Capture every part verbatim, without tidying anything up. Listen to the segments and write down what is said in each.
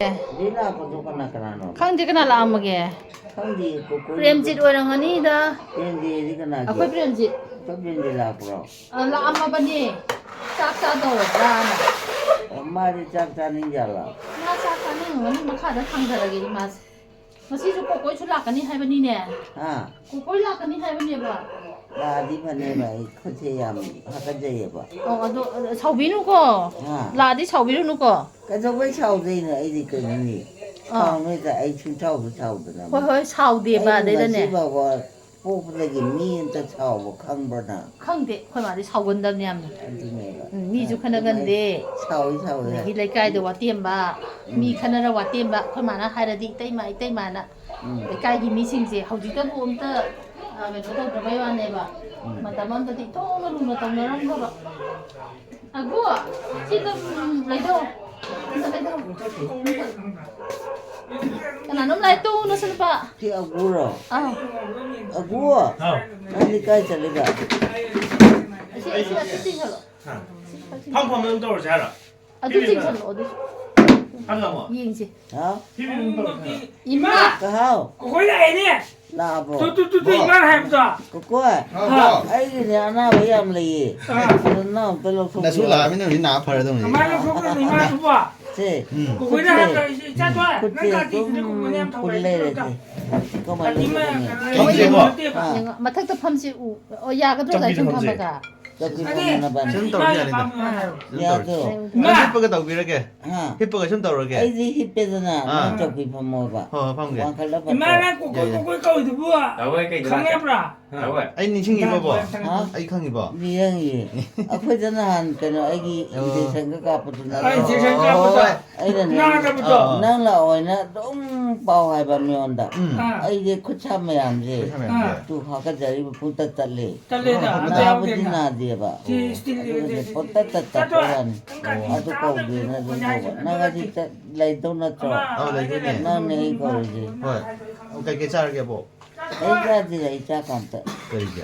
ꯍꯧꯖꯤꯛ ꯂꯥꯛꯄꯗꯣ ꯀꯅꯥ ꯀꯅꯥꯅꯣ? ꯈꯪꯗꯦ ꯀꯅꯥ ꯂꯥꯛꯑꯝꯃꯒꯦ꯫ ꯈꯪꯗꯦ, ꯀꯣꯀꯣꯏ꯫ ꯄ꯭ꯔꯦꯝꯖꯤꯠ ꯑꯣꯏꯔꯝꯒꯅꯤꯗ꯫ ꯄ꯭ꯔꯦꯝꯖꯤꯠ ꯍꯥꯏꯗꯤ ꯀꯅꯥꯒꯤ? ꯑꯩꯈꯣꯏ ꯄ꯭ꯔꯦꯝꯖꯤꯠ꯫ ꯑꯩꯈꯣꯏ ꯄ꯭ꯔꯦꯝꯖꯤꯠ ꯂꯥꯛꯄ꯭ꯔꯣ? ꯑ, ꯂꯥꯛꯑꯝꯃꯕꯅꯦ꯫ ꯆꯥꯛ ꯆꯥꯗꯧꯔꯕ꯭ꯔꯥꯅ꯫ ꯑꯣ, ꯃꯥꯗꯤ ꯆꯥꯛ ꯆꯥꯅꯤꯡꯖꯥꯠꯂꯣ? ꯃꯥ ꯆꯥꯛ ꯆꯥꯅꯤꯡꯉꯝꯒꯅꯤ, ꯃꯈꯥꯗ ꯊꯥꯡꯊꯔꯒꯦ ꯏꯃꯥꯁꯦ꯫ ꯉꯁꯤꯁꯨ ꯀꯣꯀꯣꯏꯁꯨ ꯂꯥꯛꯀꯅꯤ ꯍꯥꯏꯕꯅꯤꯅꯦ꯫ ꯍꯥ? ꯀꯣꯀꯣꯏ ꯂꯥꯛꯀꯅꯤ ꯍꯥꯏꯕꯅꯦꯕ꯫ ꯂꯥꯛꯑꯗꯤ ꯐꯅꯦꯕ, ꯑꯩ ꯈꯨꯠꯁꯦ ꯌꯥꯝ ꯍꯥꯀꯠꯆꯩꯌꯦꯕ꯫ ꯑꯣ, ꯑꯗꯣ, ꯑ, ꯁꯥꯎꯕꯤꯅꯨꯀꯣ꯫ ꯍꯥ? ꯂꯥꯛꯑꯗꯤ ꯁꯥꯎꯕꯤꯔꯨꯅꯨꯀꯣ꯫ ꯀꯩꯗꯧꯕꯩ ꯁꯥꯎꯗꯣꯏꯅꯣ? ꯑꯩꯗꯤ ꯀꯩꯅꯣꯅꯦ꯫ ꯑꯥ꯫ ꯁꯥꯎꯅꯨꯗ, ꯑꯩ ꯁꯨꯡꯁꯥꯎꯕꯨ ꯁꯥꯎꯗꯅ꯫ ꯍꯣꯏ, ꯍꯣꯏ, ꯁꯥꯎꯗꯦꯕ, ꯑꯩꯗꯤ ꯑꯗꯩꯗꯅꯦ꯫ ꯉꯁꯤ ꯐꯥꯎꯕ ꯄꯣꯛꯄꯗꯒꯤ ꯃꯤ ꯑꯝꯇ ꯁꯥꯎꯕ ꯈꯪꯕ꯭ꯔ ꯅꯪ? ꯈꯪꯗꯦ, ꯑꯩꯈꯣꯏ ꯃꯥꯗꯤ ꯁꯥꯎꯒꯟꯗꯕꯅꯦ ꯌꯥꯝꯅ꯫ ꯑꯗꯨꯅꯦꯕ꯫ ꯎꯝ, ꯃꯤꯁꯨ ꯑꯗꯨꯃꯥꯏꯅ ꯈꯠꯅꯒꯟꯗꯦ꯫ ꯁꯥꯎꯏ, ꯁꯥꯎꯏ ꯍꯥꯏ꯫ ꯑꯗꯒꯤ ꯂꯩꯀꯥꯏꯗ ꯋꯥꯇꯦꯝꯕ, ꯃꯤ ꯎꯝ꯫ ꯈꯠꯅꯔ ꯋꯥꯇꯦꯝꯕ, ꯑꯩꯈꯣꯏ ꯃꯥꯅ ꯍꯥꯏꯔꯗꯤ, "ꯏꯇꯩꯃ, ꯏꯇꯩꯃꯅ", ꯎꯝ꯫ ꯂꯩꯀꯥꯏꯒꯤ ꯃꯤꯁꯤꯡꯁꯦ ꯍꯧꯖꯤꯛꯇꯕꯨ ꯑꯝꯇ, ꯑ, ꯀꯩꯅꯣ ꯇꯧꯗ꯭ꯔꯕꯩ ꯋꯥꯅꯦꯕ꯫ ꯎꯝ꯫ ꯃꯇꯝ ꯑꯝꯗꯗꯤ ꯏꯊꯣꯛꯅ ꯂꯨꯅ ꯇꯧꯅꯔꯝꯗꯕ꯫ ꯑꯒꯣ, ꯁꯤꯗ, ꯎꯝ, ꯂꯩꯗꯧ꯫ ꯑꯝꯇ ꯂꯩꯗꯧ꯫ ꯀꯅꯥꯅꯣꯝ ꯂꯥꯛꯑꯦ, ꯇꯣꯛꯎ, ꯅꯁꯨ ꯅꯨꯄꯥ꯫ ꯁꯤ ꯑꯒꯨꯔꯣ? ꯑꯥ꯫ ꯑꯒꯨ? ꯍꯥꯎ꯫ ꯅꯪꯗꯤ ꯀꯥꯏ ꯆꯠꯂꯤꯕ? ꯑꯁꯤ, ꯑꯁꯤ, ꯑꯁꯤ ꯆꯤꯡꯈꯠꯂꯣ꯫ ꯍꯥ꯫ ꯐꯝ ꯐꯝ ꯑꯗꯨꯝ ꯇꯧꯔꯁꯦ ꯍꯥꯏꯔꯣ? ꯑꯗꯨ ꯆꯤꯡꯁꯤꯜꯂꯣ, ꯑꯗꯨꯁꯨ꯫ ꯍꯜꯂꯣ꯫ ꯌꯦꯡꯁꯤ꯫ ꯍꯥꯎ? ꯏꯃꯥ! ꯍꯥꯎ? ꯑꯩꯈꯣꯏ ꯂꯥꯛꯑꯦꯅꯦ! ꯂꯥꯛꯑꯕꯣ? ꯇꯨ, ꯇꯨ, ꯇꯨ, ꯇꯨ, ꯏꯃꯥꯅ ꯍꯥꯏꯕꯗꯣ! ꯀꯣꯀꯣꯏ, ꯍꯥꯎ꯫ ꯑꯩꯒꯤꯅꯦ ꯑꯅꯥꯕ ꯌꯥꯝ ꯂꯩꯌꯦ꯫ ꯑꯥ꯫ ꯑꯗꯨ ꯅꯪ ꯑꯝꯇ ꯂꯧꯊꯣꯛꯄꯤꯌꯣ꯫ ꯅꯁꯨ ꯂꯥꯛꯑꯃꯤꯅ ꯍꯧꯖꯤꯛ ꯅꯥ ꯐꯔꯗꯧꯅꯤ꯫ ꯀꯃꯥꯏꯅ ꯂꯧꯊꯣꯛꯇꯣꯏꯅꯣ, ꯏꯃꯥꯗꯨꯕꯣ? ꯁꯦ꯫ ꯎꯝ꯫ ꯀꯣꯀꯣꯏꯅ ꯍꯥꯏꯕꯗꯣ, ꯏꯆꯥ, ꯏꯆꯥ ꯇꯣꯏ, ꯅꯪ ꯈꯨꯠꯁꯦ ꯀꯥꯇꯤꯗꯨꯗꯤ ꯑꯗꯨꯝ ꯀꯨꯝꯕꯅꯦ ꯌꯥꯝ ꯄꯨꯜ ꯊꯧꯒꯠꯂꯦ꯫ ꯂꯩꯔꯦ ꯁꯦ꯫ ꯀꯃꯥꯏꯅ ꯀꯥꯇꯤ ꯃ-, ꯇꯧꯒꯅꯤ? ꯀꯩꯅꯣ ꯐꯝꯁꯦꯕꯣ꯫ ꯅꯠꯇꯦꯕ꯫ ꯑꯥ꯫ ꯌꯦꯡꯉꯣ, ꯃꯊꯛꯇ ꯐꯝꯁꯤ ꯎ-, ꯑꯣ, ꯌꯥꯒꯗ꯭ꯔꯣ, ꯆꯧꯀ꯭ꯔꯤꯗ ꯂꯥꯏꯁꯪ ꯐꯝꯁꯦ꯫ ꯐꯝꯃꯒ? ꯆꯧꯀ꯭ꯔꯤ ꯑꯗꯨꯅꯦ, ꯐꯝꯅꯅꯕꯅꯦ꯫ ꯁꯨꯝ ꯇꯧꯔꯁꯨ ꯌꯥꯅꯤꯗ꯫ ꯏꯃꯥꯒꯤ ꯄꯥꯝꯕ ꯍꯥꯏꯔꯣ꯫ ꯁꯨꯝ ꯇꯧꯔꯁꯤ꯫ ꯌꯥꯗ꯭ꯔꯣ? ꯏꯃꯥ! ꯍꯤꯞꯄꯒ ꯇꯧꯕꯤꯔꯒꯦ꯫ ꯍꯥ? ꯍꯤꯞꯄꯒ ꯁꯨꯝ ꯇꯧꯔꯒꯦ꯫ ꯑꯩꯗꯤ ꯍꯤꯞꯄꯦꯗꯅ, ꯑꯥ꯫ ꯅꯪ ꯆꯧꯀ꯭ꯔꯤ ꯐꯝꯃꯣꯕ꯫ ꯍꯣꯏ, ꯍꯣꯏ, ꯐꯝꯒꯦ꯫ ꯋꯥꯡꯈꯠꯂ ꯐꯝꯃꯣ꯫ ꯏꯃꯥ, ꯅꯪ ꯀꯣꯀꯣꯏ, ꯌꯥꯏ, ꯌꯥꯏ꯫ ꯀꯣꯀꯣꯏ ꯀꯧꯏꯗꯨꯕꯨ ꯇꯥꯃꯣ, ꯑꯩ ꯀꯩꯗ ꯂꯥꯛꯀꯦ? ꯈꯪꯉꯕ꯭ꯔꯥ? ꯇꯥꯃꯣ꯫ ꯑꯩ ꯅꯤꯡꯁꯤꯡꯉꯤꯕꯣ? ꯍꯥ? ꯑꯩ ꯈꯪꯉꯤꯕꯣ? ꯅꯤꯡꯁꯤꯡꯉꯤ꯫ ꯑꯩꯈꯣꯏꯗ ꯅꯍꯥꯟ ꯀꯩꯅꯣ, ꯑꯩꯒꯤ ꯑꯣ꯫ ꯏꯟꯖꯦꯛꯁꯟꯒ ꯀꯥꯞꯄꯗꯨ ꯅꯠꯇ꯭ꯔꯣ? ꯑꯥ, ꯏꯟꯖꯦꯛꯁꯟ ꯀꯥꯞꯄꯗꯣ꯫ ꯍꯣꯏ꯫ ꯑꯩꯅꯅꯦ, ꯅꯥꯗꯕꯗꯣ꯫ ꯑꯥ꯫ ꯅꯪ ꯂꯥꯛꯑꯣꯏꯅ ꯑꯗꯨꯝ ꯄꯥꯎ ꯍꯥꯏꯕ ꯃꯤꯉꯣꯟꯗ꯫ ꯎꯝ꯫ ꯑꯥ꯫ ꯑꯩꯁꯦ ꯈꯨꯠ ꯁꯥ ꯃꯌꯥꯝꯁꯦ, ꯈꯨꯠ ꯁꯥ ꯃꯌꯥꯝꯁꯦ꯫ ꯑꯥ꯫ ꯇꯨ ꯍꯥꯀꯠꯆꯔꯤꯕ ꯄꯨꯡꯇꯠ ꯇꯠꯂꯦ꯫ ꯇꯠꯂꯦꯗ, ꯑꯣ, ꯑꯗꯨ ꯅꯥꯕꯨꯗꯤ ꯌꯥꯎꯗꯦꯅ꯫ ꯅꯥꯗꯦꯕ꯫ ꯁꯤ ꯁ꯭ꯇꯤꯜꯒꯤ ꯑꯗꯨꯅꯦ, ꯑꯣꯏꯗꯣꯏꯁꯦ꯫ ꯄꯣꯠꯇꯠ ꯇꯠ ꯆꯠꯄ ꯆꯠꯇꯣꯏ꯫ ꯋꯥꯅꯤ꯫ ꯅꯪ ꯀꯥꯇꯤ ꯑꯗꯨ ꯆꯥꯕꯗ ꯀꯧꯗꯦꯅ ꯑꯗꯨꯝ ꯀꯣꯟꯅ ꯀꯧꯕ꯫ ꯍꯥꯏꯁꯦ ꯅꯪ ꯉꯁꯤ ꯐꯠꯇꯕꯅꯦ꯫ ꯆꯠ-, ꯂꯩꯗꯧ ꯅꯠꯇ꯭ꯔꯣ? ꯑꯃ ꯑꯧ, ꯂꯩꯗꯣꯏꯅꯦ꯫ ꯅꯪꯅꯦ ꯑꯩ ꯀꯧꯔꯤꯁꯦ꯫ ꯍꯣꯏ꯫ ꯑꯣ, ꯀꯩꯀꯩ ꯆꯥꯔꯒꯦꯕꯣ? ꯑꯩ ꯆꯥꯗ꯭ꯔꯤꯗ, ꯑꯩ ꯆꯥꯛ ꯀꯥꯝꯇ꯫ ꯀꯔꯤꯒꯤ?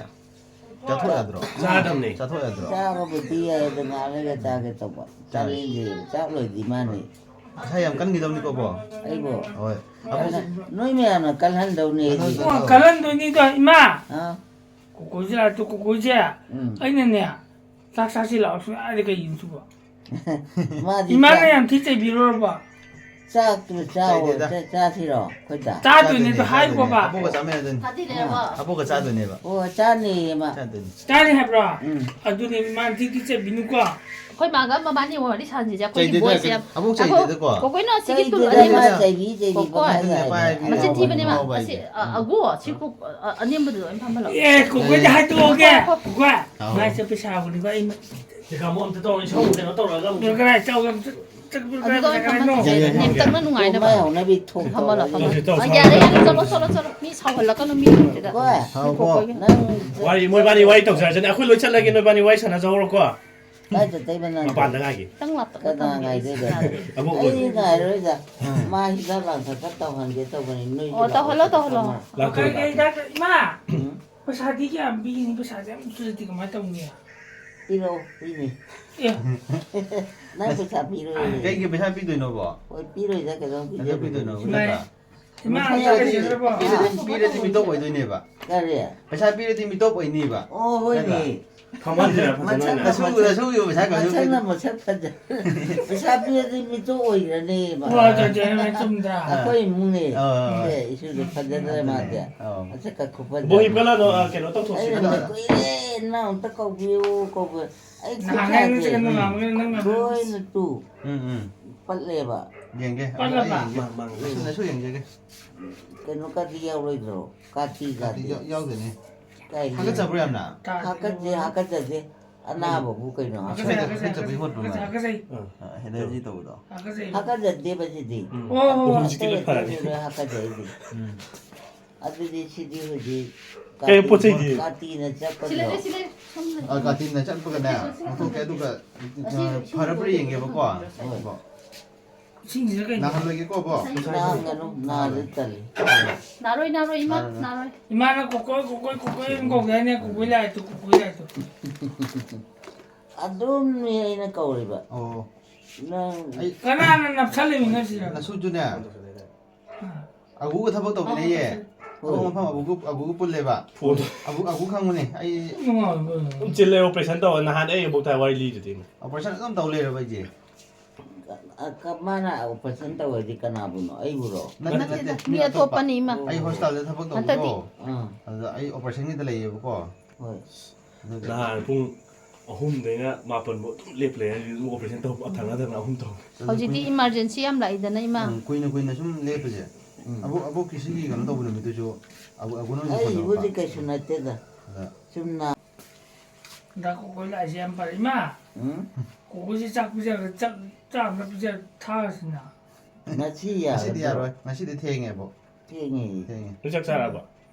ꯆꯥꯊꯣꯛ ꯌꯥꯗ꯭ꯔꯣ? ꯆꯥꯗꯕꯅꯦ꯫ ꯆꯥꯊꯣꯛ ꯌꯥꯗ꯭ꯔꯣ? ꯆꯥꯕꯕꯨꯗꯤ ꯌꯥꯏ, ꯑꯗꯣ ꯉꯥꯏꯍꯥꯛ ꯂꯩꯔꯒ ꯆꯥꯒꯦ ꯇꯧꯕ꯫ ꯆꯥꯏ꯫ ꯆꯥꯅꯤꯡꯗꯦ, ꯆꯥꯛ ꯂꯣꯏꯗ꯭ꯔꯤ ꯃꯥꯅꯤ꯫ ꯃꯁꯥ ꯌꯥꯝ ꯀꯟꯈꯤꯗꯧꯅꯤꯀꯣ, ꯕꯣ꯫ ꯑꯩꯕꯣ? ꯍꯣꯏ꯫ ꯑꯕꯣꯛꯁꯦ ꯅꯣꯏ ꯃꯌꯥꯝꯅ ꯀꯜꯍꯟꯗꯧꯅꯦ ꯑꯩꯗꯤ꯫ ꯀꯜꯍꯟꯗꯣꯏꯅꯤ꯫ ꯑꯣ, ꯀꯜꯍꯟꯗꯣꯏꯅꯤꯗꯣ, ꯏꯃꯥ꯫ ꯑꯥ꯫ ꯀꯣꯀꯣꯏꯁꯦ ꯂꯥꯛꯇꯣ, ꯀꯣꯀꯣꯏꯁꯦ꯫ ꯎꯝ꯫ ꯑꯩꯅꯅꯦ, ꯆꯥꯛ ꯆꯥꯁꯤ ꯂꯥꯛꯑꯣ ꯁꯨꯡꯌꯥ ꯌꯥꯗꯦ, ꯀꯩꯒꯤꯅꯣ ꯁꯤꯕꯣ? ꯃꯥꯗꯤ ꯏꯃꯥꯅ ꯆꯥꯛ ꯌꯥꯝ ꯊꯤ ꯆꯩꯕꯤꯔꯨꯔꯕ꯫ ꯆꯥꯛꯇꯨ ꯆꯥꯎꯑꯣ, ꯆꯥꯏꯗꯦꯗ꯫ ꯆꯥ-, ꯆꯥꯁꯤꯔꯣ ꯑꯩꯈꯣꯏꯗ? ꯆꯥꯗꯣꯏꯅꯦ, ꯑꯗꯨ ꯆꯥꯗꯣꯏꯅꯦ, ꯍꯥꯏꯈꯣꯕ꯫ ꯑꯕꯣꯛꯀ ꯆꯥꯃꯤꯟꯅꯗꯣꯏꯅꯤ꯫ ꯐꯥꯗꯤ ꯂꯩꯔꯕꯣ? ꯑꯕꯣꯛꯀ ꯆꯥꯗꯣꯏꯅꯦꯕ꯫ ꯑꯣ, ꯆꯥꯅꯤꯌꯦ ꯃꯥ꯫ ꯆꯥꯗꯣꯏꯅꯤ꯫ ꯆꯥꯅꯤ ꯍꯥꯏꯕ꯭ꯔꯣ? ꯎꯝ꯫ ꯑꯗꯨꯅꯦ ꯏꯃꯥꯅ ꯊꯤ ꯊꯤ ꯆꯩꯕꯤꯅꯨꯀꯣ꯫ ꯑꯩꯈꯣꯏ ꯃꯥꯒ ꯃꯕꯥꯅꯤ ꯋꯥꯔꯤ ꯁꯥꯟꯅꯁꯤꯁꯦ, ꯑꯩꯈꯣꯏꯒꯤ ꯆꯩꯗꯦꯗ, ꯕꯣꯏꯁꯦ ꯌꯥꯝ-, ꯑꯕꯣꯛ ꯑꯩꯈꯣꯏ ꯆꯩꯗꯦꯗꯀꯣ꯫ ꯀꯣꯀꯣꯏꯅ ꯁꯤꯒꯤ ꯇꯨꯜ ꯆꯩꯗꯦꯗ, ꯑꯅꯦꯝꯕ-, ꯃꯥ ꯆꯩꯕꯤ, ꯆꯩꯕꯤ ꯀꯣꯀꯣꯏ꯫ ꯄꯪꯍꯥꯏꯗ ꯍꯥꯏ꯫ ꯃꯆꯤꯟ ꯊꯤꯕꯅꯦ ꯃꯥ꯫ ꯑꯉꯥꯎꯕ ꯑꯁꯤ, ꯍꯥꯏꯕꯤ꯫ ꯑ, ꯑꯒꯨ, ꯁꯤ ꯀꯣꯛ, ꯑ, ꯑ, ꯑꯅꯦꯝꯕꯗꯨꯗ ꯑꯣꯏꯅ ꯐꯝꯍꯜꯂꯣ꯫ ꯑꯦ, ꯀꯣꯀꯣꯏꯗ ꯍꯥꯏꯗꯣꯛꯑꯒꯦ꯫ ꯉꯥꯏꯈꯣ꯫ ꯀꯣꯀꯣꯏ꯫ ꯍꯥꯎ꯫ ꯃꯥꯏꯁꯦ ꯄꯩꯁꯥ ꯍꯥꯎꯕꯅꯤꯀꯣ, ꯑꯩ ꯃ-, ꯄꯩꯁꯥ ꯃꯑꯣꯡ ꯑꯝꯇ ꯇꯧꯔꯣ, ꯏꯁꯧ ꯀꯩꯅꯣ ꯇꯧꯔꯒ ꯑꯃꯨꯛ꯫ ꯀꯔꯥꯏ ꯆꯥꯎꯒ ꯑꯝꯇ ꯆꯠꯄ ꯑꯗꯨꯗ ꯀꯔꯥꯏ ꯑꯣꯏꯅ ꯆꯠꯈ꯭ꯔꯤꯅꯣ? ꯐꯝꯍꯜꯂꯁꯦ, ꯌꯥꯏ, ꯌꯥꯏ, ꯅꯦꯝꯇꯛꯅ ꯌꯥꯏ꯫ ꯅꯨꯡꯉꯥꯏꯅꯕ꯫ ꯃꯥꯏ ꯍꯧꯅꯕꯤ ꯊꯣꯛ ꯐꯝꯍꯜꯂꯣ, ꯇꯧꯔꯒ ꯐꯝꯍꯜꯂꯣ꯫ ꯂꯩꯔꯦ꯫ ꯑ, ꯌꯥꯔꯦ, ꯌꯥꯔꯦ, ꯆꯠꯂꯣ, ꯆꯠꯂꯣ, ꯆꯠꯂꯣ꯫ ꯃꯤ ꯁꯥꯎꯍꯜꯂꯛꯀꯅꯨ, ꯃꯤ ꯂꯩꯇꯦꯗ꯫ ꯀꯣꯏ꯫ ꯍꯥꯎ, ꯀꯣ꯫ ꯀꯣꯀꯣꯏꯒꯤ꯫ ꯅꯪ ꯋꯥꯔꯤ, ꯃꯣꯏꯕꯥꯅꯤ ꯋꯥꯔꯤ ꯇꯧꯖꯔꯁꯅꯤ꯫ ꯑꯩꯈꯣꯏ ꯂꯣꯏ ꯆꯠꯂꯒꯦ, ꯅꯣꯏꯕꯥꯅꯤ ꯋꯥꯔꯤ ꯁꯥꯟꯅꯖꯍꯧꯔꯣꯀꯣ꯫ ꯀꯥꯏ ꯆꯠꯇꯣꯏꯕ ꯅꯪꯗꯤ? ꯃꯄꯥꯟꯗ ꯉꯥꯏꯒꯦ꯫ ꯈꯤꯇꯪ ꯂꯥꯞꯇꯛꯅ ꯀꯅꯥ ꯊꯝꯒꯦ, ꯉꯥꯏꯗꯣꯏꯕ? ꯌꯥꯗ꯭ꯔꯦ꯫ ꯑꯕꯣꯛ ꯑꯩ ꯂꯣꯏ꯫ ꯉꯥꯏꯔꯣꯏꯗ꯫ ꯎꯝ꯫ ꯃꯥ ꯍꯤꯗꯥꯛ ꯂꯥꯡꯊꯛ ꯈꯔ ꯇꯧꯍꯟꯒꯦ ꯇꯧꯕꯅꯤ, ꯅꯣꯏꯁꯨ ꯑꯣ, ꯇꯧꯍꯜꯂꯣ, ꯂꯥꯛꯑꯣ꯫ ꯇꯧꯍꯜꯂꯣ꯫ ꯂꯥꯛꯇꯣꯔꯦ, ꯀꯩ, ꯀꯩ ꯂꯥꯛꯇꯣꯔꯦ꯫ ꯍꯤꯗꯥꯛ, ꯏꯃꯥ! ꯎꯝ? ꯄꯩꯁꯥꯗꯤ ꯀꯌꯥꯝ ꯄꯤꯒꯅꯤ? ꯄꯩꯁꯥꯗꯤ ꯑꯝꯇꯗꯤ ꯀꯃꯥꯏꯅ ꯇꯧꯅꯤ? ꯄꯤꯔꯛꯑꯣ, ꯄꯤꯅꯤ꯫ ꯑꯦ꯫ ꯅꯪ ꯄꯩꯁꯥ ꯄꯤꯔꯣꯏꯌꯦ꯫ ꯀꯩꯒꯤ ꯄꯩꯁꯥ ꯄꯤꯗꯣꯏꯅꯣꯕꯣ? ꯍꯣꯏ, ꯄꯤꯔꯣꯏꯗ, ꯀꯩꯗꯧ ꯀꯩꯗꯧ ꯄꯤꯗꯣꯏꯅꯣ? ꯄꯤꯗꯣꯏꯅꯣ? ꯏꯃꯥ, ꯄꯤꯗꯣꯏꯅꯣ? ꯏꯃꯥ, ꯄꯤꯔꯗꯤ, ꯄꯤꯔꯗꯤ, ꯄꯤꯔꯗꯤ ꯃꯤꯇꯣꯞ ꯑꯣꯏꯗꯣꯏꯅꯦꯕ꯫ ꯀꯔꯤ? ꯄꯩꯁꯥ ꯄꯤꯔꯗꯤ ꯃꯤꯇꯣꯞ ꯑꯣꯏꯅꯤꯕ꯫ ꯑꯣ, ꯍꯣꯏꯅꯦ꯫ ꯅꯠꯇ꯭ꯔꯥ? ꯐꯝꯍꯟꯁꯤꯔ ꯐꯖꯅ? ꯃꯁꯛꯅ ꯅꯁꯨ-, ꯃꯁꯛ-, ꯅꯁꯨꯒꯤ ꯄꯩꯁꯥ ꯀꯩꯁꯨ ꯃꯁꯛꯅ ꯃꯁꯛ ꯐꯖ-, ꯄꯩꯁꯥ ꯄꯤꯔꯗꯤ ꯃꯤꯇꯣꯞ ꯑꯣꯏꯈ꯭ꯔꯅꯦꯕ꯫ ꯍꯣꯏ, ꯍꯣꯏ, ꯍꯣꯏ, ꯍꯣꯏ, ꯆꯨꯝꯗ꯭ꯔꯥ? ꯑꯩꯈꯣꯏ ꯏꯃꯨꯡꯅꯦ꯫ ꯑꯥ, ꯑꯥ, ꯑꯥ꯫ ꯑꯦ, ꯏꯁꯨꯗꯣ ꯐꯖꯗ꯭ꯔꯦ ꯃꯥꯗꯤ꯫ ꯑꯥ꯫ ꯃꯁꯛꯀ ꯈꯨꯐꯖ꯫ ꯕꯣꯍꯤ ꯄꯦꯂꯥꯗꯣ, ꯑꯥ, ꯀꯩꯅꯣ ꯇꯧꯊꯣꯛꯁꯤ꯫ ꯑꯩꯅ ꯀꯨꯏꯔꯦ, ꯏꯅꯥꯎ ꯑꯝꯇ ꯀꯧꯕꯤꯌꯨ, ꯀꯧꯕꯤꯌꯨ꯫ ꯑꯩ ꯈꯨꯠ ꯅꯍꯥꯟ ꯁꯥꯁꯦ ꯅꯪ ꯆꯠꯀꯅꯨ, ꯅꯍꯥꯟ ꯅꯪ ꯅꯍꯥꯟ ꯂꯣꯏꯅ ꯇꯨ ꯎꯝ, ꯎꯝ꯫ ꯄꯠꯂꯦꯕ꯫ ꯌꯦꯡꯒꯦ꯫ ꯄꯠꯂꯕ? ꯑꯩ ꯌꯦꯡꯒꯦ꯫ ꯃꯥ, ꯃꯥ, ꯃꯥ꯫ ꯅꯁꯨ, ꯅꯁꯨ ꯌꯦꯡꯖꯒꯦ꯫ ꯀꯩꯅꯣ ꯀꯥꯇꯤ ꯌꯥꯎꯔꯣꯏꯗ꯭ꯔꯣ? ꯀꯥꯇꯤ, ꯀꯥꯇꯤ ꯀꯥꯇꯤ꯫ ꯌꯥꯎ-, ꯌꯥꯎꯗꯦꯅꯦ꯫ ꯀꯥꯏꯗ? ꯍꯥꯀꯠꯆꯕ꯭ꯔꯣ ꯌꯥꯝꯅ? ꯍꯥꯀꯠꯆꯩ, ꯍꯥꯀꯠꯆꯗꯦ꯫ ꯑꯅꯥꯕꯕꯨ ꯀꯩꯅꯣ ꯍꯥꯀꯠꯆꯩ, ꯍꯥꯀꯠꯆꯩ, ꯍꯥꯀꯠꯆꯕꯒꯤ ꯍꯣꯠꯄ ꯍꯥꯀꯠꯆꯩ, ꯃꯥꯜꯂꯦ꯫ ꯍꯥꯀꯠꯆꯩ꯫ ꯑ, allergy ꯇꯧꯕꯗꯣ꯫ ꯍꯥꯀꯠꯆꯩ꯫ ꯍꯥꯀꯠꯆꯗꯦꯕ ꯁꯤꯗꯤ꯫ ꯎꯝ꯫ ꯑꯣ, ꯍꯣ, ꯍꯣ꯫ ꯑꯇꯩ ꯑꯇꯩꯗꯤ ꯂꯣꯏ ꯍꯥꯀꯠꯆꯩ ꯑꯩꯗꯤ꯫ ꯎꯝ꯫ ꯑꯗꯨꯗꯤ ꯁꯤꯗꯤ ꯍꯧꯖꯤꯛ ꯀꯩ ꯄꯣꯠ ꯆꯩꯗꯤ? ꯀꯥꯇꯤꯅ ꯁꯤ ꯆꯠꯄꯗꯣ꯫ ꯂꯩꯔꯦ, ꯁꯤ ꯂꯩꯔꯦ꯫ ꯁꯣꯝꯗ ꯂꯩꯔꯦ꯫ ꯑ, ꯀꯥꯇꯤꯅ ꯆꯠꯄꯒꯅꯦ, ꯁꯤ, ꯁꯤ, ꯁꯤ, ꯂꯧꯊꯣꯛꯀꯦ, ꯑꯗꯨꯒ, ꯑ, ꯑꯁꯤ, ꯁꯤ, ꯐꯔꯕ꯭ꯔꯥ ꯁꯤ, ꯌꯦꯡꯒꯦꯕꯀꯣ꯫ ꯍꯣꯏ꯫ ꯀꯣ꯫ ꯏꯁꯤꯡꯁꯤꯗ ꯀꯩꯅꯣ? ꯅꯥꯍꯜꯂꯣꯏꯒꯦꯀꯣ, ꯕꯣ꯫ ꯅꯥꯍꯜꯂꯨ, ꯅꯥꯔꯗꯤ ꯇꯜꯂꯤ꯫ ꯅꯥꯔꯣꯏ, ꯅꯥꯔꯣꯏ, ꯏꯃꯥ, ꯅꯥꯔꯣꯏ, ꯅꯥꯔꯣꯏ꯫ ꯅꯥꯔꯣꯏ꯫ ꯏꯃꯥꯅ ꯀꯣꯀꯣꯏ, ꯀꯣꯀꯣꯏ, ꯀꯣꯀꯣꯏ ꯑꯗꯨꯝ ꯀꯧꯗꯥꯏꯅꯦ? ꯀꯣꯀꯣꯏ ꯂꯥꯛꯑꯦ ꯇꯨ, ꯀꯣꯀꯣꯏ ꯂꯥꯛꯑꯦ ꯇꯨ꯫ ꯑꯗꯨꯝꯅꯤ ꯑꯩꯅ ꯀꯧꯔꯤꯕ꯫ ꯑꯣ꯫ ꯅꯪ ꯑꯩ ꯀꯅꯥꯅ ꯅꯞꯁꯜꯂꯤꯃꯤꯅꯣ ꯁꯤꯗ? ꯅꯁꯨꯗꯨꯅꯦ ꯑꯒꯨꯒ ꯊꯕꯛ ꯇꯧꯃꯤꯟꯅꯩꯌꯦ꯫ ꯊꯕꯛ ꯃꯐꯝ ꯑꯒꯨꯒ ꯑꯒꯨꯒ ꯄꯨꯜꯂꯦꯕ꯫ ꯐꯣꯟ ꯑꯒꯨ ꯑꯒꯨ ꯈꯪꯕꯅꯦ ꯑꯩ꯫ ꯅꯨꯡꯉꯥꯏꯕ꯫ ꯑꯗꯨꯝ ꯆꯤꯜꯂꯦ ꯑꯣꯄꯔꯦꯁꯟ ꯇꯧꯔ ꯅꯍꯥꯟ ꯑꯩ ꯑꯃꯨꯛꯇ ꯋꯥꯔꯤ ꯂꯤꯗꯨꯗꯤ꯫ ꯑꯣꯄꯔꯦꯁꯟ ꯑꯗꯨꯝ ꯇꯧ ꯂꯩꯔꯕ ꯑꯩꯁꯦ꯫ ꯀ- ꯀ- ꯃꯥꯅ ꯑꯣꯄꯔꯦꯁꯟ ꯇꯧꯔꯗꯤ ꯀꯅꯥꯕꯨꯅꯣ? ꯑꯩꯕꯨꯔꯣ? ꯅꯠꯇꯦ ꯅꯠꯇꯦ ꯃꯤ ꯑꯇꯣꯞꯄꯅꯤ ꯏꯃ꯫ ꯑꯩ ꯍꯣꯁꯄꯤꯇꯥꯜꯗ ꯊꯕꯛ ꯍꯟꯗꯛꯇꯤ ꯇꯧꯕꯗꯣ ꯑꯥ, ꯑꯗꯨꯗ ꯑꯩ ꯑꯣꯄꯔꯦꯁꯟꯒꯤꯗ ꯂꯩꯌꯦꯕꯀꯣ꯫ ꯍꯣꯏ꯫ ꯑꯗꯨꯒꯤ ꯅꯍꯥꯟ ꯄꯨꯡ ꯑꯍꯨꯝꯗꯩꯅ ꯃꯥꯄꯟꯐꯧ ꯑꯗꯨꯝ ꯂꯦꯞꯄ ꯂꯩ ꯍꯥꯏꯗꯤ ꯑꯗꯨꯝ ꯑꯣꯄꯔꯦꯁꯟ ꯇꯧꯕ ꯊꯪꯅ ꯊꯪꯅ ꯑꯍꯨꯝ ꯇꯧ꯫ ꯑꯗꯨ ꯍꯧꯖꯤꯛꯇꯤ ꯀꯨꯏꯅ- ꯏꯃꯥꯔꯖꯦꯟꯁꯤ ꯌꯥꯝ ꯂꯥꯛꯏꯗꯅ ꯏꯃ꯫ ꯎꯝ, ꯀꯨꯏꯅ ꯀꯨꯏꯅ ꯁꯨꯝ ꯂꯦꯞꯄꯁꯦ꯫ ꯎꯝ꯫ ꯑꯕꯣꯛ ꯑꯕꯣꯛꯀꯤ ꯁꯤꯒꯤ ꯀꯩꯅꯣ ꯇꯧꯕ ꯅꯨꯃꯤꯠꯇꯨꯁꯨ ꯑꯕꯣꯛ ꯑꯕꯣꯛꯅ ꯍꯧꯖꯤꯛ ꯐꯣꯟ ꯇꯧꯔꯛꯄ꯫ ꯑꯩꯕꯨꯗꯤ ꯀꯩꯁꯨ ꯅꯠꯇꯦꯗ꯫ ꯑꯗ ꯆꯨꯝꯅ꯫ ꯗꯥ ꯀꯣꯀꯣꯏ ꯂꯥꯛꯏꯁꯦ ꯌꯥꯝ ꯐꯔꯦ꯫ ꯏꯃꯥ, ꯎꯝ? ꯀꯣꯀꯣꯏꯁꯦ ꯆꯥꯛ ꯄꯤꯖꯔꯒ ꯆꯥꯛ ꯆꯥꯛ ꯑꯝꯇ ꯄꯤꯖ ꯊꯥꯔꯁꯤꯅ꯫ ꯉꯁꯤ ꯉꯁꯤꯗꯤ ꯌꯥꯒꯗ꯭ꯔꯣ? ꯌꯥꯔꯣꯏ꯫ ꯉꯁꯤꯗꯤ ꯊꯦꯡꯉꯦꯕꯣ꯫ ꯊꯦꯡꯉꯦ꯫ ꯊꯦꯡꯉꯦ꯫ ꯅꯣꯏ ꯆꯥꯛ ꯆꯥꯔꯕ?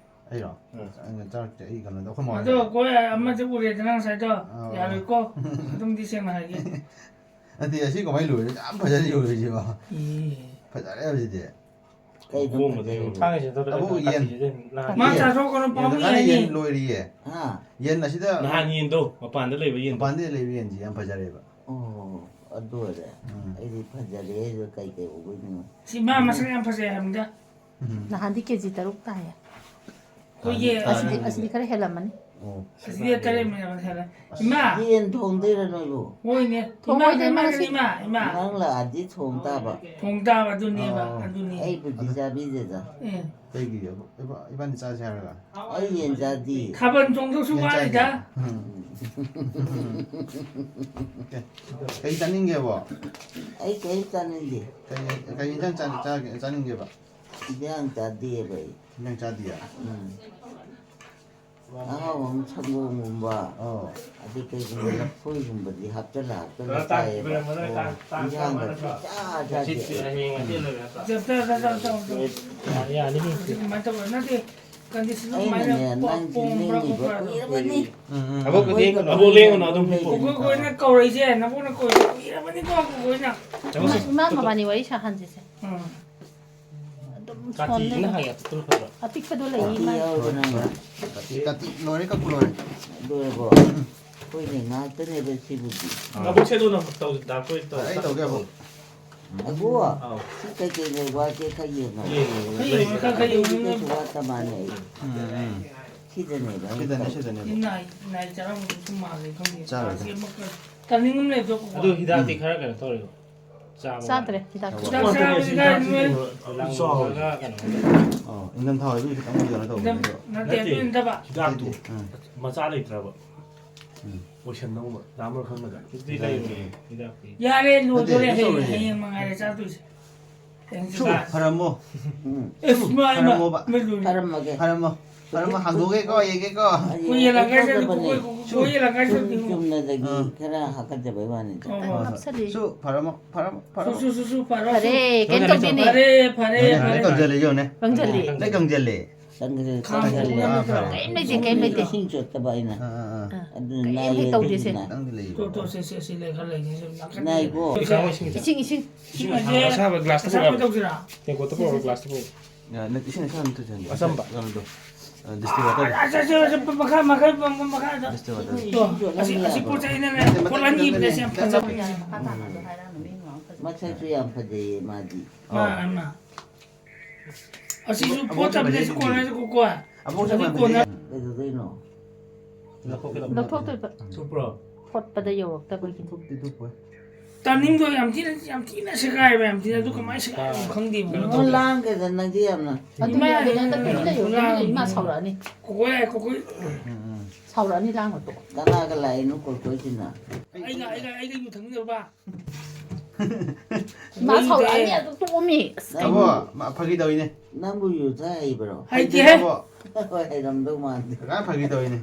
ꯑꯩꯔꯣ? ꯎꯝ꯫ ꯑꯩꯅ ꯆꯥꯔꯛꯇꯦ꯫ ꯑꯩ ꯀꯩꯅꯣꯗ ꯑꯩꯈꯣꯏ ꯃꯥ ꯑꯗꯣ ꯍꯣꯏꯗ꯫ ꯀꯣꯏ ꯑꯃꯁꯦ ꯎꯔꯦꯗꯅ ꯉꯁꯥꯏꯗꯣ꯫ ꯑꯣ꯫ ꯌꯥꯔꯣꯏꯀꯣ꯫ ꯑꯗꯨꯝꯗꯤ ꯁꯦꯡꯅ ꯍꯥꯏꯒꯦ꯫ ꯅꯠꯇꯦ ꯑꯁꯤ ꯀꯃꯥꯏꯅ ꯂꯣꯏꯔꯦ? ꯌꯥꯝ ꯐꯖꯅ ꯂꯣꯏꯔꯤꯁꯤꯕꯣ꯫ ꯏ꯫ ꯐꯖꯔꯦ ꯍꯧꯖꯤꯛꯇꯤ꯫ ꯀꯩꯗ ꯈꯣꯡꯕꯗ ꯐꯖꯩ? ꯌꯦꯡꯉꯨ꯫ ꯊꯥꯡꯒꯩꯁꯦ ꯑꯗꯨ ꯑꯕꯣꯛ ꯌꯦꯟ꯫ ꯅꯍꯥꯟ ꯃꯥ ꯌꯦꯟ꯫ ꯆꯥꯊꯣꯛꯀꯅꯨ ꯄꯥꯝꯃꯨꯏ ꯌꯦꯟ ꯍꯥꯏꯅꯤ꯫ ꯂꯣꯏꯔꯤꯌꯦ꯫ ꯍꯥ? ꯌꯦꯟ ꯑꯁꯤꯗ ꯅꯍꯥꯟ ꯌꯦꯟꯗꯣ ꯃꯄꯥꯟꯗ ꯂꯩꯕ ꯌꯦꯟꯗꯣ꯫ ꯃꯄꯥꯟꯗ ꯂꯩꯕ ꯌꯦꯟꯁꯤ ꯌꯥꯝ ꯐꯖꯔꯦꯕ꯫ ꯑꯣ, ꯑꯗꯨ ꯑꯣꯏꯔꯦ꯫ ꯎꯝ꯫ ꯑꯩꯗꯤ ꯐꯖꯔꯦ ꯍꯥꯏꯗꯣ ꯀꯩ ꯀꯩ ꯎꯕꯩꯅꯣ? ꯁꯤ ꯃꯥ ꯃꯁꯛ ꯌꯥꯝ ꯐꯖꯩ ꯍꯥꯏꯕꯅꯤꯗ꯫ ꯎꯝ꯫ ꯅꯍꯥꯟꯗꯤ ꯀꯦꯖꯤ ꯇꯔꯨꯛ ꯇꯥꯏꯌꯦ꯫ ꯑꯩꯈꯣꯏꯒꯤ ꯑꯥ, ꯑꯁꯤꯗꯤ ꯑꯁꯤꯗꯤ ꯈꯔ ꯍꯦꯜꯂꯝꯃꯅꯤ꯫ ꯑꯣ꯫ ꯑꯁꯤꯗꯤ ꯇꯔꯦꯠ ꯃꯌꯥꯝ ꯍꯦꯜꯂꯦ꯫ ꯏꯃꯥ, ꯌꯦꯟ ꯊꯣꯡꯗꯣꯏꯔ ꯅꯣꯏꯕꯨ? ꯃꯣꯏꯅꯦ꯫ ꯏꯃꯥ, ꯊꯣꯡꯉꯣꯏꯗ, ꯏꯃꯥ, ꯏꯃꯥ, ꯉꯁꯤ ꯏꯃꯥ, ꯏꯃꯥ꯫ ꯅꯪ ꯂꯥꯛꯑꯗꯤ ꯊꯣꯡ ꯇꯥꯕ꯫ ꯊꯣꯡ ꯇꯥꯕ ꯑꯗꯨꯅꯦꯕ, ꯑꯣ꯫ ꯑꯗꯨꯅꯦ꯫ ꯑꯩꯕꯨꯗꯤ ꯆꯥꯕꯤꯗꯦꯗ꯫ ꯑꯦ, ꯀꯩꯒꯤ? ꯏꯕꯥ-, ꯏꯕꯥꯅꯤ ꯆꯥꯁꯦ ꯍꯥꯏꯔꯒ? ꯑꯩ ꯌꯦꯟ ꯆꯥꯗꯤ꯫ ꯊꯥꯕꯜ ꯆꯣꯡꯗꯧꯁꯨ ꯌꯦꯟ ꯆꯥꯁꯦ꯫ ꯋꯥꯠꯂꯤꯗ꯫ ꯎꯝ꯫ ꯀꯩ ꯆꯥꯅꯤꯡꯒꯦꯕꯣ? ꯑꯩ ꯀꯔꯤꯝ ꯆꯥꯅꯤꯡꯗꯦ꯫ ꯀꯩ, ꯀꯩ ꯌꯦꯟꯖꯥꯡ ꯆꯥ-, ꯆꯥꯒꯦ, ꯆꯥꯅꯤꯡꯒꯦꯕ? ꯏꯟꯖꯥꯡ ꯆꯥꯗꯦꯕ ꯑꯩ꯫ ꯌꯦꯟꯖꯥꯡ ꯆꯥꯗꯤꯌꯦ? ꯎꯝ꯫ ꯑꯍꯥꯎꯕ ꯑꯃ ꯁꯪꯒꯣꯝꯒꯨꯝꯕ, ꯑꯣ꯫ ꯑꯗꯩ ꯀꯩꯒꯨꯝꯕ ꯂꯐꯣꯏꯒꯨꯝꯕꯗꯤ ꯍꯥꯞꯆꯜꯂ ꯍꯥꯞꯆꯜꯂ ꯆꯥꯏꯌꯦꯕ꯫ ꯏꯟꯖꯥꯡꯒ ꯁꯨꯡꯆꯥ ꯆꯥꯗꯦ꯫ ꯆꯞ ꯆꯥ-, ꯆꯥ-, ꯆꯥ-, ꯆꯥ-, ꯆꯥ-, ꯌꯥꯅꯤ ꯃꯤ꯫ ꯁꯤ ꯀꯃꯥꯏꯅ ꯇꯧꯕ? ꯅꯠꯇꯦ, ꯀꯟꯗꯤꯁꯟꯗꯣ ꯑꯩꯅꯅꯦ ꯀꯃꯥꯏꯅ ꯄꯣ-, ꯅꯪꯁꯤ ꯄꯣꯡꯕ꯭ꯔꯥ ꯅꯤꯡꯉꯤꯕ ꯈꯣꯠꯄ꯭ꯔꯥ? ꯀꯨꯏꯔꯕꯅꯤ꯫ ꯎꯝ, ꯎꯝ꯫ ꯑꯕꯣꯛꯀꯗꯤ ꯀꯩꯅꯣ? ꯑꯕꯣꯛ ꯂꯦꯡꯒꯅꯣ ꯑꯗꯨꯝ ꯍꯤꯞꯄꯣ꯫ ꯀꯣꯀꯣꯏ ꯀꯣꯏꯅ ꯀꯧꯔꯛꯏꯁꯦ ꯅꯕꯣꯛꯅ ꯀꯧꯔꯤꯁꯦ ꯀꯨꯏꯔꯕꯅꯤꯀꯣ, ꯀꯣꯀꯣꯏꯅ꯫ ꯏꯃꯥ ꯃꯕꯥꯅꯤ ꯋꯥꯔꯤ ꯁꯥꯍꯟꯁꯤꯁꯦ꯫ ꯎꯝ꯫ ꯑꯗꯨꯝ ꯀꯥꯇꯤꯁꯤꯅ ꯁꯣꯟꯗꯅ꯫ ꯍꯥꯏꯌꯦ ꯑꯄꯤꯛꯄꯗꯣ ꯐꯠꯇ꯭ꯔꯣ? ꯑꯄꯤꯛꯄꯗꯣ ꯂꯩꯌꯦ ꯀꯥꯇꯤ ꯏꯃꯥ꯫ ꯌꯥꯎꯔꯕ ꯅꯪ? ꯀꯥꯇꯤ, ꯀꯥꯇꯤ ꯂꯣꯏꯔꯦ, ꯀꯛꯄ ꯂꯣꯏꯔꯦ꯫ ꯂꯣꯏꯔꯕꯣ? ꯑꯩꯈꯣꯏꯅꯦ ꯉꯥꯛꯇꯅꯦꯕ ꯁꯤꯕꯨꯗꯤ꯫ ꯂꯧꯕꯨꯛꯁꯦ ꯑꯗꯨꯅ ꯇꯧ-, ꯗꯥ ꯑꯩꯈꯣꯏ ꯇꯧ-, ꯑꯩ ꯇꯧꯒꯦ ꯑꯃꯨꯛ꯫ ꯑꯕꯨ, ꯑꯥꯎ꯫ ꯁꯤ ꯀꯩꯀꯩ ꯂꯩꯕ ꯋꯥꯠꯀꯦ ꯈꯔ ꯌꯦꯡꯉꯣ꯫ ꯌꯦꯡꯉꯣ, ꯈꯔ ꯌꯦꯡꯉꯣ, ꯂꯩꯕ꯭ꯔꯥ? ꯈꯔ ꯌꯦꯡꯉꯣ꯫ ꯀꯩꯁꯨ ꯋꯥꯠꯇ ꯃꯥꯟꯅꯦ ꯑꯩ꯫ ꯎꯝ, ꯎꯝ꯫ ꯁꯤꯗꯅꯦꯕ ꯑꯩ ꯁꯤꯗꯅꯦ, ꯇꯧ-, ꯁꯤꯗꯅꯦ꯫ ꯁꯤ ꯅꯥꯏ, ꯅꯥꯏ ꯆꯥꯔꯝꯕꯗꯨꯁꯨ ꯃꯥꯜꯂꯦ, ꯈꯪꯗꯦ꯫ ꯆꯥꯔꯣꯏꯗ꯫ ꯃꯥꯁꯦ ꯑꯃ ꯀ-, ꯇꯥꯅꯤꯡ ꯑꯃ ꯂꯩꯕꯗꯣ ꯀꯣ꯫ ꯑꯗꯨ ꯍꯤꯗꯥꯛꯇꯤ ꯎꯝ꯫ ꯈꯔ ꯀꯩꯅꯣ ꯇꯧꯔꯦꯕ꯫ ꯆꯥꯕ ꯆꯥꯗ꯭ꯔꯦ ꯋꯥꯠꯂꯦ꯫ ꯍꯤꯗꯥꯛ꯫ ꯍꯤꯗꯥꯛ ꯆꯥꯕꯗꯤ ꯀꯥꯏꯗꯅꯣ? ꯂꯥꯡꯕꯒ ꯀꯩꯅꯣ꯫ ꯑꯣ, ꯏꯪꯊꯝꯊꯥ ꯑꯣꯏꯕꯒꯤ ꯈꯤꯇꯪ ꯀꯩꯅꯣ ꯇꯧꯕꯅꯦ ꯏꯪꯊꯝ-, ꯑꯗꯣ꯫ ꯅꯠꯇꯦ, ꯅꯠꯇꯦ꯫ ꯑꯗꯨ ꯅꯠꯇꯕ꯫ ꯍꯤꯗꯥꯛꯇꯣ ꯎꯝ꯫ ꯃꯆꯥ ꯂꯩꯇ꯭ꯔꯕ? ꯎꯝ꯫ ꯑꯣꯏꯁꯟꯅꯧꯕ, ꯗꯥ ꯑꯃꯔ ꯈꯪꯒꯗ꯭ꯔꯥ? ꯑꯗꯨꯗꯤ ꯂꯩꯔꯣꯏ, ꯍꯤꯗꯥꯛꯇꯤ꯫ ꯌꯥꯔꯦ, ꯂꯣꯏꯗꯣꯔꯦ꯫ ꯅꯠꯇꯦ, ꯍꯌꯦꯡ, ꯇꯧꯔꯣꯏ꯫ ꯍꯌꯦꯡ ꯃꯉꯥꯏꯔꯦ ꯆꯥꯗꯣꯏꯁꯦ꯫ ꯁꯨ, ꯐꯔꯝꯃꯣ꯫ ꯎꯝ꯫ ꯑꯦꯁ, ꯃꯥ, ꯏꯃꯥ, ꯐꯔꯝꯃꯣꯕ꯫ ꯃꯥ ꯂꯣꯏꯔꯦ꯫ ꯐꯔꯝꯃꯒꯦ꯫ ꯐꯔꯝꯃꯣ꯫ ꯐꯔꯝꯃꯣ, ꯍꯥꯡꯗꯣꯛꯑꯒꯦꯀꯣ, ꯌꯦꯡꯒꯦꯀꯣ꯫ ꯑꯩ ꯀꯣꯏ ꯌꯦꯜꯂꯛꯀꯥꯏꯁꯦ, ꯍꯥꯏꯗꯣꯛꯇꯕꯅꯦ꯫ ꯀꯣꯏ, ꯀꯣꯏ ꯌꯦꯜꯂꯛꯀꯥꯏꯁꯦ ꯁꯨꯝ ꯌꯦꯡꯉꯣ꯫ ꯆꯨꯝꯅꯗꯒꯤ ꯑꯥ꯫ ꯈꯔ ꯍꯥꯀꯠꯆꯕꯩ ꯋꯥꯅꯤꯗ꯫ ꯍꯣꯏ, ꯍꯣꯏ꯫ ꯍꯣꯏ, ꯍꯣꯏ꯫ ꯁꯨ, ꯐꯔꯝꯃꯣ, ꯐꯔꯝꯃꯣ, ꯐꯔꯝꯃꯣ꯫ ꯁꯨ, ꯁꯨ, ꯁꯨ, ꯁꯨ, ꯐꯔꯣ, ꯐꯔꯦ, ꯁꯨ꯫ ꯀꯩꯝ ꯇꯧꯗꯦꯅꯦ꯫ ꯐꯔꯦ, ꯐꯔꯦ, ꯌꯦꯡꯉꯣꯅꯦ, ꯐꯔꯦ꯫ ꯀꯪꯖꯜꯂꯦ, ꯌꯦꯡꯉꯣꯅꯦ꯫ ꯀꯪꯖꯜꯂꯦ꯫ ꯂꯣꯏ ꯀꯪꯖꯜꯂꯦ꯫ ꯆꯪꯈ꯭ꯔꯦ, ꯈꯥꯡ ꯆꯪꯈ꯭ꯔꯦ꯫ ꯄꯨꯡ ꯑꯥ, ꯐꯔꯦ꯫ ꯀꯔꯤꯝ ꯂꯩꯇꯦ, ꯀꯔꯤꯝ ꯂꯩꯇꯦ꯫ ꯏꯁꯤꯡ ꯆꯣꯠꯇꯕ ꯑꯩꯅ꯫ ꯑꯥ, ꯑꯥ, ꯑꯥ꯫ ꯑꯗꯨꯅ ꯀꯔꯤꯝ ꯍꯦꯛ ꯅꯥꯏꯌꯦ ꯇꯧꯗꯦꯁꯦ꯫ ꯑꯗꯨꯅ꯫ ꯈꯤꯇꯪꯗꯤ ꯂꯩꯌꯦ꯫ ꯇꯣ, ꯇꯣ, ꯁꯦ, ꯁꯦ, ꯁꯤ ꯂꯩ, ꯈꯔ ꯂꯩ, ꯁꯤ ꯅꯥꯀꯟꯗ꯫ ꯅꯥꯏꯀꯣ꯫ ꯏꯁꯤꯡ, ꯏꯁꯤꯡ꯫ ꯏꯁꯤꯡ ꯏꯁꯤꯡ ꯑꯁꯦ ꯑꯁꯥꯕ ꯒ꯭ꯂꯥꯁꯇ ꯑꯁꯥꯕ ꯄꯨꯔꯛꯑꯣ꯫ ꯇꯧꯁꯤꯔꯥ? ꯇꯦꯡꯀꯣꯠꯇ ꯄꯨꯔꯛꯑꯣ, ꯒ꯭ꯂꯥꯁꯇ ꯄꯨꯔꯛꯑꯣ꯫ ꯌꯥ, ꯅꯠꯇꯦ, ꯏꯁꯤꯡ ꯑꯁꯥꯕ ꯑꯝꯇ ꯆꯪꯗꯦ꯫ ꯑꯆꯝꯕ꯫ ꯀꯩꯅꯣꯗꯣ, ꯑ, distilled water꯫ ꯑꯁ, ꯑꯁ, ꯑꯁ, ꯃꯈꯥ, ꯃꯈꯥ, ꯃꯈꯥ, ꯃꯈꯥ, ꯃꯈꯥ꯫ Distilled water꯫ ꯇꯣ, ꯑꯁꯤ, ꯑꯁꯤ ꯄꯣꯠ ꯆꯩ ꯑꯩꯅꯅꯦ, ꯅꯠꯇꯦ, ꯄꯣꯠ ꯃꯊꯛ, ꯑꯅꯤ ꯃꯊꯛ, ꯏꯕꯗ ꯁꯤ ꯌꯥꯝ ꯃꯊꯛ, ꯐꯖꯕꯅꯦ꯫ ꯃꯊꯛ꯫ ꯃꯁꯛꯁꯨ ꯌꯥꯝ ꯐꯖꯩꯌꯦ ꯃꯥꯗꯤ꯫ ꯃꯥ, ꯑꯧ꯫ ꯃꯥ꯫ ꯑꯁꯤꯁꯨ ꯑꯕꯣꯛ ꯐꯣꯠꯇꯕꯅꯦ, ꯁꯤ ꯆꯠꯃꯟꯗ꯭ꯔꯗꯤ꯫ ꯀꯣꯟꯅꯔꯁꯦ, ꯀꯣꯀꯣ꯫ ꯑꯕꯣꯛ ꯑꯁꯤ ꯆꯠꯃꯟꯗ꯭ꯔꯗꯤ꯫ ꯀꯣꯟꯅ-, ꯀꯩꯗꯧꯗꯣꯏꯅꯣ? ꯂꯧꯊꯣꯛꯀꯗꯕꯅꯤ꯫ ꯂꯧꯊꯣꯛꯇꯣꯏꯕ꯫ ꯆꯨꯞꯄ꯭ꯔꯣ? ꯐꯣꯠꯄꯗ ꯌꯧꯔꯛꯇꯕꯒꯤꯅꯤ꯫ ꯊꯨꯞꯇꯤ ꯊꯨꯞꯄꯣꯏ꯫ ꯇꯥꯅꯤꯡꯗꯣ ꯌꯥꯝ ꯊꯤꯅ, ꯌꯥꯝ ꯊꯤꯅ ꯁꯦꯒꯥꯏꯕ, ꯌꯥꯝ ꯊꯤꯅ꯫ ꯑꯗꯨ ꯀꯃꯥꯏꯅ ꯁꯦꯒꯥꯏꯕꯅꯣ ꯈꯪꯗꯦꯕ꯫ ꯀꯩꯅꯣ ꯅꯪꯉꯣꯟ ꯇꯧꯗꯦ꯫ ꯂꯥꯡꯒꯦꯗ ꯅꯪꯗꯤ ꯌꯥꯝꯅ꯫ ꯑꯗꯨꯅꯦ, ꯏꯃꯥ! ꯑꯗꯨꯅꯦ, ꯍꯟꯗꯛ ꯇꯨꯃꯤꯟ ꯂꯩꯌꯣ, ꯇꯨꯃꯤꯟ ꯂꯩꯌꯣ, ꯏꯃꯥ ꯁꯥꯎꯔꯛꯑꯅꯤ꯫ ꯀꯣꯀꯣ ꯌꯥꯏ, ꯀꯣꯀꯣ꯫ ꯎꯝ, ꯎꯝ꯫ ꯁꯥꯎꯔꯛꯑꯅꯤ, ꯂꯥꯡꯒꯅꯨ꯫ ꯀꯅꯥꯒ ꯂꯥꯛꯏꯅꯣ ꯀꯣꯏꯀꯣꯏꯁꯤꯅ? ꯑꯩꯒ, ꯑꯩꯒ, ꯑꯩꯒ ꯌꯨ ꯊꯛꯃꯤꯟꯅꯔꯨꯕ꯫ ꯃꯥ ꯁꯥꯎꯔꯛꯑꯅꯤ, ꯑꯗꯨ ꯇꯣꯛꯑꯣꯃꯤ꯫ ꯑꯁ, ꯀꯩꯅꯣ? ꯑꯕꯣ, ꯃꯥ ꯐꯥꯒꯤ ꯇꯧꯔꯤꯅꯦ꯫ ꯅꯪꯕꯨ ꯌꯨ ꯊꯛ ꯍꯩꯕ꯭ꯔꯣ? ꯍꯩꯇꯦꯍꯦ꯫ ꯍꯩꯇꯦ, ꯑꯕꯣ꯫ ꯍꯣꯏ, ꯍꯩꯔꯝꯗꯧ ꯃꯥꯟꯗꯦ꯫ ꯀꯀꯥ ꯐꯥꯒꯤ ꯇꯧꯔꯤꯅꯦ꯫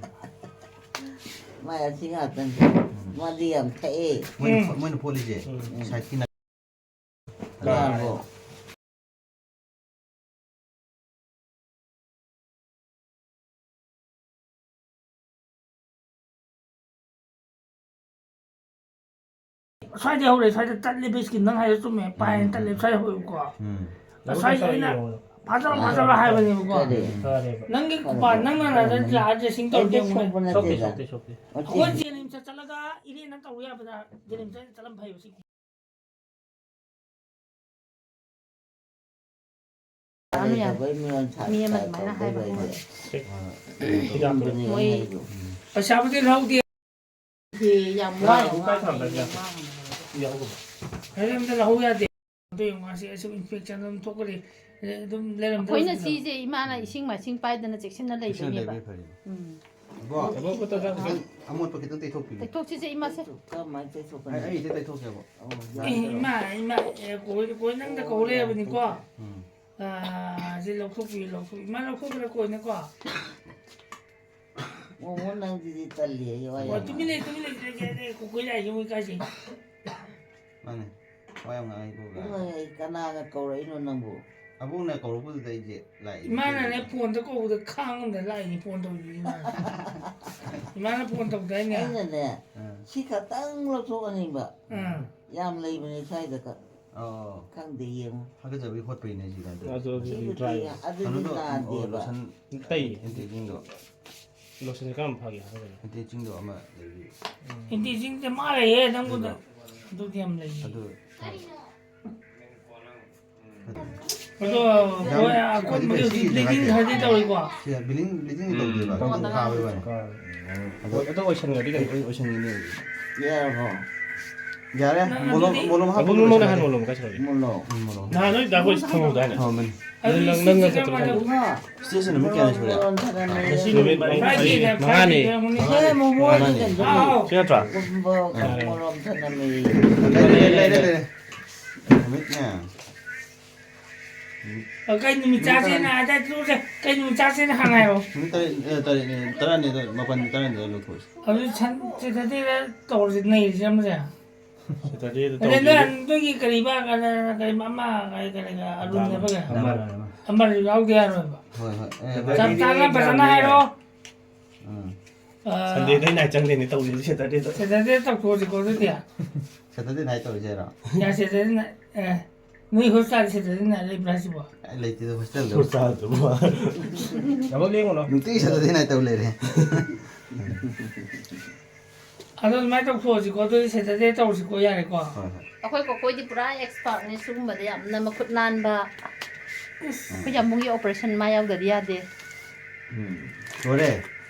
ꯃꯥꯏ ꯑꯁꯤ ꯉꯥꯛꯇꯅꯤ꯫ ꯎꯝ꯫ ꯃꯥꯗꯤ ꯌꯥꯝ ꯊꯛꯑꯦ꯫ ꯃꯣꯏꯅ ꯎꯝ꯫ ꯐ-, ꯃꯣꯏꯅ ꯐꯣꯠꯂꯤꯁꯦ, ꯎꯝ꯫ ꯁꯥꯏꯠꯀꯤ ꯅꯥ-, ꯌꯥꯔꯕꯣ? ꯁ꯭ꯋꯥꯏꯗꯩ ꯍꯧꯔꯛꯑꯦ, ꯁ꯭ꯋꯥꯏꯗ ꯇꯠꯂꯦꯕ ꯏꯁꯀꯤꯟ, ꯅꯪ ꯍꯥꯏꯗꯣ ꯆꯨꯝꯃꯦ, ꯄꯥꯏꯅ ꯎꯝ꯫ ꯇꯠꯂꯦꯕ, ꯁ꯭ꯋꯥꯏꯗ ꯍꯧꯔꯛꯑꯦꯕꯀꯣ꯫ ꯎꯝ꯫ ꯉꯁꯥꯏ ꯑꯩꯅ ꯐꯥꯖꯜꯂꯣ, ꯐꯥꯖꯜꯂꯣ ꯍꯥꯏꯕꯅꯦꯕꯀꯣ꯫ ꯀꯔꯤ? ꯐꯔꯦꯕ꯫ ꯅꯪꯒꯤ ꯈꯨꯄꯥꯟ, ꯅꯪꯅ ꯅꯥꯗ ꯂꯥꯛꯑ dressing ꯑꯩꯗꯤ ꯇꯧꯔꯗꯤ ꯑꯃꯨꯛꯅꯦ꯫ ꯁꯣꯛꯄ ꯅꯠꯇꯦꯗ꯫ ꯁꯣꯛꯇꯦ, ꯁꯣꯛꯇꯦ, ꯁꯣꯛꯇꯦ꯫ ꯑꯩꯈꯣꯏ ꯖꯦꯅꯤꯝꯁꯇ ꯆꯠꯂꯒ ꯏꯅꯦꯅ ꯇꯧ ꯌꯥꯕꯗ ꯖꯦꯅꯤꯝꯁꯇ ꯆꯠꯂꯝ ꯐꯩꯕ ꯁꯤ꯫ ꯌꯥꯝ ꯌꯥꯝ꯫ ꯂꯩꯇꯕꯩ ꯃꯤꯉꯣꯟ ꯁꯥ-, ꯃꯤ ꯑꯃ ꯁꯥ-, ꯑꯗꯨꯃꯥꯏꯅ ꯇꯧꯗꯣꯏ ꯍꯥꯏꯕ ꯂꯩꯇꯦ꯫ ꯍꯣꯏ꯫ ꯑꯥ, ꯍꯤꯗꯥꯛꯇꯣ꯫ ꯑꯗꯨꯅꯦ ꯃꯣꯏ ꯑꯩꯅ ꯍꯥꯏꯗꯣ꯫ ꯄꯩꯁꯥꯕꯨꯗꯤ ꯂꯧꯗꯦ꯫ ꯁꯤ ꯌꯥꯝ ꯋꯥꯏ꯫ ꯂꯥꯛꯑꯣ, ꯀꯥꯏ ꯊꯝꯕ꯭ꯔꯥ, ꯁꯤ ꯌꯥꯝ ꯋꯥꯏ꯫ ꯌꯥꯎꯗꯕ꯫ ꯍꯣꯔꯦꯟ ꯑꯝꯇ ꯂꯧꯍꯧ ꯌꯥꯗꯦ꯫ ꯑꯗꯨ ꯌꯦꯡꯉꯣ, ꯉꯁꯤ ꯑꯩꯁꯨ inspection ꯑꯗꯨꯝ ꯊꯣꯛꯀꯅꯤ꯫ ꯑꯗꯨꯝ ꯂꯩꯔꯝꯗ꯭ꯔꯁꯨ ꯑꯩꯈꯣꯏꯅ ꯁꯤꯁꯦ ꯏꯃꯥꯅ ꯏꯁꯤꯡ ꯃꯥꯏꯁꯤꯡ ꯄꯥꯏꯗꯅ ꯆꯦꯛꯁꯤꯟꯅ ꯆꯦꯛꯁꯤꯟꯅ ꯂꯩꯕꯅꯦꯕ꯫ ꯂꯩꯕꯅ ꯐꯔꯦ꯫ ꯎꯝ꯫ ꯏꯕꯣ, ꯈꯤꯇꯪ ꯑꯃꯣꯠꯄ ꯈꯤꯇꯪ ꯇꯩꯊꯣꯛꯄꯤꯒꯦ꯫ ꯇꯩꯊꯣꯛꯁꯤꯁꯦ ꯏꯃꯥꯁꯦ꯫ ꯀꯃꯥꯏꯅ ꯇꯩꯊꯣꯛꯀꯅꯤ? ꯑꯩ, ꯑꯩ ꯏꯆꯦ ꯇꯩꯊꯣꯛꯀꯦꯕ꯫ ꯑꯣ, ꯑꯦ, ꯌꯥꯗ꯭ꯔꯣ? ꯏꯃꯥ, ꯏꯃꯥ, ꯑꯦ, ꯀꯣꯏ-, ꯀꯣꯏ ꯅꯪꯗ ꯀꯧ ꯂꯩꯔꯕꯅꯤꯀꯣ꯫ ꯎꯝ꯫ ꯑꯥ, ꯁꯤ ꯂꯧꯊꯣꯛꯄꯤꯌꯨ, ꯂꯧꯊꯣꯛꯄꯤꯌꯨ꯫ ꯏꯃꯥ ꯂꯧꯊꯣꯛꯈ꯭ꯔꯦ ꯀꯣꯏꯅꯀꯣ꯫ ꯃꯣꯃꯣ ꯅꯪꯁꯤꯗꯤ ꯇꯜꯂꯤ, ꯑꯩ ꯋꯥ ꯑꯣ, ꯌꯥꯝ ꯇꯨꯃꯤꯟ ꯂꯩ, ꯉꯥꯡꯉꯦ꯫ ꯇꯨꯃꯤꯟ ꯂꯩ, ꯂꯩ, ꯂꯩ, ꯂꯩ, ꯀꯨꯀꯨꯏ ꯂꯥꯛꯏꯁꯦ ꯃꯣꯏ ꯀꯥꯏ ꯆꯠꯈꯤ? ꯃꯥꯅꯦ꯫ ꯋꯥ ꯌꯥꯝ ꯉꯥꯡꯉꯤꯀꯣ, ꯀꯥꯏ꯫ ꯏꯕꯨꯡꯉꯣ, ꯑꯩ ꯀꯅꯥꯅ ꯀꯧꯔꯛꯏꯅꯣ ꯅꯪꯕꯨ? ꯑꯕꯣꯛꯅ ꯀꯧꯔꯛꯄꯗꯨꯗ ꯑꯩꯁꯦ ꯂꯥꯛꯏꯅꯦ꯫ ꯏꯃꯥꯅꯅꯦ, ꯐꯣꯟꯗ ꯀꯧꯕꯗ ꯈꯥꯡ ꯑꯃꯗ ꯂꯥꯛꯏꯅꯦ, ꯐꯣꯟ ꯇꯧꯔꯤꯁꯦ ꯏꯃꯥꯅ꯫ ꯏꯃꯥꯅ ꯐꯣꯟ ꯇꯧꯗꯥꯏꯅꯦ? ꯑꯩꯅꯅꯦ, ꯑꯥ꯫ ꯁꯤ ꯈꯛꯇꯪ ꯂꯧꯊꯣꯛꯍꯟꯅꯤꯡꯕ꯫ ꯑꯥ꯫ ꯌꯥꯝ ꯂꯩꯕꯅꯦ ꯁ꯭ꯋꯥꯏꯗ ꯈꯛ꯫ ꯑꯣ꯫ ꯈꯪꯗꯦ, ꯌꯦꯡꯉꯨ꯫ ꯍꯥꯒꯠꯆꯕꯒꯤ ꯍꯣꯠꯄꯩꯅꯦ ꯁꯤꯗ꯫ ꯑꯗꯨ, ꯑꯗꯨ ꯁꯤꯕꯨꯗꯤ dry꯫ ꯑꯗꯨꯗꯤ ꯀꯩꯅꯣꯗꯣ, ꯑꯣ, ꯅꯥꯗꯦꯕ꯫ Lotion꯫ ꯇꯩ꯫ Anti agingꯗꯣ꯫ Lotion ꯀꯔꯝꯕ ꯐꯒꯦ ꯍꯥꯏꯕꯅꯣ? Anti agingꯗꯣ ꯑꯃ ꯂꯩꯔꯤ꯫ Anti agingꯁꯦ ꯃꯥ ꯂꯩꯌꯦ, ꯅꯪꯕꯨ꯫ ꯑꯗꯨꯗꯣ꯫ ꯑꯗꯨꯗꯤ ꯌꯥꯝ ꯂꯩꯌꯦ꯫ ꯑꯗꯨ꯫ ꯑꯗꯣ, ꯌꯥꯝ ꯍꯣꯏ, ꯑꯀꯣꯟꯕꯒꯤ ꯍꯧꯖꯤꯛ ꯁꯤꯒꯤꯁꯦ bleeding ꯍꯥꯏꯁꯦ꯫ ꯈꯔꯗꯤ ꯇꯧꯏꯀꯣ꯫ ꯁꯤ bleeding, bleedingꯗꯤ ꯎꯝ꯫ ꯇꯧꯗꯦꯕ꯫ ꯇꯧꯗꯦ꯫ ꯀꯥꯕꯩ ꯋꯥꯅꯤ꯫ ꯑꯗꯣ, ꯑꯗꯣ ꯑꯣꯏꯁꯟꯒ꯭ꯔꯗꯤ ꯀꯩꯅꯣ? ꯑꯣꯏ-, ꯑꯣꯏꯁꯟꯒꯤꯅꯤ꯫ ꯌꯥꯔꯕꯣ? ꯌꯥꯔꯦ꯫ ꯅꯪ ꯃꯣꯂꯣꯝ, ꯑꯗꯨꯗꯤ ꯃꯣꯂꯣꯝ ꯍꯥꯞꯄ ꯑꯗꯨ ꯃꯣꯂꯣꯝ ꯂꯣꯏꯁꯜꯂꯦ꯫ ꯍꯥꯟꯅ ꯃꯣꯂꯣꯝ ꯀꯥꯏ ꯁꯥꯟꯅꯒꯦ? ꯃꯣꯂꯣꯝ꯫ ꯎꯝ, ꯃꯣꯂꯣꯝ꯫ ꯅꯍꯥꯟ ꯅꯣꯏ ꯗꯥ ꯍꯣꯏ ꯊꯝꯍꯧꯗꯥꯏꯅꯦ? ꯊꯝꯃꯝꯃꯅꯤ꯫ ꯑꯗꯨꯗꯤ ꯅꯪ, ꯅꯪ ꯁꯤꯁꯦ ꯆꯠꯄꯗ ꯀꯃꯥꯏꯅ ꯇꯧꯕ? ꯇꯧꯕꯅꯣ? ꯁꯤꯁꯦ ꯅꯨꯃꯤꯠ ꯀꯌꯥꯅꯤ ꯁꯨꯔꯦ? ꯅꯨꯃꯤꯠ ꯃꯔꯤ, ꯐ꯭ꯔꯥꯏꯗꯦꯗ, ꯃꯉꯥꯅꯤ꯫ ꯐ꯭ꯔꯥꯏꯗꯦꯗ ꯃꯣꯃꯣ ꯃꯉꯥꯅꯤ꯫ ꯀꯩꯅꯣ ꯍꯥꯎ꯫ ꯁꯤ ꯅꯠꯇ꯭ꯔꯣ? ꯀꯨꯝꯕ ꯑꯥ꯫ ꯃꯣꯔꯣꯝ ꯊꯅꯝꯃꯤ꯫ ꯂꯩꯔꯦ, ꯂꯩꯔꯦ, ꯂꯩꯔꯦ, ꯂꯩꯔꯦ꯫ ꯅꯨꯃꯤꯠꯅꯦ꯫ ꯑ, ꯀꯩ ꯅꯨꯃꯤꯠ ꯆꯥꯁꯦꯅ ꯍꯥꯏꯗꯥꯏ? ꯆꯠꯂꯨꯁꯦ꯫ ꯀꯩ ꯅꯨꯃꯤꯠ ꯆꯥꯁꯦꯅ ꯍꯥꯟꯅ ꯍꯥꯏꯔꯣ꯫ ꯅꯨꯃꯤꯠ ꯇꯔꯦꯠ, ꯑ, ꯇꯔꯦꯠꯅꯦ, ꯇꯔꯥꯅꯤꯗ, ꯃꯥꯄꯟ, ꯇꯔꯥꯅꯤꯗ ꯂꯧꯊꯣꯛꯑꯁꯤ꯫ ꯑꯗꯨ ꯁꯟ-, Saturdayꯗ ꯇꯧꯔꯁꯤ, ꯅꯩꯔꯁꯤ ꯑꯃꯁꯦ꯫ Saturdayꯗ ꯑꯗꯩ ꯅꯣꯏ ꯇꯧꯁꯤ꯫ ꯅꯣꯏꯒꯤ ꯀꯔꯤꯕ, ꯀꯔꯤ, ꯀꯔꯤ, ꯑꯃ, ꯀꯔꯤ, ꯀꯔꯤ, ꯑꯔꯨꯟ ꯍꯥꯏꯕ ꯀꯩ? ꯑꯃꯔ꯫ ꯑꯃꯔ ꯌꯥꯎꯗꯦ ꯍꯥꯏꯔꯣꯏꯕ꯫ ꯍꯣꯏ, ꯍꯣꯏ꯫ ꯑꯦ, ꯆꯞ ꯆꯥꯅ ꯐꯖꯅ ꯍꯥꯏꯔꯣ꯫ ꯎꯝ꯫ ꯑ, Sundayꯗ ꯑꯩ night ꯆꯪꯗꯣꯏꯅꯦ ꯇꯧꯔꯤꯁꯦ Saturdayꯗ꯫ Saturdayꯗ ꯇꯧꯊꯣꯛꯑꯁꯤꯀꯣ ꯑꯗꯨꯗꯤ꯫ Saturday night ꯇꯧꯔꯁꯦ ꯍꯥꯏꯔꯣ? ꯌꯥꯏ, Saturday night, ꯑꯦ꯫ ꯅꯣꯏ ꯍꯣꯁꯇꯥꯜ ꯁꯦꯇꯔꯗꯦ ꯅꯥꯏꯠ ꯂꯩꯕ꯭ꯔꯥ ꯍꯥꯏꯁꯤꯕꯣ? ꯑꯩ ꯂꯩꯇꯦꯗ ꯍꯣꯁꯇꯦꯜꯗ꯫ ꯍꯣꯁꯇꯥꯜꯗꯨꯕꯨ꯫ ꯌꯥꯝ ꯂꯦꯡꯉꯨꯅꯣ꯫ ꯅꯨꯡꯇꯤꯒꯤ ꯁꯦꯇꯔꯗꯦ ꯅꯥꯏꯠ ꯇꯧ ꯂꯩꯔꯦ꯫ ꯑꯗꯣ ꯑꯗꯨꯃꯥꯏꯅ ꯇꯧꯊꯣꯛꯑꯁꯤꯀꯣ, ꯑꯗꯨꯗꯤ ꯁꯦꯇꯔꯗꯦ ꯇꯧꯔꯁꯤꯀꯣ, ꯌꯥꯔꯦꯀꯣ? ꯍꯣꯏ, ꯍꯣꯏ꯫ ꯑꯩꯈꯣꯏ ꯀꯣꯀꯣꯏꯗꯤ ꯄꯨꯔꯥ ꯑꯦꯛꯁꯄꯥꯔꯠꯅꯤ ꯁꯤꯒꯨꯝꯕꯗ, ꯌꯥꯝꯅ ꯃꯈꯨꯠ ꯅꯥꯟꯕ꯫ ꯑꯩꯈꯣꯏ ꯌꯥꯝꯕꯨꯡꯒꯤ ꯑꯣꯄꯔꯦꯁꯟ ꯃꯥ ꯌꯥꯎꯗꯗꯤ ꯌꯥꯗꯦ꯫ ꯎꯝ꯫ ꯂꯣꯏꯔꯦ?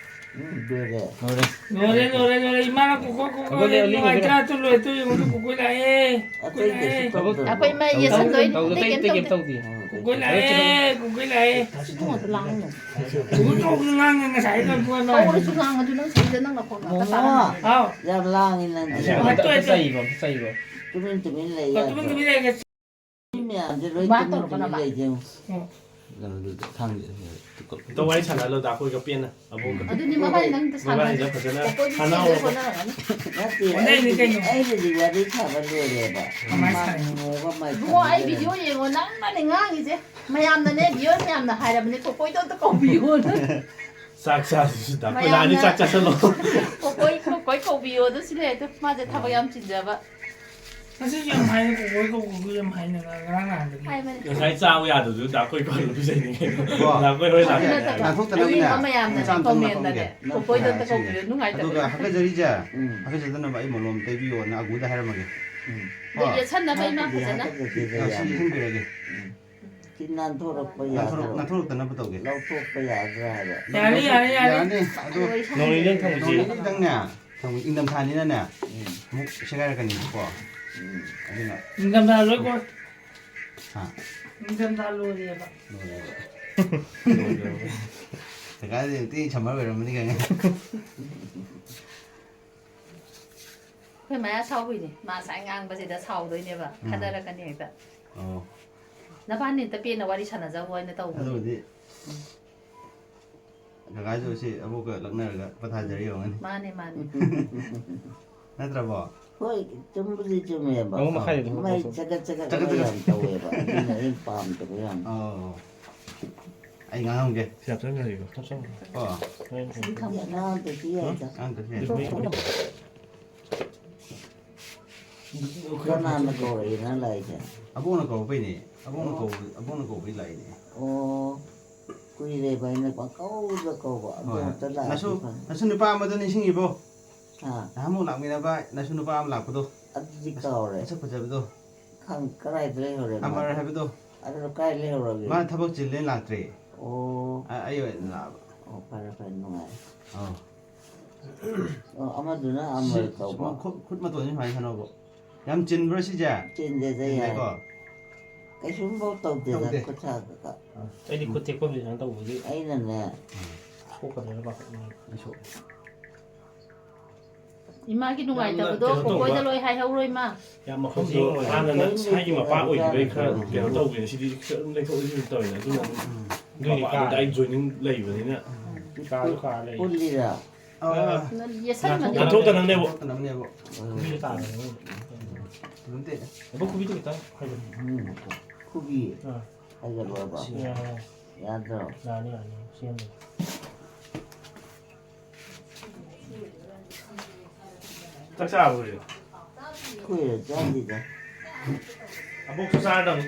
ꯎꯝ, ꯂꯣꯏꯔꯦ꯫ ꯂꯣꯏꯔꯦ꯫ ꯂꯣꯏꯔꯦ, ꯂꯣꯏꯔꯦ, ꯂꯣꯏꯔꯦ꯫ ꯏꯃꯥꯅ ꯀꯣꯀꯣ, ꯀꯣꯀꯣ, ꯍꯧꯒꯠꯂꯦ, ꯍꯧꯒꯠꯂꯦ, ꯅꯨꯡꯉꯥꯏꯇ꯭ꯔꯥ? ꯍꯧꯒꯠꯂꯦ꯫ ꯇꯨ ꯂꯣꯏ, ꯇꯨ ꯌꯦꯡꯉꯨ, ꯇꯨ ꯀꯣꯀꯣꯏ ꯂꯥꯛꯑꯦ, ꯀꯣꯀꯣꯏ ꯑꯇꯩ ꯀꯩꯁꯨ ꯂꯥꯛꯑꯦ꯫ ꯇꯧꯗ꯭ꯔꯦ꯫ ꯑꯩꯈꯣꯏ ꯏꯃꯥ ꯌꯦꯁꯟꯗꯣꯏꯅꯦ, ꯇꯧꯗꯦ, ꯑꯇꯩ ꯀꯩꯝ ꯑꯇꯩ ꯀꯩꯝ ꯇꯧꯗꯦ꯫ ꯇꯧꯗꯦ꯫ ꯀꯣꯀꯣꯏ ꯂꯥꯛꯑꯦ, ꯀꯣꯀꯣꯏ ꯂꯥꯛꯑꯦ꯫ ꯏꯕꯨꯡꯉꯣ, ꯑꯗꯨ ꯂꯥꯡꯒꯅꯨ꯫ ꯀꯣꯀꯣ ꯇꯧꯕꯗꯨ ꯉꯥꯡꯉꯦ ꯉꯁꯥꯏꯗꯩ ꯀꯣꯀꯣꯏ ꯃꯥ꯫ ꯍꯧꯔꯁꯨ ꯉꯥꯡꯉꯗꯨ ꯅꯪ ꯁꯤꯗ ꯅꯪ ꯅꯈꯣꯡ ꯉꯥꯛꯇ ꯃꯣꯃꯣ꯫ ꯇꯥꯔꯝꯃꯦ꯫ ꯍꯥꯎ꯫ ꯌꯥꯝ ꯂꯥꯡꯉꯤ ꯅꯪꯗꯤ꯫ ꯑꯁ, ꯑꯝꯇ, ꯑꯝꯇ ꯆꯩꯕ, ꯑꯝꯇ ꯆꯩꯕ꯫ ꯇꯨꯃꯤꯟ ꯇꯨꯃꯤꯟ ꯂꯩ ꯑꯣ, ꯇꯨꯃꯤꯟ ꯌꯥꯗ꯭ꯔꯣ? ꯇꯨꯃꯤꯟ ꯂꯩꯔꯒꯦ꯫ ꯃꯤ ꯃꯌꯥꯝꯁꯦ ꯂꯣꯏ ꯃꯥ ꯇꯨꯃꯤꯟ ꯇꯧꯔꯛꯄ ꯇꯨꯃꯤꯟ ꯅꯃ꯫ ꯂꯩꯁꯦ ꯌꯦꯡꯉꯨ꯫ ꯎꯝ꯫ ꯀꯩꯅꯣꯗꯨꯗ ꯊꯥꯡꯁꯦ꯫ ꯑꯝꯇ ꯋꯥꯔꯤ ꯁꯥꯟꯅꯍꯜꯂꯣ, ꯗꯥ ꯑꯩꯈꯣꯏꯒ ꯄꯦꯟꯅ꯫ ꯑꯕꯣꯛꯀ꯫ ꯑꯗꯨꯅꯤ ꯃꯕꯥꯅꯤ ꯅꯪ ꯁꯥꯟꯅꯔꯁꯤ꯫ ꯃꯕꯥꯅꯤꯗ ꯐꯖꯅ ꯀꯣꯀꯣꯏꯗꯤ ꯁꯥꯟꯅꯍꯧꯕ꯫ ꯆꯦꯟꯗꯣꯏ ꯍꯣꯠꯅꯔꯝꯒꯅꯤ꯫ ꯅꯠꯇꯦ, ꯍꯣꯠꯅꯩꯅꯤ ꯑꯩ, ꯀꯩꯅꯣ꯫ ꯑꯩꯅꯗꯤ ꯋꯥꯔꯤ ꯁꯥꯕ ꯂꯣꯏꯔꯦꯕ꯫ ꯀꯃꯥꯏ ꯁꯥꯏꯅꯣ? ꯃꯥ ꯃꯣꯒ ꯃꯥꯏ ꯏꯕꯨꯡꯉꯣ, ꯑꯩ ꯈꯠꯅꯔꯦ꯫ ꯚꯤꯗꯤꯑꯣ ꯌꯦꯡꯉꯣ, ꯅꯪꯅꯅꯦ ꯉꯥꯡꯉꯤꯁꯦ꯫ ꯃꯌꯥꯝꯅꯅꯦ, ꯚꯤꯌꯔ ꯃꯌꯥꯝꯅ ꯍꯥꯏꯔꯕꯅꯦ, ꯀꯣꯀꯣꯏꯗꯣ ꯑꯝꯇ ꯀꯧꯕꯤꯌꯣꯅ꯫ ꯆꯥꯛ ꯆꯥꯁꯤꯁꯨ ꯗꯥ ꯀꯣꯏꯂꯥꯅꯤ ꯃꯌꯥꯝꯅ ꯆꯥꯛ ꯆꯥꯁꯜꯂꯣ꯫ ꯀꯣꯀꯣꯏ, ꯀꯣꯀꯣꯏ ꯀꯧꯕꯤꯌꯣꯗꯣ ꯁꯤ ꯂꯩꯔꯦ ꯑꯗꯣ꯫ ꯃꯥꯁꯦ ꯊꯕꯛ ꯌꯥꯝ ꯆꯤꯟꯖꯕ꯫ ꯉꯁꯤꯁꯨ ꯌꯥꯝ ꯍꯥꯏꯅ ꯀꯣꯀꯣꯏ ꯀꯣꯀꯣꯏ ꯌꯥꯝ ꯍꯥꯏꯅ ꯉꯔꯥꯡ ꯅꯍꯥꯟꯗꯒꯤ꯫ ꯍꯥꯏꯕꯅꯦ꯫ ꯉꯁꯥꯏ ꯆꯥꯕ ꯌꯥꯗꯕꯗꯨ ꯗꯥ ꯀꯣꯏ ꯀꯣꯏ ꯄꯤꯖꯩꯅꯤ ꯀꯩꯅꯣ꯫ ꯀꯣ꯫ ꯗꯥ ꯀꯣꯏ ꯍꯣꯏ ꯂꯥꯛꯑꯦ꯫ ꯑꯗꯨ ꯅꯠꯇꯕ꯫ ꯅꯥꯟꯊꯣꯛꯇꯅꯕꯅꯦ꯫ ꯑꯌꯦꯡꯕ ꯃꯌꯥꯝꯅ ꯃꯆꯥ ꯑꯝꯇꯪ ꯀꯣꯃꯦꯟꯗꯅꯦ꯫ ꯅꯥꯟꯊꯣꯛꯑꯝꯒꯦ꯫ ꯀꯣꯀꯣꯏꯗꯣ ꯑꯝꯇ ꯀꯣꯀꯣꯏ ꯀꯧꯕꯤꯌꯨ꯫ ꯅꯨꯡꯉꯥꯏꯇꯕ꯫ ꯑꯗꯨꯒ ꯍꯥꯀꯠꯆꯔꯤꯁꯦ, ꯎꯝ꯫ ꯍꯥꯀꯠꯆꯗꯅꯕ ꯑꯩ ꯃꯣꯂꯣꯝ ꯇꯩꯕꯤꯌꯣꯅ ꯑꯒꯨꯗ ꯍꯥꯏꯔꯝꯃꯒꯦ꯫ ꯎꯝ꯫ ꯑꯗꯨ ꯀꯣ꯫ ꯌꯦꯠꯁꯟꯅꯕ ꯏꯃꯥ ꯐꯖꯅ꯫ ꯍꯥꯀꯠꯆꯗꯦ ꯌꯥꯝ ꯁꯤ ꯌꯥꯝꯅ꯫ ꯌꯦꯠꯁꯟꯕꯤꯔꯒꯦ꯫ ꯎꯝ꯫ ꯁꯤ ꯅꯥꯟꯊꯣꯔꯛꯄ ꯅꯥꯟꯊꯣꯔꯛ-, ꯌꯥꯗ꯭ꯔꯣ? ꯅꯥꯟꯊꯣꯔꯛꯇꯅꯕ ꯇꯧꯒꯦ꯫ ꯂꯧꯊꯣꯛꯄ ꯌꯥꯗ꯭ꯔꯥ ꯍꯥꯏꯕ? ꯌꯥꯅꯤ, ꯌꯥꯅꯤ, ꯌꯥꯅꯤ꯫ ꯌꯥꯅꯤ꯫ ꯑꯗꯣ ꯅꯣꯡ ꯅꯤꯅꯤꯗꯪ ꯊꯝꯈꯤꯁꯤ꯫ ꯅꯣꯡ ꯅꯤꯅꯤꯗꯪꯅꯦ꯫ ꯊꯝ-, ꯏꯪꯊꯝꯊꯥꯅꯤꯅꯅꯦ, ꯎꯝ꯫ ꯑꯃꯨꯛ ꯁꯦꯒꯥꯏꯔꯛꯀꯅꯤꯕꯀꯣ꯫ ꯎꯝ꯫ ꯑꯗꯨꯅ ꯅꯤꯡꯊꯝꯊꯥ ꯂꯣꯏ ꯀꯣꯏ꯫ ꯍꯥ? ꯅꯤꯡꯊꯝꯊꯥ ꯂꯣꯏꯔꯦꯕ꯫ ꯂꯣꯏꯔꯦꯕ꯫ ꯀꯀꯥꯗꯤ ꯅꯨꯡꯇꯤ summer ꯑꯣꯏꯔꯝꯃꯅꯤ ꯈꯪꯉꯦ꯫ ꯑꯩꯈꯣꯏ ꯃꯌꯥ ꯁꯥꯎꯕꯤꯅꯦ꯫ ꯃꯥ ꯉꯁꯥꯏ ꯉꯥꯡꯕꯁꯤꯗ ꯁꯥꯎꯗꯣꯏꯅꯦꯕ꯫ ꯎꯝ꯫ ꯈꯠꯅꯔꯛꯀꯅꯤ ꯍꯦꯛꯇ꯫ ꯑꯣ꯫ ꯅꯕꯥꯅꯤ ꯑꯝꯇ ꯄꯦꯟꯅ ꯋꯥꯔꯤ ꯁꯥꯟꯅꯖꯧ ꯍꯥꯏꯅ ꯇꯧꯕꯅꯦ꯫ ꯑꯗꯨꯕꯨꯗꯤ ꯎꯝ꯫ ꯀꯀꯥꯁꯨ ꯁꯤ ꯑꯕꯣꯛꯀ ꯂꯛꯅꯔꯒ ꯄꯣꯊꯥꯖꯔꯤ ꯑꯣꯏꯔꯝꯒꯅꯤ꯫ ꯃꯥꯅꯦ, ꯃꯥꯅꯦ꯫ ꯅꯠꯇ꯭ꯔꯕꯣ? ꯍꯣꯏ, ꯆꯨꯝꯕꯨꯗꯤ ꯆꯨꯝꯃꯦꯕ꯫ ꯑꯍꯨꯝ ꯃꯈꯥꯏꯗ ꯑꯗꯨꯝ ꯃꯥꯏ ꯍꯧꯒꯠꯂꯣ꯫ ꯆꯒꯠ ꯆꯒꯠ ꯆꯒꯠ ꯍꯥꯏꯕ ꯆꯒꯠ꯫ ꯌꯥꯝ ꯇꯧꯋꯦꯕ꯫ ꯑꯗꯨꯅ ꯑꯩꯅ ꯄꯥꯝꯗꯕ ꯌꯥꯝ꯫ ꯑꯧ꯫ ꯑꯩ ꯉꯥꯡꯉꯝꯒꯦ꯫ ꯁꯤ ꯍꯥꯞꯆꯟꯈ꯭ꯔꯒꯦꯀꯣ, ꯍꯥꯞꯆꯟꯈ꯭ꯔꯒꯦ꯫ ꯀꯣ꯫ ꯍꯣꯔꯦꯟ ꯁꯤ ꯊꯝꯃꯣ꯫ ꯑꯉꯥꯡꯗꯨꯗꯤ ꯌꯥꯏꯗ꯫ ꯑꯉꯥꯡꯗꯨꯗꯤ ꯌꯥꯏ꯫ ꯂꯣꯏꯁꯤꯜꯂꯣ꯫ ꯀꯅꯥꯅ ꯀꯧꯔꯛꯏ ꯅꯪ ꯂꯥꯛꯏꯁꯦ? ꯑꯕꯣꯛꯅ ꯀꯧꯔꯛꯄꯩꯅꯦ꯫ ꯑꯕꯣꯛꯅ ꯑꯣ꯫ ꯀꯧꯕ-, ꯑꯕꯣꯛꯅ ꯀꯧꯕꯩ ꯂꯥꯛꯏꯅꯦ꯫ ꯑꯣ, ꯀꯨꯏꯔꯦꯕ ꯑꯩꯅ ꯄꯪꯀꯧꯗ ꯀꯧꯕ꯫ ꯑꯗꯨ ꯍꯣꯏ꯫ ꯑꯝꯇ ꯂꯥꯛꯑꯗꯤ ꯅꯁꯨ, ꯐꯅꯤ꯫ ꯅꯁꯨ ꯅꯨꯄꯥ ꯑꯃꯗꯣ ꯅꯤꯡꯁꯤꯡꯉꯤꯕꯣ? ꯍꯥ? ꯅꯍꯥꯟꯃꯨꯛ ꯂꯥꯛꯃꯤꯟꯅꯕ ꯅꯁꯨ ꯅꯨꯄꯥ ꯑꯃ ꯂꯥꯛꯄꯗꯣ꯫ ꯑꯗꯨꯗꯤ ꯀꯥꯎꯔꯦ꯫ ꯃꯁꯛ ꯐꯖꯕꯗꯣ꯫ ꯈꯪ-, ꯀꯗꯥꯏꯗ ꯂꯩꯍꯧꯔꯦ ꯑꯃꯔ ꯃꯥꯗꯤ? ꯍꯥꯏꯕꯗꯣ꯫ ꯑꯗꯨ ꯀꯥꯏ ꯂꯩꯍꯧꯔꯒꯦ? ꯃꯥ ꯊꯕꯛ ꯆꯤꯜꯂꯦꯅ ꯂꯥꯛꯇ꯭ꯔꯦ꯫ ꯑꯣ꯫ ꯑ-, ꯑꯩ ꯑꯣꯏꯅ ꯂꯥꯛꯑꯕ꯫ ꯑꯣ, ꯐꯔꯦ, ꯐꯔꯦ, ꯅꯨꯡꯉꯥꯏꯔꯦ꯫ ꯑꯧ꯫ ꯑꯣ, ꯑꯃꯗꯨꯅ ꯁꯤ ꯑꯃꯔ ꯀꯧꯕ? ꯁꯨꯃꯥꯏ ꯈꯨꯠ, ꯈꯨꯠ ꯃꯇꯣꯟꯁꯤ ꯁꯨꯃꯥꯏꯅ ꯁꯥꯟꯅꯧꯕ꯫ ꯌꯥꯝ ꯆꯤꯟꯕ꯭ꯔꯣ ꯁꯤꯁꯦ? ꯆꯤꯟꯗꯦꯗ, ꯌꯥꯏ꯫ ꯆꯤꯟꯗꯦꯀꯣ? ꯀꯩꯁꯨꯝꯐꯧ ꯇꯧꯗꯦꯗ, ꯇꯧꯗꯦ꯫ ꯈꯨꯠ ꯁꯥꯗꯒ꯫ ꯑꯩꯗꯤ ꯈꯨꯠ ꯊꯦꯛꯐꯝꯁꯦ ꯁꯨꯃꯥꯏꯅ ꯇꯧꯕꯒꯤ ꯑꯩꯅꯅꯦ꯫ ꯁꯣꯛꯀꯗ꯭ꯔꯥꯅ ꯄꯥꯈꯠꯂꯦ꯫ ꯑꯩꯁꯨ꯫ ꯏꯃꯥꯒꯤ ꯅꯨꯡꯉꯥꯏꯇꯕꯗꯣ ꯌꯥꯝꯅ ꯀꯩꯅꯣ ꯇꯧꯕ꯫ ꯀꯣꯀꯣꯏꯗ ꯂꯣꯏ ꯍꯥꯏꯍꯧꯔꯣ, ꯏꯃꯥ꯫ ꯌꯥꯝ ꯃꯈꯣꯟꯗꯣ ꯍꯥꯟꯅꯅ ꯁꯥꯏꯒꯤ ꯃꯄꯥ ꯑꯣꯏꯈꯤꯕꯩ ꯈꯔ ꯀꯩꯅꯣ ꯇꯧꯕꯅꯦ꯫ ꯁꯤꯗꯤ ꯈꯤꯇꯪ ꯂꯩꯊꯣꯛ ꯂꯩꯁꯤꯟ ꯇꯧꯋꯦ꯫ ꯑꯗꯨꯅ ꯎꯝ꯫ ꯑꯗꯨꯏꯅꯦ ꯃꯄꯥꯗꯨꯗ ꯑꯩ ꯀꯥꯔꯦ꯫ ꯖꯣꯏꯅꯤꯡ ꯂꯩꯕꯅꯤꯅ꯫ ꯀꯥꯁꯨ ꯀꯥ ꯂꯩ꯫ ꯄꯨꯜꯂꯤꯔꯥ? ꯑꯥ꯫ ꯅꯠ-, ꯌꯦꯠꯁꯟꯕꯅꯦ꯫ ꯅꯥꯟꯊꯣꯛꯇꯅꯕꯅꯦꯕ꯫ ꯅꯥꯟꯊꯣꯛꯇꯅꯕꯅꯦꯕ꯫ ꯎꯝ꯫ ꯃꯤꯗ ꯇꯥꯔꯦ꯫ ꯅꯠꯇꯦ꯫ ꯑꯗꯣ ꯈꯨꯕꯤꯗꯣ ꯈꯤꯇꯪ ꯍꯥꯏꯒꯠꯂꯨ꯫ ꯎꯝ꯫ ꯈꯨꯕꯤ꯫ ꯑꯥ꯫ ꯍꯥꯏꯒꯠꯂꯣꯕ꯫ ꯁꯤ ꯌꯥꯔꯦ꯫ ꯌꯥꯗ꯭ꯔꯣ? ꯌꯥꯅꯤ, ꯌꯥꯅꯤ꯫ ꯁꯦꯝꯕ꯫ ꯆꯥꯛ ꯆꯥꯔꯕꯣ ꯍꯧꯖꯤꯛ? ꯀꯨꯏꯔꯦ ꯆꯥꯗ꯭ꯔꯤꯗ꯫ ꯑꯕꯣꯛꯁꯨ ꯆꯥꯔꯗꯝꯅꯤ꯫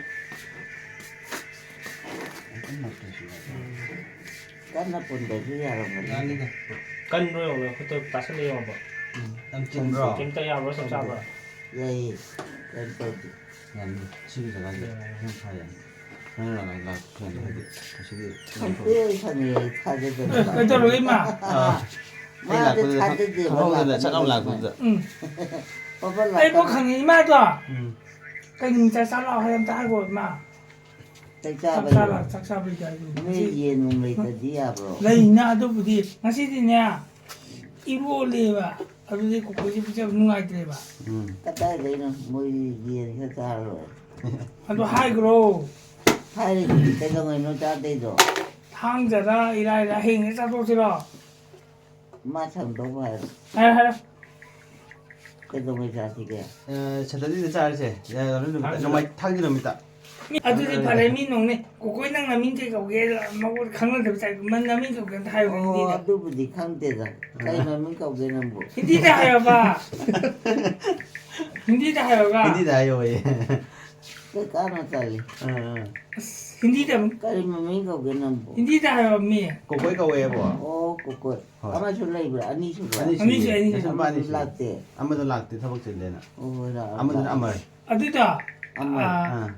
ꯀꯟꯅ ꯄꯨꯟꯗ꯭ꯔꯁꯨ ꯌꯥꯔꯝꯒꯅꯤ꯫ ꯌꯥꯅꯤꯗ꯫ ꯀꯟꯕ꯭ꯔꯣ ꯌꯦꯡꯉꯣ, ꯈꯨꯠꯇꯣ ꯇꯥꯁꯜꯂ ꯌꯦꯡꯉꯣꯕ꯫ ꯎꯝ꯫ ꯌꯥꯝ ꯆꯤꯟꯕ꯭ꯔꯣ? ꯀꯩꯝꯇ ꯌꯥꯕ꯭ꯔꯣ, ꯆꯞ ꯆꯥꯕ꯭ꯔꯣ? ꯌꯥꯏꯌꯦ, ꯀꯩꯝ ꯇꯧꯗꯦ꯫ ꯌꯥꯅꯤ, ꯁꯤꯒꯤ ꯖꯒꯥꯁꯦ ꯌꯥꯝ ꯐꯔꯦ꯫ ꯅꯪ ꯂꯥꯛ-, ꯂꯥꯛ-, ꯀꯩꯅꯣ ꯍꯥꯏꯗꯤ, ꯑꯁꯤꯒꯤ ꯈꯪꯗꯦ, ꯈꯪꯉꯦ, ꯑꯩ ꯊꯥꯖꯗꯅ꯫ ꯑꯦ, ꯀꯩꯗꯧꯔꯒꯦ, ꯏꯃꯥ? ꯑꯥ꯫ ꯑꯩ ꯃꯥꯗꯤ ꯂꯥꯛꯄꯗꯨꯗ ꯊꯥꯖꯗꯦꯕ, ꯈꯪꯍꯧꯗꯅ ꯂꯥꯛꯀꯅꯤ ꯆꯠ ꯂꯥꯎ ꯍꯥꯏꯕ ꯂꯥꯛꯄꯗꯨꯗ꯫ ꯁꯨꯃꯥꯏꯅ꯫ ꯎꯝ꯫ ꯄꯥꯄꯥ ꯑꯩꯕꯨ ꯂꯥꯛꯀꯅꯤ꯫ ꯈꯪꯉꯤ, ꯏꯃꯥꯗꯣ꯫ ꯎꯝ꯫ ꯀꯩ ꯅꯨꯃꯤꯠꯇ ꯆꯥꯛ ꯂꯥꯎ ꯍꯥꯏ ꯑꯝꯇ ꯍꯥꯏꯈꯣ, ꯏꯃꯥ꯫ ꯆꯥꯛ ꯆꯥꯛ ꯆꯥꯕꯩꯗꯣ꯫ ꯆꯥ-, ꯆꯥꯛ ꯆꯥꯕꯩꯗꯣ ꯍꯥꯏꯕꯅꯤ꯫ ꯅꯣꯏ ꯌꯦꯟ ꯅꯨꯡ ꯂꯩꯇꯗꯤ ꯌꯥꯕ꯭ꯔꯣ? ꯂꯩꯅ, ꯑꯗꯨꯕꯨꯗꯤ꯫ ꯉꯁꯤꯗꯤꯅꯦ, ꯏꯔꯣꯜꯂꯦꯕ꯫ ꯑꯗꯨꯗꯤ ꯀꯣꯀꯣꯏꯁꯦ ꯄꯤꯖꯕ ꯅꯨꯡꯉꯥꯏꯇ꯭ꯔꯦꯕ꯫ ꯎꯝ꯫ ꯀꯗꯥꯏꯗꯩꯅꯣ? ꯃꯣꯏ ꯌꯦꯟ ꯈꯔ ꯆꯥꯔ ꯂꯣꯏꯔꯦ꯫ ꯑꯗꯨ ꯍꯥꯏꯈ꯭ꯔꯣ꯫ ꯍꯥꯏꯔꯤꯗꯨꯗꯤ ꯀꯩꯗꯧꯉꯩꯅꯣ ꯆꯥꯗꯣꯏꯗꯣ? ꯊꯥꯡꯖꯔ ꯏꯔꯥꯏꯔ ꯍꯌꯦꯡꯁꯦ ꯆꯥꯊꯣꯛꯁꯤꯔꯣ? ꯃꯥ ꯁꯪꯗꯧꯕ ꯍꯥꯏꯔꯣ꯫ ꯍꯥꯏꯔꯣ, ꯍꯥꯏꯔꯣ꯫ ꯀꯩꯗꯧꯉꯩ ꯆꯥꯁꯤꯒꯦ? ꯑ, ꯁꯦꯇꯔꯗꯦꯗ ꯆꯥꯔꯁꯦ꯫ ꯌꯥ-, ꯌꯥꯔꯣꯏ ꯅꯨꯃꯤꯠꯇ꯫ ꯊꯥꯡꯖ꯫ ꯅꯣꯡꯃꯥꯏ-, ꯊꯥꯡꯖ ꯅꯨꯃꯤꯠꯇ꯫ ꯃꯤ ꯑꯗꯨꯗꯤ ꯊꯥꯡꯖ ꯐꯔꯦ, ꯅꯨꯃꯤꯠꯇ꯫ ꯃꯤ ꯅꯣꯡꯅꯦ꯫ ꯀꯣꯀꯣꯏ, ꯅꯪ ꯅꯃꯤꯡ ꯀꯩ ꯀꯧꯒꯦ? ꯃꯉꯣꯟꯗ ꯈꯪꯅꯗꯕ ꯇꯥꯏꯞ꯫ ꯃ-, ꯅꯃꯤꯡ ꯀꯧꯒꯦ ꯑꯝꯇ ꯍꯥꯏꯌꯨ, ꯑꯣ, ꯍꯤꯟꯗꯤꯗ꯫ ꯑꯗꯨꯕꯨꯗꯤ ꯈꯪꯗꯦꯗ꯫ ꯀꯩ ꯑ꯫ ꯃꯃꯤꯡ ꯀꯧꯒꯦ ꯅꯪꯕꯨ? ꯍꯤꯟꯗꯤꯗ ꯍꯥꯏꯌꯣꯕ꯫ ꯍꯤꯟꯗꯤꯗ ꯍꯥꯏꯌꯣꯒ꯫ ꯍꯤꯟꯗꯤꯗ ꯍꯥꯏꯌꯣꯌꯦ꯫ ꯀꯩ ꯀꯥꯟꯅ ꯆꯠꯂꯤ? ꯑꯥ, ꯑꯥ꯫ ꯑꯁ, ꯍꯤꯟꯗꯤꯗ ꯑꯃꯨꯛ, ꯀꯔꯤ ꯃꯃꯤꯡ ꯀꯧꯒꯦ ꯅꯪꯕꯨ? ꯍꯤꯟꯗꯤꯗ ꯍꯥꯏꯌꯣ ꯃꯤ꯫ ꯀꯣꯀꯣꯏ ꯀꯧꯋꯦꯕꯣ꯫ ꯑꯣ, ꯀꯣꯀꯣꯏ꯫ ꯍꯣꯏ꯫ ꯑꯃꯁꯨ ꯂꯩꯕ꯭ꯔꯥ? ꯑꯅꯤ ꯁꯨꯕ꯭ꯔꯥ? ꯑꯅꯤ ꯑꯅꯤ ꯁꯨꯏꯌꯦ꯫ ꯁꯨꯏ, ꯑꯅꯤ ꯁꯨꯏ꯫ ꯅꯆꯥꯅꯨꯄꯥ ꯑꯅꯤ ꯑꯃꯁꯨ ꯁꯨꯏ꯫ ꯂꯥꯛꯇꯦ꯫ ꯑꯃꯗꯣ ꯂꯥꯛꯇꯦ, ꯊꯕꯛ ꯆꯤꯜꯂꯦꯅ꯫ ꯑꯣ, ꯂꯥꯛꯑꯣ, ꯑꯃꯗꯨꯅ ꯂꯥꯛꯑꯣ꯫ ꯑꯃꯔ꯫ ꯑꯗꯨꯗ ꯑꯃ꯫ ꯑꯥ꯫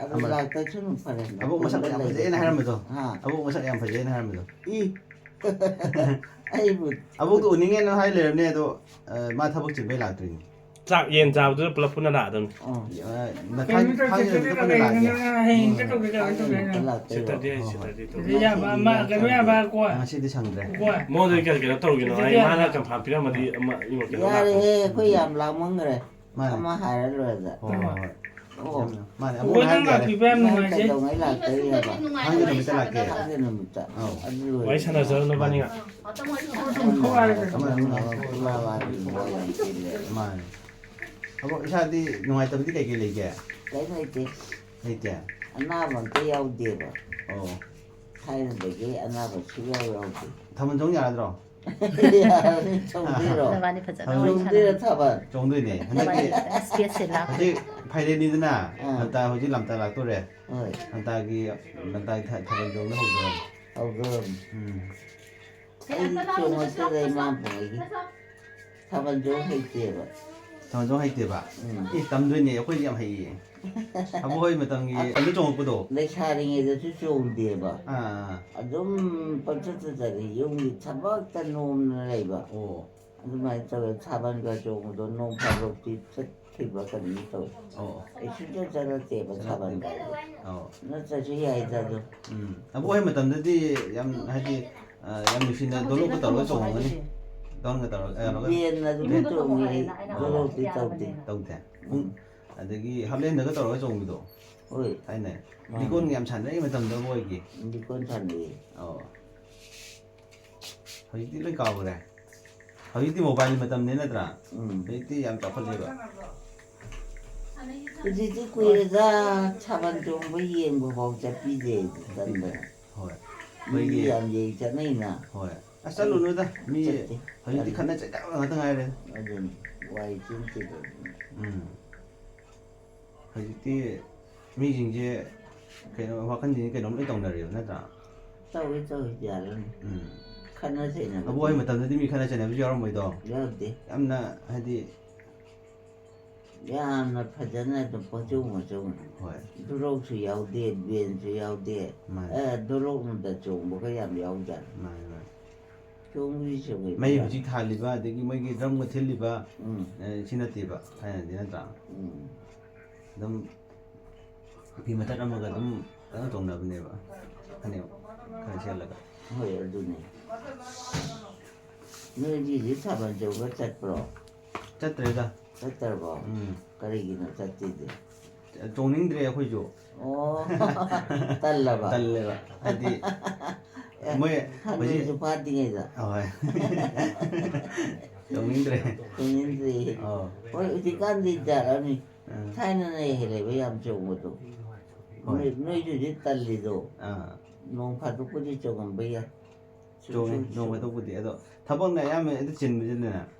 ꯑꯗꯨ ꯂꯥꯛꯇꯁꯅꯨ ꯐꯔꯦ꯫ ꯑꯕꯣꯛ ꯃꯁꯛ ꯌꯥꯝ ꯐꯖꯩꯅ ꯍꯥꯏꯔꯝꯕꯗꯣ꯫ ꯍꯥ? ꯑꯕꯣꯛ ꯃꯁꯛ ꯌꯥꯝ ꯐꯖꯩꯅ ꯍꯥꯏꯔꯝꯕꯗꯣ꯫ ꯏ꯫ ꯑꯩꯕꯨ꯫ ꯑꯕꯣꯛꯇꯣ ꯎꯅꯤꯡꯉꯦꯅ ꯍꯥꯏ ꯂꯩꯔꯕꯅꯦ ꯑꯗꯣ, ꯑ, ꯃꯥ ꯊꯕꯛ ꯆꯤꯟꯕꯩ ꯂꯥꯛꯇ꯭ꯔꯤꯅꯤ꯫ ꯆꯥꯛ ꯌꯦꯟ ꯆꯥꯕꯗꯨꯗ ꯄꯨꯂꯞ ꯄꯨꯟꯅ ꯂꯥꯛꯑꯗꯕꯅꯤ꯫ ꯑꯣ꯫ ꯑ, ꯀꯩꯅꯣ ꯃꯊꯪ ꯊꯥꯡꯖ ꯇꯧꯁꯦ, ꯅꯨꯃꯤꯠꯇ ꯄꯨꯟꯅ ꯂꯥꯛꯑꯒꯦ꯫ ꯍꯌꯦꯡ ꯆꯠꯇꯧꯒꯦ ꯇꯧꯒꯦ ꯇꯧꯒꯦ ꯍꯥꯏꯅ꯫ ꯂꯥꯛꯇꯣꯏꯔꯣ? ꯁꯦꯇꯔꯗꯦ, ꯍꯣꯏ, ꯍꯣꯏ꯫ ꯁꯦꯇꯔꯗꯦ ꯇꯧ꯫ ꯁꯤꯗ ꯌꯥꯕ ꯑꯃ, ꯀꯩꯅꯣ ꯌꯥꯕ ꯀꯣ꯫ ꯉꯁꯤꯗꯤ ꯁꯪꯗ꯭ꯔꯦ꯫ ꯀꯣ꯫ ꯃꯉꯣꯟꯗ ꯀꯩꯅꯣ ꯇꯧꯔꯨꯒꯤꯅꯣ, ꯑꯩ ꯃꯥꯅ ꯀꯟꯐꯥꯝ ꯄꯤꯔꯝꯃꯗꯤ ꯑꯃ ꯏꯃꯣ ꯀꯩꯅꯣ ꯂꯥꯛꯀꯅꯤ꯫ ꯌꯥꯔꯦꯍꯦ, ꯑꯩꯈꯣꯏ ꯌꯥꯝ ꯂꯥꯡꯃꯟꯈ꯭ꯔꯦ꯫ ꯃꯥꯅꯦ꯫ ꯑꯃ ꯍꯥꯏꯔ ꯂꯣꯏꯔꯦꯗ꯫ ꯍꯣꯏ, ꯍꯣꯏ, ꯍꯣꯏ꯫ ꯑꯣ꯫ ꯃꯥꯅꯦ, ꯑꯣ, ꯑꯕꯣꯛ ꯅꯪ ꯍꯥꯏꯔꯝꯒꯦ ꯌꯥꯔꯦ꯫ ꯂꯥꯛꯄꯤꯕ ꯌꯥꯝ ꯅꯪ ꯅꯨꯡꯉꯥꯏꯖꯩ꯫ ꯀꯩꯗꯧꯉꯩ ꯂꯥꯛꯇꯣꯏꯅꯣ? ꯊꯥꯡꯖ ꯅꯨꯃꯤꯠꯇ ꯂꯥꯛꯀꯦ꯫ ꯊꯥꯡꯖ ꯅꯨꯃꯤꯠꯇ꯫ ꯑꯧ꯫ ꯑꯗꯨ ꯂꯣꯏꯔꯦ꯫ ꯋꯥꯔꯤ ꯁꯥꯟꯅꯖꯔꯣ ꯅꯕꯥꯅꯤꯒ꯫ ꯑꯃ, ꯑꯃ, ꯑꯃ, ꯐꯨꯂꯥ ꯋꯥꯔꯤ ꯃꯣꯏ ꯌꯥꯝ ꯆꯤꯜꯂꯦ꯫ ꯃꯥꯅꯦ꯫ ꯑꯕꯣꯛ, ꯏꯁꯥꯗꯤ ꯅꯨꯡꯉꯥꯏꯇꯕꯗꯤ ꯀꯩꯀꯩ ꯂꯩꯒꯦ? ꯀꯩꯝ ꯂꯩꯇꯦ꯫ ꯂꯩꯇꯦ? ꯑꯅꯥꯕ ꯑꯝꯇ ꯌꯥꯎꯗꯦꯕ꯫ ꯑꯣ꯫ ꯊꯥꯏꯅꯗꯒꯤ ꯑꯅꯥꯕ ꯁꯨꯡꯌꯥꯎ ꯌꯥꯎꯗꯦ꯫ ꯊꯥꯕꯜ ꯆꯣꯡ ꯌꯥꯔꯗ꯭ꯔꯣ? ꯌꯥꯔꯅꯤ, ꯆꯣꯡꯗꯣꯏꯔꯣ? ꯅꯕꯥꯅꯤ ꯐꯖꯅ ꯑꯥ꯫ ꯋꯥꯔꯤ ꯆꯣꯡꯗꯣꯏꯔꯣ ꯁꯥꯟꯅꯧ꯫ ꯊꯥꯕꯜ? ꯆꯣꯡꯗꯣꯏꯅꯦ꯫ ꯅꯕꯥꯅꯤ ꯍꯟꯗꯛꯇꯤ ꯈꯤꯇꯪ space ꯁꯦ ꯂꯥꯞꯄꯦ꯫ ꯍꯧꯖꯤꯛ ꯐꯥꯏꯔꯦꯟꯅꯤꯗꯅ, ꯑꯥ꯫ ꯂꯝꯇꯥ ꯍꯧꯖꯤꯛ ꯂꯝꯇꯥ ꯂꯥꯛꯇꯣꯔꯦ꯫ ꯍꯣꯏ꯫ ꯂꯝꯇꯥꯒꯤ, ꯂꯝꯇꯥꯒꯤ ꯊ-, ꯊꯥꯕꯜ ꯆꯣꯡꯕ ꯍꯧꯗꯣꯔꯝꯅꯤ꯫ ꯍꯧꯗꯣꯔꯝꯅꯤ꯫ ꯎꯝ꯫ ꯑꯩꯗꯤ ꯆꯣꯡꯉꯛꯇꯗ ꯏꯃꯥ ꯄꯣꯛꯏꯗꯤ꯫ ꯊꯥꯕꯜ ꯆꯣꯡ ꯍꯩꯇꯦꯕ꯫ ꯊꯥꯕꯜ ꯆꯣꯡ ꯍꯩꯇꯦꯕ? ꯎꯝ꯫ ꯑꯦ, ꯇꯝꯗꯣꯏꯅꯦ, ꯑꯩꯈꯣꯏꯗꯤ ꯌꯥꯝ ꯍꯩꯌꯦ꯫ ꯑꯕꯣꯛ ꯍꯣꯏ ꯃꯇꯝꯒꯤ ꯑꯗꯨ ꯆꯣꯡꯉꯛꯄꯗꯣ? ꯂꯩꯁꯥꯔꯤꯉꯩꯗꯁꯨ ꯆꯣꯡꯗꯦꯕ꯫ ꯑꯥ, ꯑꯥ, ꯑꯗꯨꯝ ꯄꯪꯆꯠꯇ ꯆꯠꯂꯤ꯫ ꯌꯨꯝꯒꯤ ꯊꯕꯛꯇ ꯅꯣꯝꯅ ꯂꯩꯕ꯫ ꯑꯣ, ꯑꯗꯨꯃꯥꯏꯅ ꯇꯧꯋꯦ꯫ ꯊꯥꯕꯜꯒ ꯆꯣꯡꯕꯗꯣ ꯅꯣꯡ ꯐꯥꯗꯣꯛꯇꯤ ꯆꯠꯈꯤꯕ ꯀꯩꯅꯣꯝ ꯇꯧꯋꯦ꯫ ꯑꯣ, ꯑꯩ ꯁꯨꯡꯆꯠ ꯆꯠꯂꯛꯇꯦꯕ ꯊꯥꯕꯜꯒ꯫ ꯑꯣ꯫ ꯅꯠꯇ꯭ꯔꯁꯨ ꯌꯥꯏꯗ ꯑꯗꯨꯝ꯫ ꯎꯝ꯫ ꯑꯕꯣꯛ ꯍꯣꯏ ꯃꯇꯝꯗꯗꯤ ꯌꯥꯝ, ꯍꯥꯏꯗꯤ, ꯑ, ꯌꯥꯝ ꯅꯨꯡꯁꯤꯅ ꯗꯣꯂꯣꯞꯀ ꯇꯧꯔꯒ ꯆꯣꯡꯉꯝꯒꯅꯤ꯫ ꯗꯣꯟꯒ ꯇꯧꯔꯒ, ꯑ, ꯇꯧꯔꯒ꯫ ꯕꯦꯟ ꯑꯗꯨꯝ ꯇꯣꯡꯉꯤ ꯑꯩ꯫ ꯗꯣꯂꯣꯞꯇꯤ ꯇꯧꯗꯦ꯫ ꯇꯧꯗꯦ? ꯄꯨꯡ, ꯑꯗꯒꯤ ꯍꯥꯞꯂꯦꯟꯗꯒ ꯇꯧꯔꯒ ꯆꯣꯡꯕꯤꯗꯣ꯫ ꯍꯣꯏ꯫ ꯊꯥꯏꯅ꯫ ꯃꯥꯅꯦ꯫ ꯂꯤꯀꯣꯟꯒ ꯌꯥꯝ ꯁꯥꯟꯅꯔꯛꯏ ꯃꯇꯝꯗ ꯑꯕꯣꯛ ꯍꯣꯏꯒꯤ꯫ ꯂꯤꯀꯣꯟ ꯁꯥꯟꯅꯩꯌꯦ꯫ ꯑꯣ꯫ ꯍꯧꯖꯤꯛꯇꯤ ꯂꯣꯏ ꯀꯥꯎꯈ꯭ꯔꯦ꯫ ꯍꯧꯖꯤꯛꯇꯤ mobile ꯃꯇꯝꯅꯤ ꯅꯠꯇ꯭ꯔꯥ? ꯎꯝ꯫ ꯍꯧꯖꯤꯛꯇꯤ ꯌꯥꯝ ꯆꯥꯎꯈꯠꯂꯦꯕ꯫ ꯍꯧꯖꯤꯛꯇꯤ ꯀꯨꯏꯔꯦꯗ ꯊꯥꯕꯜ ꯆꯣꯡꯕ ꯌꯦꯡꯕ ꯐꯥꯎ ꯆꯠꯄꯤꯗꯦ ꯇꯟꯗꯅ꯫ ꯍꯣꯏ꯫ ꯃꯤꯗꯤ ꯑꯩꯈꯣꯏꯒꯤ ꯌꯥꯝ ꯌꯦꯡ ꯆꯠꯅꯩꯅ꯫ ꯍꯣꯏ꯫ ꯑꯁ, ꯆꯠꯂꯨꯅꯨꯗ꯫ ꯃꯤ ꯆꯠꯇꯦ꯫ ꯍꯧꯖꯤꯛꯇꯤ ꯈꯠꯅ ꯆꯩꯅꯕ ꯉꯥꯛꯇ ꯉꯥꯏꯔꯦ꯫ ꯑꯗꯨꯅꯤ ꯋꯥꯏ ꯆꯤꯟ ꯆꯤꯜꯂꯦ꯫ ꯎꯝ꯫ ꯍꯧꯖꯤꯛꯇꯤ ꯃꯤꯁꯤꯡꯁꯦ ꯀꯩꯅꯣ, ꯋꯥꯈꯜꯁꯤꯡꯁꯦ ꯀꯩꯅꯣꯝ ꯂꯣꯏ ꯇꯧꯅꯔꯦꯕ, ꯅꯠꯇ꯭ꯔꯥ? ꯇꯧꯏ, ꯇꯧꯏ, ꯌꯥꯔꯅꯤ꯫ ꯎꯝ꯫ ꯈꯠꯅ ꯆꯩꯅꯕ ꯑꯕꯣꯛ ꯍꯣꯏ ꯃꯇꯝꯗꯗꯤ ꯃꯤ ꯈꯠꯅ ꯆꯩꯅꯕꯁꯨ ꯌꯥꯎꯔꯝꯃꯣꯏꯗꯣ? ꯌꯥꯎꯗꯦ꯫ ꯌꯥꯝꯅ ꯍꯥꯏꯗꯤ ꯌꯥꯝꯅ ꯐꯖꯅ ꯑꯗꯨꯝ ꯄꯪꯆꯣꯡ ꯃꯆꯣꯡ꯫ ꯍꯣꯏ꯫ ꯗꯨꯔꯧꯁꯨ ꯌꯥꯎꯗꯦ, ꯕꯦꯟꯁꯨ ꯌꯥꯎꯗꯦ꯫ ꯃꯥꯅꯦ꯫ ꯑꯦ, ꯗꯨꯔꯧꯅꯗ ꯆꯣꯡꯕꯒ ꯌꯥꯝ ꯌꯥꯎꯖꯥꯠꯅꯤ꯫ ꯃꯥꯅꯦ, ꯃꯥꯅꯦ꯫ ꯆꯣꯡꯕꯤ ꯆꯣꯡꯕꯤ ꯃꯩ ꯌꯥꯝ ꯍꯧꯖꯤꯛ ꯊꯥꯜꯂꯤꯕ, ꯑꯗꯒꯤ ꯃꯣꯏꯒꯤ ꯗ꯭ꯔꯝꯒ ꯊꯤꯜꯂꯤꯕ, ꯎꯝ꯫ ꯑꯦ, ꯁꯤ ꯅꯠꯇꯦꯕ ꯊꯥꯏꯅꯗꯤ, ꯅꯠꯇ꯭ꯔꯥ? ꯎꯝ꯫ ꯑꯗꯨꯝ ꯐꯤ ꯃꯇꯠ ꯑꯃꯒ ꯑꯗꯨꯝ ꯀꯩꯅꯣ ꯇꯧꯅꯕꯅꯦꯕ, ꯐꯅꯦꯛ ꯈꯔ ꯁꯦꯠꯂꯒ꯫ ꯍꯣꯏ, ꯑꯗꯨꯅꯦ꯫ ꯅꯣꯏꯗꯤ ꯍꯧꯖꯤꯛ ꯊꯥꯕꯜ ꯆꯣꯡꯕ ꯆꯠꯄ꯭ꯔꯣ? ꯆꯠꯇ꯭ꯔꯦꯗ꯫ ꯆꯠꯇ꯭ꯔꯕꯣ? ꯎꯝ꯫ ꯀꯔꯤꯒꯤꯅꯣ ꯆꯠꯇ꯭ꯔꯤꯗꯤ? ꯆꯣꯡꯅꯤꯡꯗ꯭ꯔꯦ ꯑꯩꯈꯣꯏꯁꯨ꯫ ꯑꯣ꯫ ꯇꯜꯂꯕ? ꯇꯜꯂꯦꯕ꯫ ꯍꯥꯏꯗꯤ ꯑꯦ, ꯃꯣꯏ ꯍꯅꯨꯁꯨ ꯍꯧꯖꯤꯛ ꯐꯥꯗ꯭ꯔꯤꯉꯩꯗ꯫ ꯍꯣꯏ꯫ ꯆꯣꯡꯅꯤꯡꯗ꯭ꯔꯦ꯫ ꯆꯣꯡꯅꯤꯡꯗ꯭ꯔꯦ꯫ ꯑꯧ꯫ ꯍꯣꯏ, ꯍꯧꯖꯤꯛꯀꯥꯟꯗꯤ ꯌꯥꯔꯛꯑꯅꯤ꯫ ꯎꯝ꯫ ꯊꯥꯏꯅꯅ ꯍꯦꯜꯂꯦꯕ ꯌꯥꯝ ꯆꯣꯡꯕꯗꯣ꯫ ꯍꯣꯏ꯫ ꯅꯣꯏ, ꯅꯣꯏꯁꯨ ꯍꯧꯖꯤꯛ ꯇꯜꯂꯤꯗꯣ꯫ ꯑꯥ꯫ ꯅꯣꯡ ꯐꯥꯗꯣꯛꯄꯨꯗꯤ ꯆꯣꯡꯉꯝꯕ ꯌꯥꯏ꯫ ꯁꯨꯝ ꯆꯣꯡꯉꯦ, ꯁꯨꯝ ꯅꯣꯡ ꯁꯨꯝ꯫ ꯐꯥꯗꯣꯛꯄꯨꯗꯤ꯫ ꯑꯗꯣ ꯊꯕꯛꯅ ꯑꯌꯥꯝꯕ ꯍꯦꯛꯇ ꯆꯤꯟꯕꯁꯤꯗꯅꯦ꯫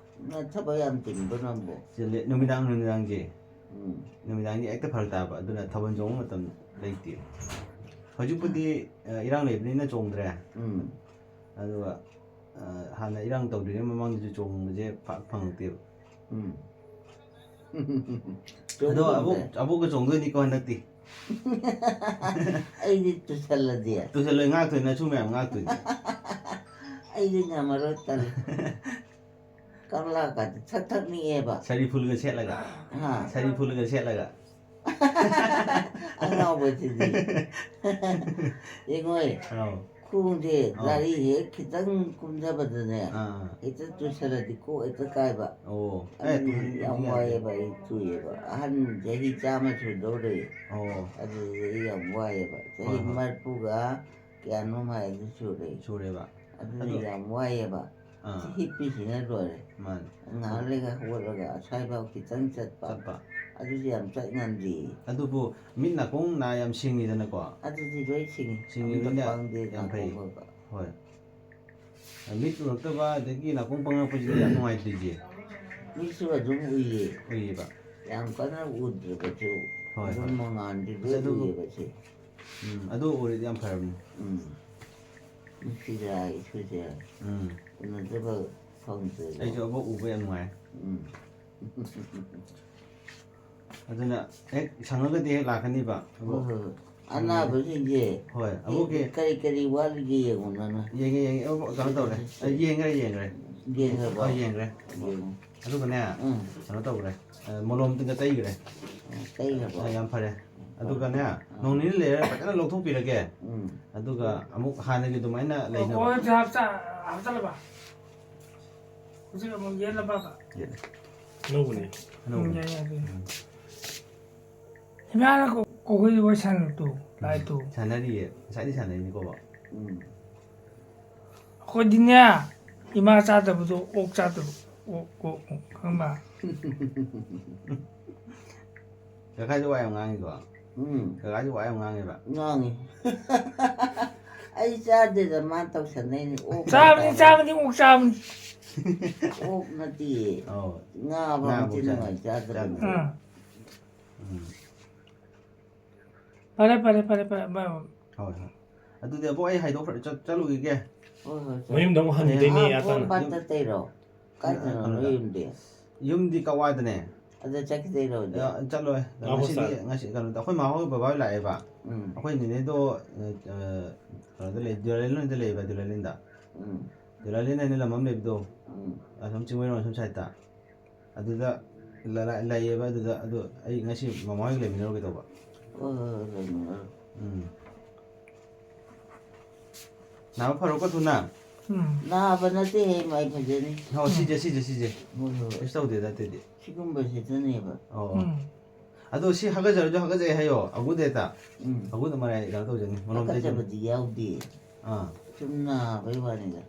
ꯅꯪ ꯊꯕꯛ ꯌꯥꯝ ꯆꯤꯟꯕ꯭ꯔꯣ ꯅꯪꯕꯣ? ꯆꯤꯜꯂꯦ꯫ ꯅꯨꯃꯤꯗꯥꯡ, ꯅꯨꯃꯤꯗꯥꯡꯁꯦ꯫ ꯎꯝ꯫ ꯅꯨꯃꯤꯗꯥꯡꯁꯦ ꯍꯦꯛꯇ ꯐꯔꯛ ꯇꯥꯕ꯫ ꯑꯗꯨꯅ ꯊꯥꯕꯜ ꯆꯣꯡꯕ ꯃꯇꯝ ꯂꯩꯇꯦ꯫ ꯍꯧꯖꯤꯛꯄꯨꯗꯤ, ꯑ, ꯏꯔꯥꯡ ꯂꯩꯕꯅꯤꯅ ꯆꯣꯡꯗ꯭ꯔꯦ꯫ ꯎꯝ꯫ ꯑꯗꯨꯒ, ꯑ, ꯍꯥꯟꯅ ꯏꯔꯥꯡ ꯇꯧꯗ꯭ꯔꯤꯉꯩ ꯃꯃꯥꯡꯗꯁꯨ ꯆꯣꯡꯕꯁꯦ ꯄꯥꯛ ꯐꯪꯉꯛꯇꯦꯕ꯫ ꯎꯝ꯫ ꯑꯗꯣ ꯆꯣꯡꯕ ꯑꯕꯣꯛ, ꯐꯪꯗ꯭ꯔꯦ꯫ ꯑꯕꯣꯛꯀ ꯆꯣꯡꯗꯣꯏꯅꯤꯀꯣ ꯍꯟꯗꯛꯇꯤ꯫ ꯑꯩꯗꯤ ꯇꯨꯁꯜꯂꯗꯤ? ꯇꯨꯁꯜꯂꯣꯏ, ꯉꯥꯛꯇꯣꯏꯅꯤ, ꯅꯁꯨ ꯃꯌꯥꯝ ꯉꯥꯛꯇꯣꯏꯅꯤ꯫ ꯑꯩꯗꯤ ꯉꯝꯃꯔꯣꯏ, ꯇꯜꯂꯦ꯫ ꯀꯪꯂꯥꯀꯥꯁꯦ ꯊꯛ ꯊꯛ ꯅꯤꯛꯑꯦꯕ꯫ ꯁꯥꯔꯤ ꯐꯨꯜꯒ ꯁꯦꯠꯂꯒ꯫ ꯍꯥ? ꯁꯥꯔꯤ ꯐꯨꯜꯒ ꯁꯦꯠꯂꯒ꯫ ꯑꯉꯥꯎꯕꯁꯤꯗꯤ꯫ ꯌꯦꯡꯉꯣꯏ꯫ ꯑꯧ꯫ ꯈꯣꯡꯁꯦ ꯑꯧ꯫ ꯒꯥꯔꯤ ꯍꯦꯛ ꯈꯤꯇꯪ ꯀꯨꯝꯊꯕꯗꯅꯦ, ꯑꯥ꯫ ꯍꯦꯛꯇ ꯇꯨꯁꯜꯂꯗꯤ ꯀꯣꯛ ꯍꯦꯛꯇ ꯀꯥꯏꯕ꯫ ꯑꯣ꯫ ꯑꯦ, ꯑꯗꯨꯗꯤ ꯇꯨꯍꯟ-, ꯌꯥꯝ ꯇꯨꯍꯟ ꯌꯥꯗꯦ꯫ ꯋꯥꯏꯑꯦꯕ, ꯑꯩ ꯇꯨꯏꯑꯦꯕ꯫ ꯑꯍꯟ ꯆꯍꯤ ꯆꯥꯝꯃ ꯁꯨꯗꯧꯔꯦ꯫ ꯑꯣ꯫ ꯑꯗꯨꯗꯤ ꯑꯩ ꯌꯥꯝ ꯋꯥꯏꯑꯦꯕ꯫ ꯆꯍꯤ ꯍꯣꯏ, ꯍꯣꯏ꯫ ꯃꯔꯤꯐꯨꯒ ꯀꯌꯥꯅꯣꯝ ꯍꯥꯏꯗꯨ ꯁꯨꯔꯦ꯫ ꯁꯨꯔꯦꯕ꯫ ꯑꯗꯨꯅ ꯑꯗꯨ ꯌꯥꯝ ꯋꯥꯏꯑꯦꯕ꯫ ꯑꯥ꯫ ꯁꯤ ꯍꯤꯞꯄꯤꯁꯤꯅ ꯂꯣꯏꯔꯦ꯫ ꯃꯥꯅꯦ꯫ ꯉꯥꯏꯍꯥꯛ ꯂꯩꯒ ꯍꯧꯒꯠꯂꯒ ꯑꯁ꯭ꯋꯥꯏꯐꯥꯎ ꯈꯤꯇꯪ ꯆꯠꯄ꯫ ꯆꯠꯄ꯫ ꯑꯗꯨꯁꯨ ꯌꯥꯝ ꯆꯠ ꯉꯝꯗꯦ꯫ ꯑꯗꯨꯕꯨ ꯃꯤꯠ ꯅꯥꯀꯣꯡ ꯅꯥ ꯌꯥꯝ ꯁꯤꯡꯉꯤꯗꯅꯀꯣ꯫ ꯑꯗꯨꯗꯤ ꯂꯣꯏ ꯁꯤꯡꯉꯤ꯫ ꯁꯤꯡꯉꯤꯕꯅꯤꯅ ꯑꯝꯇ ꯄꯪꯗꯦ ꯌꯥꯝ ꯐꯩ꯫ ꯅꯥꯀꯣꯡ ꯈꯛꯇ꯫ ꯍꯣꯏ꯫ ꯃꯤꯠ ꯎꯔꯛꯇꯕ ꯑꯗꯒꯤ ꯅꯥꯀꯣꯡ ꯄꯪꯉꯛꯄꯁꯤꯗꯤ ꯌꯥꯝ ꯅꯨꯡꯉꯥꯏꯇ꯭ꯔꯤꯁꯦ꯫ ꯃꯤꯠꯁꯨ ꯑꯗꯨꯝ ꯎꯏꯌꯦ꯫ ꯎꯏꯌꯦꯕ꯫ ꯌꯥꯝ ꯀꯟꯅ ꯎꯗ꯭ꯔꯒꯁꯨ ꯍꯣꯏ, ꯑꯗꯨꯝ ꯍꯣꯏ꯫ ꯃꯉꯥꯟꯗꯤ ꯑꯁ, ꯂꯣꯏ ꯑꯗꯨꯕꯨ ꯎꯏꯌꯦꯕ ꯁꯤ꯫ ꯎꯝ, ꯑꯗꯨ ꯎꯔꯗꯤ ꯌꯥꯝ ꯐꯔꯕꯅꯤ꯫ ꯎꯝ꯫ ꯅꯨꯡꯁꯤꯗ ꯏꯁꯨꯁꯦ ꯎꯝ꯫ ꯎꯅꯗꯕ ꯐꯪꯗ꯭ꯔꯦꯕ꯫ ꯑꯩꯁꯨ ꯑꯕꯣꯛ ꯎꯕ ꯌꯥꯝ ꯅꯨꯡꯉꯥꯏ꯫ ꯎꯝ꯫ ꯑꯗꯨꯅ ꯍꯦꯛ ꯁꯪꯉꯒꯗꯤ ꯍꯦꯛ ꯂꯥꯛꯀꯅꯤꯕ꯫ ꯍꯣꯏ, ꯍꯣꯏ, ꯍꯣꯏ꯫ ꯑꯅꯥꯕꯁꯤꯡꯁꯦ ꯍꯣꯏ, ꯑꯕꯣꯛꯀꯤ ꯀꯔꯤ ꯀꯔꯤ ꯋꯥꯠꯂꯤꯒꯦ ꯌꯦꯡꯉꯣ ꯅꯪꯅ꯫ ꯌꯦꯡꯉꯦ, ꯌꯦꯡꯉꯦ꯫ ꯑꯕꯣꯛ ꯀꯩꯅꯣ ꯇꯧꯔꯦ꯫ ꯑꯩ ꯌꯦꯡꯈ꯭ꯔꯦ, ꯌꯦꯡꯈ꯭ꯔꯦ꯫ ꯌꯦꯡꯈ꯭ꯔꯕꯣ? ꯍꯣꯏ, ꯌꯦꯡꯈ꯭ꯔꯦ꯫ ꯌꯦꯡꯉꯣ꯫ ꯑꯗꯨꯒꯅꯦ, ꯎꯝ꯫ ꯀꯩꯅꯣ ꯇꯧꯈ꯭ꯔꯦ꯫ ꯑ, ꯃꯣꯂꯣꯝ ꯇꯤꯡꯒ ꯇꯩꯈ꯭ꯔꯦ꯫ ꯑ, ꯇꯩꯈ꯭ꯔꯕꯣ? ꯑ, ꯌꯥꯝ ꯐꯔꯦ꯫ ꯑꯗꯨꯒꯅꯦ, ꯑꯥ꯫ ꯅꯣꯡ ꯅꯤꯅꯤ ꯂꯩꯔ ꯐꯖꯅ ꯂꯧꯊꯣꯛꯄꯤꯔꯒꯦ꯫ ꯎꯝ꯫ ꯑꯗꯨꯒ ꯑꯃꯨꯛ ꯍꯥꯟꯅꯒꯤ ꯑꯗꯨꯃꯥꯏꯅ ꯑꯣ, ꯂꯩꯅꯕ꯫ ꯑꯣ, ꯍꯥꯞꯆ-, ꯍꯥꯞꯆꯜꯂꯕ? ꯍꯧꯖꯤꯛ ꯑꯃꯨꯛ ꯌꯦꯠꯂꯕꯕ? ꯌꯦꯠꯂꯦ꯫ ꯑꯅꯧꯕꯅꯦ꯫ ꯑꯅꯧꯕꯅꯦ꯫ ꯎꯝ, ꯌꯥꯏ, ꯌꯥꯏ, ꯑꯗꯨꯗꯤ꯫ ꯎꯝ꯫ ꯏꯃꯥꯅ ꯀꯣ-, ꯀꯣꯛꯍꯨꯏ ꯋꯥꯔꯤ ꯁꯥꯟꯅꯔꯛꯇꯣ, ꯂꯥꯏꯠꯇꯣ꯫ ꯁꯥꯟꯅꯔꯤꯌꯦ꯫ ꯉꯁꯥꯏꯗꯤ ꯁꯥꯟꯅꯔꯤꯅꯤꯀꯣ, ꯕꯥ꯫ ꯎꯝ꯫ ꯑꯩꯈꯣꯏꯗꯤꯅꯦ, ꯏꯃꯥ ꯆꯥꯗꯕꯗꯣ ꯑꯣꯛ ꯆꯥꯗꯕ꯫ ꯑꯣꯛ, ꯑꯣꯛ, ꯑꯣꯛ, ꯈꯪꯕ? ꯀꯀꯥꯁꯦ ꯋꯥ ꯌꯥꯝ ꯉꯥꯡꯉꯤꯀꯣ? ꯎꯝ꯫ ꯀꯀꯥꯁꯦ ꯋꯥ ꯌꯥꯝ ꯉꯥꯡꯉꯦꯕ꯫ ꯉꯥꯡꯉꯤ꯫ ꯑꯩ ꯆꯥꯗꯦꯗ, ꯃꯥ ꯇꯧꯁꯟꯅꯩꯅꯤ꯫ ꯑꯣꯛ ꯆꯥꯕꯅꯤ, ꯆꯥꯕꯅꯤ꯫ ꯆꯥꯕꯅꯤ, ꯑꯣꯛ ꯆꯥꯕꯅꯤ꯫ ꯑꯣꯛ ꯅꯠꯇꯤꯌꯦ꯫ ꯑꯧ꯫ ꯉꯥ ꯐꯥꯎ ꯉꯥ ꯐꯥꯎ ꯏꯟꯊꯤ ꯆꯥꯗꯦ꯫ ꯅꯨꯡꯉꯥꯏ ꯆꯥꯗꯕꯅꯤ꯫ ꯆꯥꯗꯦ꯫ ꯑꯥ꯫ ꯎꯝ꯫ ꯐꯔꯦ, ꯐꯔꯦ, ꯐꯔꯦ, ꯐꯔꯦ, ꯕꯥꯏ, ꯕꯥꯏ꯫ ꯍꯣꯏ, ꯍꯣꯏ꯫ ꯑꯗꯨꯗꯤ ꯑꯕꯣꯛ ꯑꯩ ꯍꯥꯏꯗꯣꯛꯈ꯭ꯔ-, ꯆꯠ-, ꯆꯠꯂꯨꯈꯤꯒꯦ꯫ ꯍꯣꯏ, ꯍꯣꯏ, ꯆꯠꯂꯣ꯫ ꯃꯌꯨꯝꯗ ꯑꯃꯨꯛ ꯍꯟꯈꯤꯗꯣꯏꯅꯦ, ꯑꯥ, ꯑꯇꯥꯅ꯫ ꯄꯣꯔꯣꯝꯄꯥꯠꯇ ꯇꯩꯔꯣ? ꯀꯥꯏꯗꯅꯣ ꯀꯩꯅꯣꯗ꯫ ꯅꯣꯏ ꯌꯨꯝꯗꯤ? ꯌꯨꯝꯗꯤ ꯀꯛꯋꯥꯗꯅꯦ꯫ ꯑꯗ ꯆꯠꯈꯤꯗꯣꯏꯔꯣ ꯑꯗꯨꯗꯤ? ꯑ, ꯆꯠꯂꯣꯏ꯫ ꯑꯥ, ꯉꯁꯤꯗꯤ, ꯍꯣꯁꯇꯥꯜ꯫ ꯉꯁꯤ ꯀꯩꯅꯣꯗ, ꯑꯩꯈꯣꯏ ꯃꯥ ꯍꯣꯏ ꯕꯕꯥ ꯍꯣꯏ ꯂꯥꯛꯑꯦꯕ꯫ ꯎꯝ꯫ ꯑꯩꯈꯣꯏ ꯅꯦꯅꯦꯗꯣ, ꯑ, ꯑ, ꯀꯩꯅꯣꯗ ꯂꯩ, ꯗꯨꯂꯥꯂꯦꯟ ꯍꯣꯏꯗ ꯂꯩꯌꯦꯕ, ꯗꯨꯂꯥꯂꯦꯟꯗ꯫ ꯎꯝ꯫ ꯗꯨꯂꯥꯂꯦꯟ ꯍꯥꯏꯅ ꯂꯝ ꯑꯃ ꯂꯩꯕꯗꯣ꯫ ꯎꯝ꯫ ꯑꯁꯣꯝ ꯆꯤꯡꯃꯩꯔꯣꯡ ꯑꯁꯣꯝ ꯁꯥꯏꯠꯇ꯫ ꯑꯗꯨꯗ ꯂ-, ꯂ-, ꯂꯩꯌꯦꯕ ꯑꯗꯨꯗ, ꯑꯗꯣ ꯑꯩ ꯉꯁꯤ ꯃꯃꯥ ꯍꯣꯏꯒ ꯂꯩꯃꯤꯟꯅꯔꯨꯒꯦ ꯇꯧꯕ꯫ ꯍꯣꯏ, ꯍꯣꯏ, ꯍꯣꯏ, ꯂꯩꯃꯤꯟꯅꯔꯣ꯫ ꯎꯝ꯫ ꯅꯥꯕ ꯐꯔꯣꯀꯣ ꯊꯨꯅ꯫ ꯎꯝ꯫ ꯅꯥꯕ ꯅꯠꯇꯦꯍꯦ, ꯃꯥꯏ ꯐꯖꯅꯤ꯫ ꯍꯣ, ꯁꯤꯁꯦ, ꯁꯤꯁꯦ, ꯁꯤꯁꯦ꯫ ꯍꯣꯏ, ꯍꯣꯏ꯫ ꯀꯩꯁꯨ ꯇꯧꯗꯦꯗ ꯑꯇꯩꯗꯤ꯫ ꯁꯤꯒꯨꯝꯕꯁꯤꯗꯅꯦꯕ꯫ ꯑꯣ꯫ ꯎꯝ꯫ ꯑꯗꯣ ꯁꯤ ꯍꯥꯒꯠꯆꯔꯁꯨ ꯍꯥꯒꯠꯆꯩ ꯍꯥꯏꯌꯣ, ꯑꯒꯨꯗ ꯍꯦꯛꯇ꯫ ꯎꯝ꯫ ꯑꯒꯨꯗ ꯃꯔꯥꯏ ꯀꯩꯅꯣ ꯇꯧꯖꯅꯤ, ꯃꯣꯂꯣꯝ ꯇꯩꯖꯅꯤ꯫ ꯍꯥꯒꯠꯆꯕꯗꯤ ꯌꯥꯎꯗꯦ꯫ ꯑꯥ꯫ ꯁꯨꯝ ꯅꯥꯕꯩ ꯋꯥꯅꯤꯗ꯫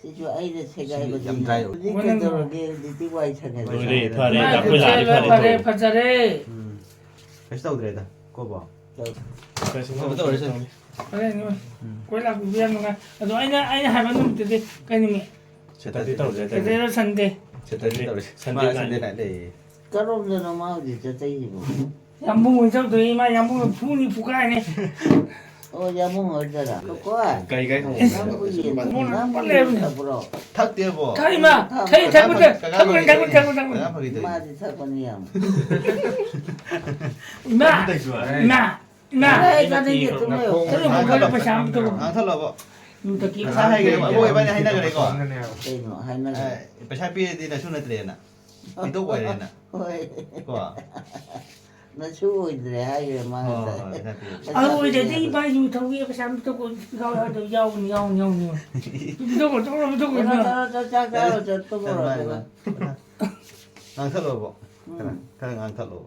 ꯁꯤꯁꯨ ꯑꯩꯅ ꯁꯤꯗꯤ ꯌꯥꯝ ꯁꯦꯒꯥꯏꯕꯁꯤꯅ꯫ dry ꯑꯣꯏ꯫ ꯍꯧꯖꯤꯛ ꯀꯩꯗꯧꯔꯒꯦ? ꯍꯧꯖꯤꯛꯇꯤ ꯋꯥꯏ ꯁꯪꯉꯦꯗꯅ꯫ ꯂꯣꯏꯔꯦ, ꯐꯔꯦ, ꯏꯃꯥ, ꯇꯥꯡꯈꯨꯜ ꯂꯥꯛꯑꯗꯤ ꯐꯔꯦ, ꯐꯔꯦ, ꯐꯔꯦ꯫ ꯐꯖꯔꯦ꯫ ꯎꯝ꯫ ꯀꯩꯁꯨ ꯇꯧꯗ꯭ꯔꯦꯗ, ꯀꯣ ꯕꯣ? ꯇꯧ-, ꯀꯩꯁꯨ ꯇꯧꯗ꯭ꯔꯦ, ꯇꯧꯗ꯭ꯔꯦ꯫ ꯇꯧꯅꯤ꯫ ꯐꯔꯦ, ꯅꯣꯏ꯫ ꯎꯝ꯫ ꯀꯣꯏ ꯂꯥꯛꯄꯤꯕ ꯌꯥꯝ ꯅꯨꯡꯉꯥꯏ꯫ ꯑꯗꯣ ꯑꯩꯅ, ꯑꯩꯅ ꯍꯥꯏꯕ ꯅꯨꯃꯤꯠꯇꯨꯗꯤ ꯀꯩ ꯅꯨꯃꯤꯠ? Saturday ꯇꯧꯔꯁꯦ, Saturday꯫ Saturdayꯔ Sunday? Saturday ꯃꯥ night꯫ Sunday night ꯂꯩꯌꯦ꯫ ꯀꯔꯣꯝꯗꯅꯣ ꯃꯥ ꯍꯧꯖꯤꯛ ꯆꯠꯆꯩꯁꯤꯕꯣ? ꯌꯥꯝꯕꯨꯡ ꯑꯣꯏ ꯆꯠꯇꯣꯏ ꯏꯃꯥ, ꯌꯥꯝꯕꯨꯡꯅ ꯐꯨꯅꯤ ꯐꯨꯒꯥꯏꯅꯤ꯫ ꯑꯣ, ꯌꯥꯝꯕꯨꯡ ꯑꯣꯏꯗꯣꯏꯔꯥ? ꯀꯣ, ꯀꯥꯏ, ꯀꯥꯏ ꯈꯪꯕ? ꯏꯁ, ꯅꯪꯕꯨ ꯌꯦꯡꯉꯨ꯫ ꯏꯕꯨꯡꯉꯣ ꯅꯪꯕꯨ ꯄꯜꯂꯦ ꯍꯥꯏꯕꯅꯤ꯫ ꯌꯦꯡꯉꯨ ꯊꯛꯄ꯭ꯔꯣ? ꯊꯛꯇꯦꯕꯣ꯫ ꯊꯛꯏ ꯃꯥ, ꯊꯛꯏ, ꯊꯛꯄ ꯊꯛ-, ꯊꯛꯄ ꯊꯛꯄ ꯊꯛꯄ ꯊꯛꯄ꯫ ꯀꯅꯥ ꯐꯒꯤ ꯇꯧꯔꯤꯅꯣ? ꯃꯥꯗꯤ ꯊꯛꯄꯅꯤ ꯌꯥꯝ꯫ ꯏꯃꯥ, ꯀꯅꯥ ꯇꯧꯔꯤꯅꯣ? ꯏꯃꯥ, ꯏꯃꯥ꯫ ꯑꯦ, ꯆꯥꯅꯤꯡꯗꯦ, ꯇꯨꯝꯃꯣ꯫ ꯆꯠꯂꯣ, ꯃꯈꯣꯏ ꯄꯩꯁꯥ ꯑꯝꯇ ꯇꯧ꯫ ꯉꯥꯡꯊꯠꯂꯣꯕꯣ꯫ ꯌꯨꯝꯗ ꯀꯦꯞ ꯉꯁꯥꯏ ꯍꯥꯏꯈ꯭ꯔꯦꯕ, ꯑꯩꯈꯣꯏ ꯏꯕꯥꯅꯤ ꯍꯥꯏꯅꯈ꯭ꯔꯦꯀꯣ꯫ ꯀꯩꯅꯣ ꯍꯥꯏꯅꯈ꯭ꯔꯦ? ꯑꯦ, ꯄꯩꯁꯥ ꯄꯤꯔꯗꯤ ꯅꯁꯨ ꯅꯠꯇ꯭ꯔꯦꯅ꯫ ꯃꯤꯇꯣꯞ ꯑꯣꯏꯔꯦꯅ꯫ ꯍꯣꯏ꯫ ꯀꯣ? ꯅꯁꯨ ꯑꯣꯏꯗ꯭ꯔꯦ ꯍꯥꯏꯈ꯭ꯔꯦ ꯃꯥ ꯍꯣꯏ, ꯉꯁꯥꯏ꯫ ꯍꯣꯏ, ꯄꯩꯁꯥ ꯄꯤꯔꯗꯤ꯫ ꯄꯩꯁꯥ ꯑꯗꯨ ꯑꯣꯏꯗ꯭ꯔꯗꯤ ꯄꯤꯔꯗꯤ ꯏꯕꯥꯅꯤ ꯌꯨ ꯊꯛꯄꯒꯤ ꯄꯩꯁꯥ ꯑꯝꯇ ꯀꯣꯟ ꯌꯥꯎ ꯌꯥꯎꯗꯣ ꯌꯥꯎꯅꯤ, ꯌꯥꯎꯅꯤ, ꯌꯥꯎꯅꯤ꯫ ꯄꯤꯊꯣꯛꯈꯣ, ꯄꯤꯊꯣꯛꯈꯣ, ꯄꯤꯊꯣꯛꯈꯣ, ꯆꯠꯂꯣ, ꯏꯕꯥꯅꯤ꯫ ꯆꯠꯂꯣ, ꯆꯠꯂꯣ, ꯆꯥꯛ ꯆꯥꯔꯣ, ꯆꯠꯂꯣ, ꯇꯨꯝꯃꯨꯔꯣ, ꯃꯥꯅꯤ, ꯑꯗꯨꯒ꯫ ꯃꯥꯅꯤ꯫ ꯉꯥꯡꯊꯠꯂꯣꯕꯣ꯫ ꯎꯝ꯫ ꯈꯔ, ꯈꯔ ꯉꯥꯡꯊꯠꯂꯣ꯫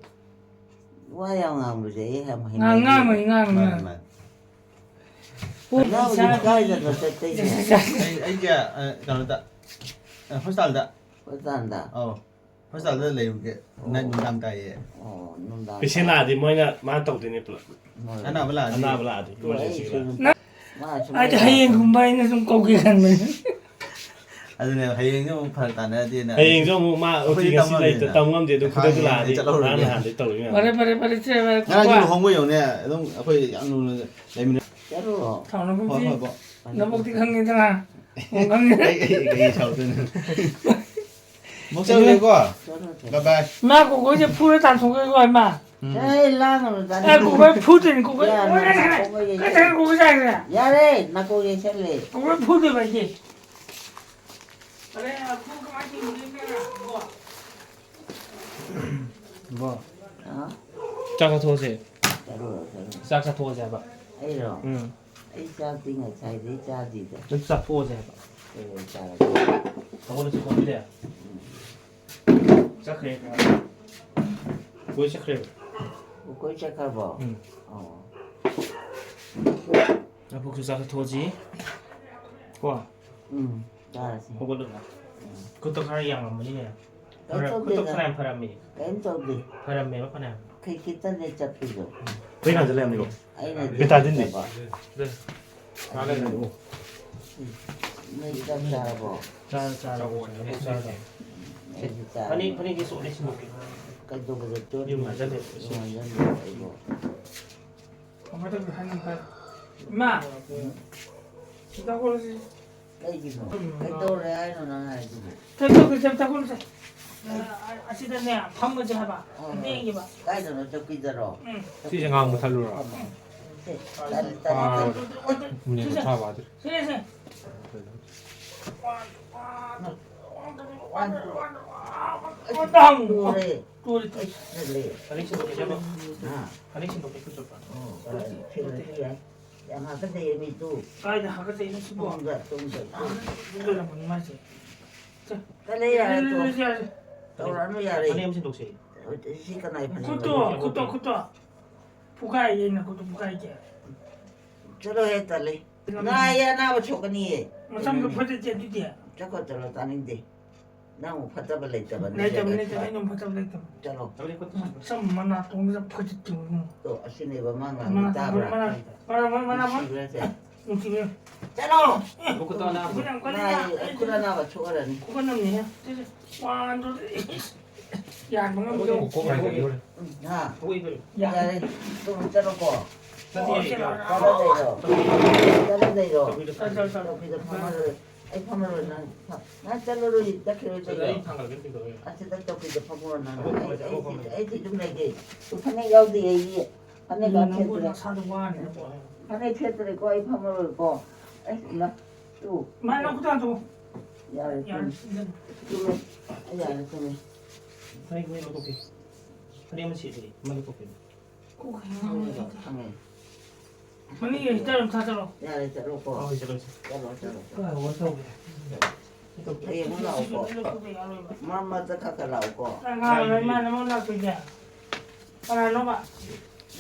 ꯋꯥ ꯌꯥꯝ ꯉꯥꯡꯕꯁꯦ ꯑꯩ ꯌꯥꯝ ꯉꯥꯡ-, ꯍꯩꯅꯗꯦ꯫ ꯉꯥꯡꯉꯣꯏ, ꯉꯥꯡꯉꯣꯏ, ꯃꯥꯅꯤ, ꯉꯥꯡꯉꯣꯏ꯫ ꯃꯥꯅꯤ꯫ ꯄꯣꯠ ꯅꯪ ꯍꯧꯖꯤꯛ ꯏꯁꯥꯒꯤ ꯀꯥꯏꯗꯅꯣ ꯆꯠꯇꯣꯏꯁꯦ? ꯑꯩ, ꯑꯩꯁꯦ, ꯑ, ꯀꯩꯅꯣꯗ, ꯑ, ꯍꯣꯁꯇꯥꯜꯗ꯫ ꯍꯣꯁꯇꯥꯜꯗ? ꯑꯧ, ꯍꯣꯁꯇꯥꯜꯗ ꯂꯩꯔꯨꯒꯦ꯫ ꯑꯣ꯫ ꯅꯪ ꯅꯨꯡꯗꯥꯡ ꯇꯥꯏꯌꯦ꯫ ꯑꯣ, ꯅꯨꯡꯗꯥꯡ ꯄꯦꯁꯦꯟ ꯇꯥꯏ꯫ ꯂꯥꯛꯑꯗꯤ ꯃꯣꯏꯅ, ꯃꯥꯅ ꯇꯧꯗꯣꯏꯅꯦ ꯄꯨꯂꯞ꯫ ꯍꯣꯏ꯫ ꯑꯅꯥꯕ ꯂꯥꯛꯑꯗꯤ꯫ ꯑꯅꯥꯕ ꯂꯥꯛꯑꯗꯤ, ꯑꯗꯨ ꯑꯩ emergency ꯁꯨꯝ ꯂꯥꯛꯑꯗꯤ꯫ ꯃꯥ ꯁꯨꯝ ꯑꯩꯗꯤ ꯂꯩꯔꯝꯃꯣ꯫ ꯍꯌꯦꯡꯒꯨꯝꯕ ꯑꯩꯅ ꯁꯨꯝ ꯀꯧꯒꯦ ꯈꯟꯕꯅꯤ꯫ ꯑꯗꯨꯅꯦ, ꯍꯌꯦꯡꯁꯨ ꯑꯃꯨꯛ ꯐꯔꯛ ꯇꯥꯅꯔꯗꯤꯅ꯫ ꯍꯌꯦꯡꯁꯨ ꯑꯃꯨꯛ ꯃꯥ ꯑꯩꯈꯣꯏꯗꯤ ꯑꯣꯇꯤ ꯉꯁꯤ ꯇꯝ ꯂꯩꯇ-, ꯉꯝꯗꯦꯅ꯫ ꯇꯝ ꯉꯝꯗꯦ, ꯑꯗꯨ ꯈꯨꯗꯛꯇ ꯍꯌꯦꯡꯗꯤ ꯂꯥꯛꯑꯗꯤ ꯆꯠꯍꯧꯔꯒꯦ꯫ ꯉꯔꯥꯡ ꯅꯍꯥꯟꯗꯩ ꯇꯧꯔꯤ ꯃꯌꯥꯝ꯫ ꯐꯔꯦ, ꯐꯔꯦ, ꯐꯔꯦ, ꯁꯦ, ꯐꯔꯦ, ꯉꯔꯥꯡꯁꯨ ꯀꯣ꯫ ꯂꯨꯍꯣꯡꯕ ꯌꯦꯡꯉꯨꯅꯦ, ꯑꯗꯨꯝ ꯑꯩꯈꯣꯏ ꯌꯥꯝ ꯂꯨꯅ ꯂꯩꯃꯤꯟꯅ-, ꯆꯠꯂꯨꯔꯣ꯫ ꯊꯥꯎꯅꯕꯨꯛꯇꯤ, ꯍꯣꯏ, ꯍꯣꯏ, ꯕꯣ꯫ ꯅꯕꯨꯛꯇꯤ ꯈꯪꯉꯤꯗꯅ꯫ ꯈꯪꯉꯦ꯫ ꯑꯩ, ꯑꯩ, ꯑꯩ ꯁꯥꯎꯗꯣꯏꯅꯣ? ꯑꯃꯨꯛ ꯆꯠꯂꯨꯒꯦꯀꯣ꯫ ꯆꯠꯂꯣ, ꯆꯠꯂꯣ꯫ Bye bye꯫ ꯃꯥ ꯀꯣꯀꯣꯏꯁꯦ ꯐꯨꯔ ꯇꯥꯟꯊꯣꯛꯈ꯭ꯔꯦꯀꯣ, ꯏꯃꯥ꯫ ꯎꯝ꯫ ꯑꯦ, ꯂꯥꯡꯒꯅꯨ, ꯇꯥꯅꯤꯡꯗꯦ꯫ ꯑꯦ, ꯀꯣꯀꯣꯏ ꯐꯨꯗꯣꯏꯅꯤ, ꯀꯣꯀꯣꯏ꯫ ꯌꯥꯔꯦ, ꯑꯣꯏꯔꯦ, ꯅꯥꯀꯣꯡ ꯌꯩꯁꯜꯂꯦ꯫ ꯀꯩ ꯀꯣꯀꯣꯏ ꯆꯥꯏꯈ꯭ꯔꯦ? ꯌꯥꯔꯦ, ꯅꯥꯀꯣꯡ ꯌꯩꯁꯜꯂꯦ꯫ ꯀꯣꯀꯣꯏ ꯐꯨꯗꯣꯏꯕ ꯑꯩꯗꯤ꯫ ꯑꯔꯦ, ꯑ, ꯐꯨ ꯀꯃꯥꯏ ꯇꯧꯔꯤꯒꯦ, ꯀꯩꯅꯣ? ꯕꯣ꯫ ꯍꯥ? ꯆꯥꯛ ꯆꯥꯊꯣꯛꯑꯁꯦ꯫ ꯆꯠꯂꯨꯔꯣ, ꯆꯠꯂꯨꯔꯣ꯫ ꯆꯥꯛ ꯆꯥꯊꯣꯛꯑꯁꯦ ꯍꯥꯏꯕ꯫ ꯑꯩꯔꯣ? ꯎꯝ꯫ ꯑꯩ ꯆꯥꯛꯇꯤ ꯉꯁꯥꯏꯗꯩ ꯆꯥꯗ꯭ꯔꯤꯗ꯫ ꯑꯗꯨꯝ ꯆꯥꯊꯣꯛꯑꯁꯦ ꯍꯥꯏꯕ꯫ ꯀꯩꯗꯧꯕꯩ ꯆꯥꯔꯒꯦ? ꯍꯧꯒꯠꯂꯁꯤ ꯈꯣꯠꯂꯤꯅꯦ꯫ ꯎꯝ꯫ ꯆꯠꯈ꯭ꯔꯦ꯫ ꯀꯣꯏ ꯆꯠꯈ꯭ꯔꯦꯕ꯫ ꯑꯣ, ꯀꯣꯏ ꯆꯠꯈ꯭ꯔꯕꯣ? ꯎꯝ꯫ ꯑꯣ꯫ ꯂꯐꯨꯁꯨ ꯆꯥꯊꯣꯛꯑꯁꯤ꯫ ꯀꯣ? ꯎꯝ, ꯆꯥꯔꯁꯤ꯫ ꯍꯧꯒꯠꯂꯒ꯫ ꯎꯝ꯫ ꯈꯨꯠꯇꯣ ꯈꯔ ꯌꯥꯡꯉꯝꯃꯅꯤꯅꯦ꯫ ꯀꯩꯝ ꯐꯔ-, ꯈꯨꯠꯇꯣ ꯇꯧꯗꯦꯗ꯫ ꯐꯅꯌꯥꯝ ꯐꯔꯝꯃꯤ꯫ ꯀꯩꯝ ꯇꯧꯗꯦ꯫ ꯐꯔꯝꯃꯦꯕ ꯐꯅꯌꯥꯝ꯫ ꯈꯩ ꯈꯤꯇꯅꯦ ꯆꯠꯄꯤꯗꯣ꯫ ꯀꯩ ꯀꯥꯟꯗ ꯂꯩꯔꯝꯃꯤꯀꯣ? ꯑꯩꯅ ꯕꯦꯇꯥꯗꯤꯟꯗꯤ? ꯆꯠꯄ꯫ ꯅꯣꯏ ꯆꯥꯛ ꯆꯥꯔꯕꯣ? ꯆꯥꯔꯦ, ꯆꯥꯔꯦ, ꯆꯥꯔꯦ, ꯆꯥꯔꯦ꯫ ꯑꯩꯁꯨ ꯆꯥꯔꯦ꯫ ꯐꯅꯦꯛ, ꯐꯅꯦꯛꯁꯦ ꯆꯣꯠꯂꯦ, ꯁꯤꯟꯗꯣꯛꯀꯦ꯫ ꯀꯩꯗꯧꯕꯗ ꯆꯣꯠ ꯌꯨꯝ ꯍꯟꯖꯜꯂꯦ꯫ ꯌꯨꯝ ꯍꯟꯖꯜꯂꯦ ꯑꯩꯕꯣ꯫ ꯀꯃꯥꯏ ꯇꯧꯒꯦ ꯍꯥꯏꯅ ꯍꯥꯏ꯫ ꯏꯃꯥ! ꯎꯝ꯫ ꯁꯤꯗ ꯍꯧꯔꯁꯤ꯫ ꯀꯩꯒꯤꯅꯣ? ꯎꯝ꯫ ꯀꯩꯗꯧꯔꯦ ꯍꯥꯏꯅꯣ ꯅꯪ ꯍꯥꯏꯗꯨꯕꯨ? ꯀꯩꯝ ꯇꯧꯗꯦ, ꯀꯩꯝ ꯇꯧꯗꯦ꯫ ꯑ-, ꯑ-, ꯑꯁꯤꯗꯅꯦ, ꯐꯝꯃꯁꯦ ꯍꯥꯏꯕ꯫ ꯑꯣ꯫ ꯂꯦꯡꯉꯤꯕ꯫ ꯀꯥꯏꯗꯅꯣ, ꯆꯧꯀꯤꯗꯔꯣ? ꯎꯝ꯫ ꯁꯤꯁꯦ ꯉꯥꯡ ꯃꯨꯊꯠꯂꯨꯔꯣ? ꯐꯝꯃꯣ꯫ ꯁꯦ, ꯇꯜꯂꯤ, ꯇꯜꯂꯤ, ꯑꯥ꯫ ꯇꯜꯂꯤ꯫ ꯃꯤꯅꯤꯠ ꯀꯨꯟꯊ꯭ꯔꯥ ꯐꯥꯗ꯭ꯔꯤ꯫ ꯁꯦ, ꯁꯦ꯫ One, one, two. One, two. ꯇꯨꯔꯦ꯫ ꯇꯨꯔꯦ, ꯇꯨꯔꯦ꯫ ꯑꯩꯁ, ꯇꯜꯂꯦ꯫ ꯐꯅꯦꯛ ꯁꯤꯟꯗꯣꯛꯀꯦ ꯍꯥꯏꯕ꯫ ꯍꯥ? ꯐꯅꯦꯛ ꯁꯤꯟꯗꯣꯛꯀꯦ ꯈꯨꯠ ꯆꯣꯠꯄ꯫ ꯑꯣ, ꯍꯣꯏ, ꯁꯤꯜꯂꯁꯨ ꯌꯥꯏ꯫ ꯌꯥꯝ ꯍꯥꯀꯠꯆꯩꯌꯦ ꯃꯤꯠꯇꯨ꯫ ꯀꯥꯏꯗ ꯍꯥꯀꯠꯆꯩꯅꯣ ꯁꯤꯕꯣ? ꯇꯨꯡꯗ, ꯇꯨꯡꯗ, ꯇꯨꯡꯗ꯫ ꯇꯨꯡꯗ ꯂꯩꯔꯝꯒꯅꯤ ꯃꯥꯏꯁꯦ꯫ ꯁꯦ꯫ ꯇꯜꯂꯦ, ꯌꯥꯔꯦ, ꯇꯣ꯫ ꯌꯥꯔꯦ, ꯌꯥꯔꯦ꯫ ꯇꯧꯔꯛꯑꯅꯨ, ꯌꯥꯔꯦ꯫ ꯐꯅꯦꯛ ꯑꯃ ꯁꯤꯟꯗꯣꯛꯁꯦ꯫ ꯁꯤ ꯀꯅꯥꯏ ꯐꯅꯦꯛꯅꯣ? ꯈꯨꯠꯇꯣ, ꯈꯨꯠꯇꯣ, ꯈꯨꯠꯇꯣ꯫ ꯄꯨꯈꯥꯏꯌꯦ, ꯅꯈꯨꯠꯇꯣ ꯄꯨꯈꯥꯏꯒꯦ꯫ ꯆꯠꯂꯣꯍꯦ, ꯇꯜꯂꯦ꯫ ꯅꯥꯏꯌꯦ, ꯑꯅꯥꯕ ꯁꯣꯛꯀꯅꯤꯌꯦ꯫ ꯃꯁꯝꯗꯣ ꯐꯣꯏꯗꯠꯁꯦ ꯑꯗꯨꯗꯤ꯫ ꯆꯠꯈꯣ, ꯆꯠꯂꯣ, ꯇꯥꯅꯤꯡꯗꯦ꯫ ꯅꯪ ꯑꯃꯨꯛ ꯐꯠꯇꯕ ꯂꯩꯇꯕꯅꯤ꯫ ꯂꯩꯇꯕꯅꯤ, ꯂꯩꯇꯕꯅꯤ, ꯑꯩꯅ ꯑꯃꯨꯛ ꯐꯠꯇꯕ ꯂꯩꯇꯕ꯫ ꯆꯠꯂꯣ꯫ ꯃꯁꯝ ꯃꯅꯥꯇꯣꯟꯁꯤꯗ ꯐꯣꯏꯗꯠꯀꯦ꯫ ꯇꯣ, ꯑꯁꯤꯅꯦꯕ ꯃꯥ ꯉꯥꯡꯕ ꯃꯅꯥ-, ꯇꯥꯕ꯭ꯔꯥ? ꯃꯅꯥ-, ꯃꯅꯥ-, ꯃꯅꯥ-, ꯃꯅꯥ-, ꯅꯨꯡꯁꯤꯕ꯭ꯔꯥ ꯁꯦ? ꯅꯨꯡꯁꯤꯕ꯭ꯔꯥ? ꯆꯠꯂꯣ! ꯃꯈꯨꯠꯇꯣ ꯑꯅꯥꯕ꯫ ꯌꯥꯝ ꯀꯜꯂꯤ꯫ ꯅꯥꯏ, ꯑꯩ ꯈꯨꯠ ꯑꯅꯥꯕ ꯊꯣꯛꯍꯜꯂꯅꯤ꯫ ꯈꯨꯒꯠꯅꯕꯅꯤꯍꯦ꯫ ꯁꯤꯁꯦ꯫ One, two, three. ꯌꯥꯟꯕ ꯉꯝꯗ꯭ꯔꯣ? ꯀꯣꯛ ꯀꯣꯛ ꯍꯥꯏꯒꯠꯂꯨꯔꯦ꯫ ꯎꯝ, ꯍꯥ꯫ ꯌꯥꯔꯦ꯫ ꯌꯥꯔꯦ꯫ ꯇꯨ, ꯆꯠꯂꯣꯀꯣ꯫ ꯅꯠꯇꯦ, ꯑꯣ, ꯁꯤ ꯂꯥꯛꯑꯣ꯫ ꯆꯠꯂ ꯂꯩꯔꯣ꯫ ꯆꯠꯂ ꯂꯩꯔꯣ꯫ ꯆꯠꯂꯣ, ꯆꯠꯂꯣ꯫ ꯆꯠꯂꯣ, ꯆꯠꯂꯣ꯫ ꯆꯠꯂꯣ, ꯆꯠꯂꯣ꯫ ꯑꯩ ꯐꯝꯃꯔꯣꯏ, ꯅꯪ ꯐꯝ-, ꯅꯪ ꯆꯠꯂꯔꯣꯏ, ꯆꯠꯈꯤꯔꯣꯏ, ꯆꯠꯂꯣ꯫ ꯑꯩ ꯊꯥꯡꯒꯠꯀꯦ, ꯊꯥꯡꯒꯠꯂꯣ꯫ ꯑꯁꯤꯗ ꯆꯧꯀꯤꯗ ꯐꯝꯃꯣ ꯅꯪ꯫ ꯑꯩ, ꯑꯩ, ꯑꯩ, ꯑꯩꯗꯤ ꯑꯗꯨꯝ ꯂꯩꯒꯦ꯫ ꯇꯨ ꯐꯅꯦꯛ ꯌꯥꯎꯗꯦ ꯑꯩꯒꯤ꯫ ꯐꯅꯦꯛ ꯅꯪꯕꯨ ꯁꯦꯠꯇ꯭ꯔꯦ꯫ ꯅꯁꯥꯗꯣ ꯋꯥꯅꯦꯕ꯫ ꯐꯅꯦꯛ ꯁꯦꯠꯇ꯭ꯔꯦꯀꯣ, ꯑꯩ ꯐꯝꯃꯔꯣꯏꯀꯣ꯫ ꯑꯩ ꯏꯃꯥ, ꯇꯨ꯫ ꯃꯥ ꯅꯪ ꯈꯨꯠꯇ ꯇꯨ꯫ ꯌꯥꯔꯦ, ꯌꯥꯔꯦ, ꯇꯨꯝꯃꯦ꯫ ꯁꯤꯗ꯫ ꯇꯨꯝꯃꯦ꯫ ꯑꯩ ꯌꯥꯔꯦ, ꯇꯨꯝꯃꯦ꯫ ꯐꯅꯦꯛ, ꯐꯅꯦꯛ ꯂꯧꯊꯣꯛꯀꯦ꯫ ꯐꯅꯦꯛ ꯑꯃ ꯁꯦꯠꯂꯦ, ꯑꯃ ꯂꯧꯊꯣꯛꯀꯦ꯫ ꯀꯣꯛ ꯉꯥꯎꯔꯦ꯫ ꯈꯪꯉꯦ꯫ ꯃꯅꯤꯡꯒꯤ ꯍꯤꯇꯔ ꯑꯝ ꯊꯥꯖꯜꯂꯣ꯫ ꯌꯥꯔꯦ, ꯆꯠꯂꯣꯀꯣ꯫ ꯍꯣꯏ, ꯆꯠꯂꯣ, ꯆꯠꯂꯣ꯫ ꯆꯠꯂꯣ, ꯆꯠꯂꯣ, ꯆꯠꯂꯣ꯫ ꯀꯥꯏ ꯋꯥ ꯇꯧꯒꯦ? ꯍꯌꯦꯡ ꯑꯃꯨꯛ ꯂꯥꯛꯑꯣꯀꯣ꯫ ꯁꯤꯁꯨ ꯂꯧꯊꯣꯛꯄ ꯌꯥꯔꯣꯏꯕ꯫ ꯃꯔꯛ ꯃꯔꯛꯇ ꯈꯔ ꯈꯔ ꯂꯥꯛꯑꯣꯀꯣ꯫ ꯑꯉꯥꯡ ꯃꯥꯅ ꯑꯃꯨꯛ ꯂꯥꯛꯇꯣꯏꯁꯦ꯫ ꯀꯅꯥꯅꯣꯕ?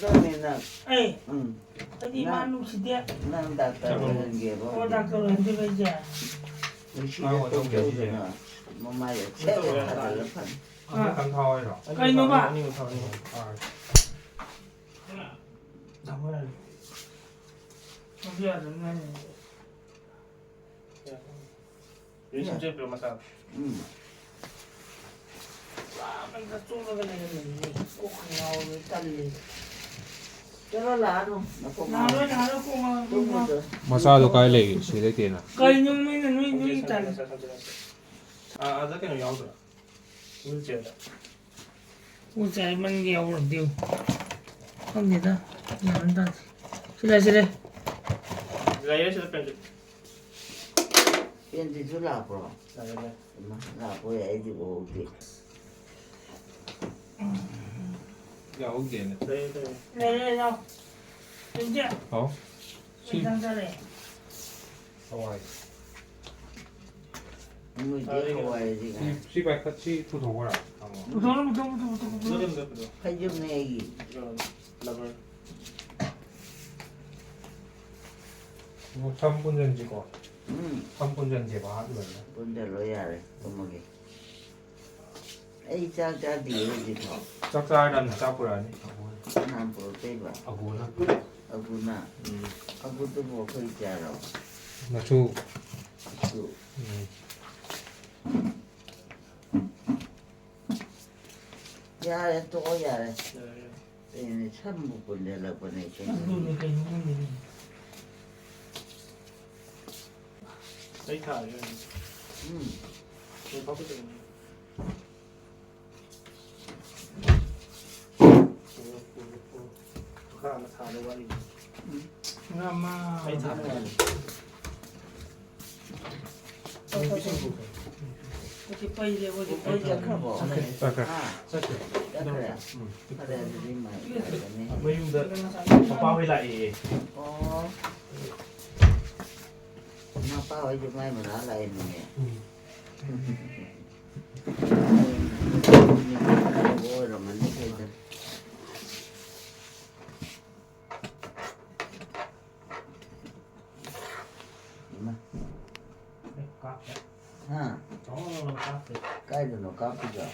ꯅꯪꯅꯦ, ꯅꯪ꯫ ꯑꯩ? ꯎꯝ꯫ ꯑꯩꯗꯤ ꯃꯥ ꯅꯪ, ꯅꯨꯡꯁꯤꯗꯦ꯫ ꯅꯪ ꯗꯥꯛꯇꯔ ꯑꯣꯏꯍꯟꯒꯦꯕ ꯑꯣ, ꯍꯧꯖꯤꯛ꯫ ꯗꯥꯛꯇꯔ ꯑꯣꯏꯍꯟꯗꯣꯏꯕ ꯑꯩꯁꯦ? ꯅꯨꯡꯁꯤꯗꯦ ꯇꯧꯗꯧꯗꯅ ꯃꯃꯥꯏ ꯑꯁꯦꯡꯕ ꯊꯥꯖꯤꯜꯂ ꯐꯅꯤ꯫ ꯑꯃꯈꯛꯇꯪ ꯊꯥꯎ ꯍꯥꯏꯔꯣ? ꯀꯩꯅꯣꯕ? ꯑꯅꯤꯃꯛ ꯊꯥꯎ, ꯑꯅꯤꯃꯛ ꯊꯥꯎ꯫ ꯔꯤꯂꯦꯁꯟꯁꯤꯞ ꯃꯆꯥ꯫ ꯎꯝ꯫ ꯑꯥ, ꯃꯊꯛꯇ ꯆꯣꯡꯉꯒ ꯂꯩꯔꯝꯃꯤꯅꯦ꯫ ꯀꯣꯛꯀ ꯉꯥꯎꯔꯦ, ꯇꯜꯂꯦ꯫ ꯆꯠꯂꯣ, ꯂꯥꯛꯑꯅꯨ꯫ ꯅꯀꯣꯛ ꯅꯥꯔꯣꯏ, ꯉꯥꯎꯔꯦ꯫ ꯅꯥꯔꯣꯏ, ꯀꯣꯛ ꯉꯥꯎꯔꯦ, ꯀꯣꯛ ꯉꯥꯎꯔꯦ꯫ ꯃꯆꯥꯗꯣ ꯀꯥꯏ ꯂꯩꯒꯦ? ꯁꯤ ꯂꯩꯇꯦꯅ꯫ ꯀꯩꯅꯣ ꯃꯤꯅ ꯅꯣꯏ, ꯅꯣꯏꯒꯤ ꯇꯜꯂꯦ꯫ ꯑꯥ, ꯑꯥꯗ ꯀꯩꯅꯣ ꯌꯥꯎꯗ꯭ꯔꯣ? ꯋꯤꯜꯆꯤꯌꯔꯗ꯫ ꯋꯤꯜꯆꯤꯌꯔ ꯃꯅꯤꯡꯗ ꯌꯥꯎꯔꯝꯗꯦ꯫ ꯈꯪꯗꯦꯗ꯫ ꯒ꯭ꯌꯥꯟ ꯑꯃ ꯇꯥꯗꯦ꯫ ꯁꯤ ꯂꯩ, ꯁꯤ ꯂꯩ꯫ ꯂꯩꯌꯦ ꯁꯤꯗ ꯄꯦꯟꯁꯤꯜ꯫ ꯄꯦꯟꯁꯤꯜꯁꯨ ꯂꯥꯛꯄ꯭ꯔꯣ? ꯂꯥꯛꯑꯦ, ꯂꯥꯛꯑꯦ꯫ ꯏꯃꯥ, ꯂꯥꯛꯄ ꯌꯥꯏ, ꯑꯩꯗꯤ ꯎꯍꯧꯗꯦ꯫ ꯌꯥꯎꯍꯧꯗꯦꯅꯦ꯫ ꯂꯩꯌꯦ, ꯂꯩꯌꯦ꯫ ꯂꯩꯌꯦ, ꯌꯥꯎ꯫ ꯄꯦꯟꯁꯤꯜ꯫ ꯍꯥꯎ꯫ ꯁꯤ ꯀꯩ ꯏꯟꯖꯥꯡ ꯆꯥꯔꯦ? ꯍꯋꯥꯏ꯫ ꯃꯣꯏꯗꯤ ꯍꯋꯥꯏꯁꯤ ꯁꯤ, ꯁꯤ ꯄꯥꯏꯈꯠ-, ꯁꯤ ꯄꯨꯊꯣꯛꯈ꯭ꯔꯣ꯫ ꯄꯨꯊꯣꯛꯔꯣ, ꯄꯨꯊꯣꯛꯔꯣ, ꯄꯨꯊꯣꯛꯔꯣ, ꯄꯨꯊꯣꯛꯔꯣ꯫ ꯐꯩꯖꯨꯞꯅꯦ ꯑꯩꯒꯤ꯫ ꯂꯕꯔ꯫ ꯑꯣ, ꯁꯝ ꯄꯨꯟꯖꯟꯁꯤꯀꯣ꯫ ꯎꯝ꯫ ꯁꯝ ꯄꯨꯟꯖꯟꯁꯦꯕ, ꯑꯍꯥꯟꯕꯗ꯫ ꯄꯨꯟꯖꯜꯂꯣ ꯌꯥꯔꯦ, ꯇꯨꯝꯃꯒꯦ꯫ ꯑꯩ ꯆꯥꯛ ꯆꯥꯗꯤꯌꯦ ꯍꯧꯖꯤꯛꯐꯥꯎ꯫ ꯆꯥꯛ ꯆꯥꯔꯗꯝꯅꯤ, ꯆꯥꯛ ꯄꯨꯔꯛꯑꯅꯤ꯫ ꯀꯅꯥꯅ ꯄꯨꯔꯛꯇꯣꯏꯕ? ꯑꯒꯨꯅ꯫ ꯑꯒꯨꯅ? ꯎꯝ꯫ ꯑꯒꯨꯗꯨꯕꯨ ꯑꯩꯈꯣꯏ ꯆꯥꯔꯣ? ꯃꯆꯨ꯫ ꯃꯆꯨ꯫ ꯎꯝ꯫ ꯌꯥꯔꯦ, ꯇꯣꯛꯑꯣ, ꯌꯥꯔꯦ꯫ ꯌꯥꯔꯦ, ꯌꯥꯔꯦ꯫ ꯀꯩꯅꯣꯅꯦ, ꯁꯝꯕꯨ ꯄꯨꯟꯖꯜꯂꯛꯄꯅꯦ ꯀꯩꯅꯣ꯫ ꯑꯗꯨꯅꯦ ꯀꯩꯅꯣ ꯈꯪꯗꯦꯅꯦ꯫ ꯑꯩ ꯊꯥꯔꯒꯦ꯫ ꯎꯝ꯫ ꯂꯣꯏ ꯐꯥꯎꯒꯠꯇꯣꯏꯅꯦ꯫ ꯃꯈꯥ ꯑꯃ ꯊꯥꯗꯧ ꯋꯥꯠꯂꯤ꯫ ꯎꯝ꯫ ꯉꯥ ꯑꯃ꯫ ꯑꯩ ꯊꯥꯔꯒꯦ꯫ ꯍꯧꯖꯤꯛ ꯄꯩꯔꯦ, ꯍꯧꯖꯤꯛ ꯄꯩꯔꯦ꯫ ꯆꯠꯈ꯭ꯔꯕꯣ? ꯆꯠꯈ꯭ꯔꯦ꯫ ꯍꯥ? ꯆꯠꯈ꯭ꯔꯦ꯫ ꯆꯠꯈ꯭ꯔꯦ? ꯎꯝ꯫ ꯐꯔꯦ, ꯑꯗꯨꯗꯤ ꯃꯥꯏ ꯌꯥꯔꯅꯤ꯫ ꯃꯌꯨꯝꯗ ꯃꯄꯥ ꯍꯣꯏ ꯂꯥꯛꯑꯦꯌꯦ꯫ ꯑꯣ꯫ ꯃꯄꯥ ꯍꯣꯏꯁꯨ ꯃꯥꯏ ꯃꯅꯥꯛ ꯂꯥꯛꯏꯅꯤꯅꯦ꯫ ꯎꯝ꯫ ꯑꯣꯏꯔꯝꯃꯅꯤ ꯀꯩꯗ꯫ ꯏꯃꯥ꯫ ꯀꯥꯞꯄꯦ꯫ ꯍꯥ? ꯆꯥꯎꯅ ꯀꯥꯞꯄꯦ꯫ ꯀꯥꯏꯗꯅꯣ ꯀꯥꯞꯄꯤꯗꯣ?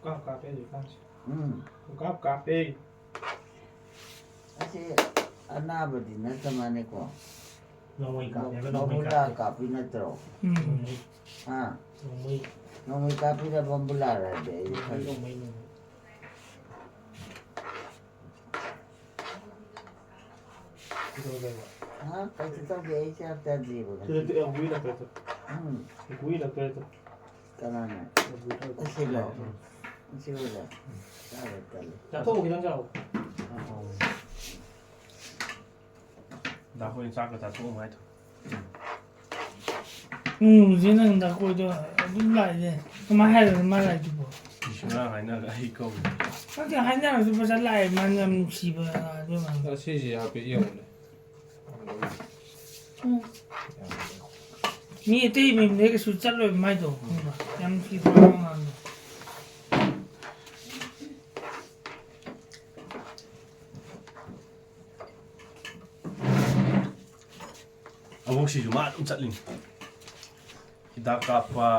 ꯀꯥꯞ ꯀꯥꯞꯄꯦ ꯍꯧꯖꯤꯛꯀꯥꯟꯁꯦ꯫ ꯎꯝ꯫ ꯀꯥꯞ ꯀꯥꯞꯄꯦ꯫ ꯑꯁꯤ ꯑꯅꯥꯕꯗꯤ ꯅꯠꯇ ꯃꯥꯅꯦꯀꯣ? ꯅꯣꯡꯃꯩ ꯀꯥꯞꯄꯦ ꯍꯥꯏꯕ, ꯅꯣꯡꯃꯩ ꯃꯍꯨꯂꯥ ꯀꯥꯞꯄꯦ꯫ ꯀꯥꯞꯄꯤ ꯅꯠꯇ꯭ꯔꯣ? ꯎꯝ꯫ ꯅꯣꯡꯃꯩ꯫ ꯍꯥ? ꯅꯣꯡꯃꯩ꯫ ꯅꯣꯡꯃꯩ ꯀꯥꯞꯄꯤꯔꯕ ꯑꯝꯕꯨꯂꯥꯔꯗꯤ ꯑꯩ ꯈꯜꯂꯤ꯫ ꯀꯩꯗꯧꯗꯣꯏꯕ? ꯍꯥ? ꯀꯩꯁꯨ ꯇꯧꯗꯦ, ꯑꯩ ꯆꯥꯛ ꯆꯥꯗ꯭ꯔꯤꯕ ꯉꯁꯤ꯫ ꯁꯤꯗ ꯇꯨ-, ꯒꯨꯂꯤ ꯂꯥꯛꯄ ꯌꯥꯗ꯭ꯔꯣ? ꯎꯝ꯫ ꯒꯨꯂꯤ ꯂꯥꯛꯄ ꯌꯥꯗ꯭ꯔꯣ? ꯀꯅꯥꯅ? ꯒꯨꯂꯤ ꯂꯥꯛꯄ꯫ ꯑꯁꯤꯂꯣ? ꯎꯝ꯫ ꯑꯁꯤꯕꯨꯗ? ꯎꯝ꯫ ꯆꯥꯔꯣꯏ ꯇꯜꯂꯤ꯫ ꯆꯥꯊꯣꯛꯑꯣ, ꯈꯤꯇꯪ ꯆꯥꯔꯣ꯫ ꯗꯥ ꯍꯣꯏ ꯆꯥꯛꯀ ꯆꯥꯊꯣꯛꯑꯝꯃꯣ ꯍꯥꯏꯗꯣ꯫ ꯎꯝ, ꯍꯧꯖꯤꯛ ꯅꯪ ꯗꯥ ꯀꯣꯏꯗꯣ ꯑꯗꯨꯝ ꯂꯥꯛꯏꯅꯦ꯫ ꯀꯃꯥꯏ ꯍꯥꯏꯔꯨꯔ ꯃꯥ ꯂꯥꯛꯏꯗꯨꯕꯣ? ꯏꯁ, ꯉꯔꯥꯡ ꯍꯥꯏꯅꯔꯒ ꯑꯩ ꯀꯧꯏ꯫ ꯅꯠꯇꯦ, ꯍꯥꯏꯅꯔꯁꯨ ꯐꯖꯅ ꯂꯥꯛꯑꯦ, ꯃꯥꯅ ꯌꯥꯝ ꯅꯨꯡꯁꯤꯕ ꯑꯗꯨ ꯃꯥꯅ꯫ ꯑꯁꯤꯁꯦ ꯍꯥꯏꯐꯦꯠ ꯌꯦꯡꯉꯨꯅꯦ꯫ ꯎꯝ꯫ ꯃꯤ ꯑꯇꯩ ꯃꯌꯨꯝꯗ ꯀꯩꯁꯨ ꯆꯠꯂꯣꯏꯕ ꯃꯥꯏꯗꯣ, ꯈꯪꯕ꯭ꯔꯥ? ꯌꯥꯝ ꯅꯨꯡꯁꯤꯕ ꯑꯉꯥꯡꯗꯣ꯫ ꯑꯕꯣꯛꯁꯤꯁꯨ ꯃꯥ ꯑꯗꯨꯝ ꯆꯠꯂꯤꯅꯤ꯫ ꯍꯤꯗꯥꯛ ꯀꯥꯞꯄ,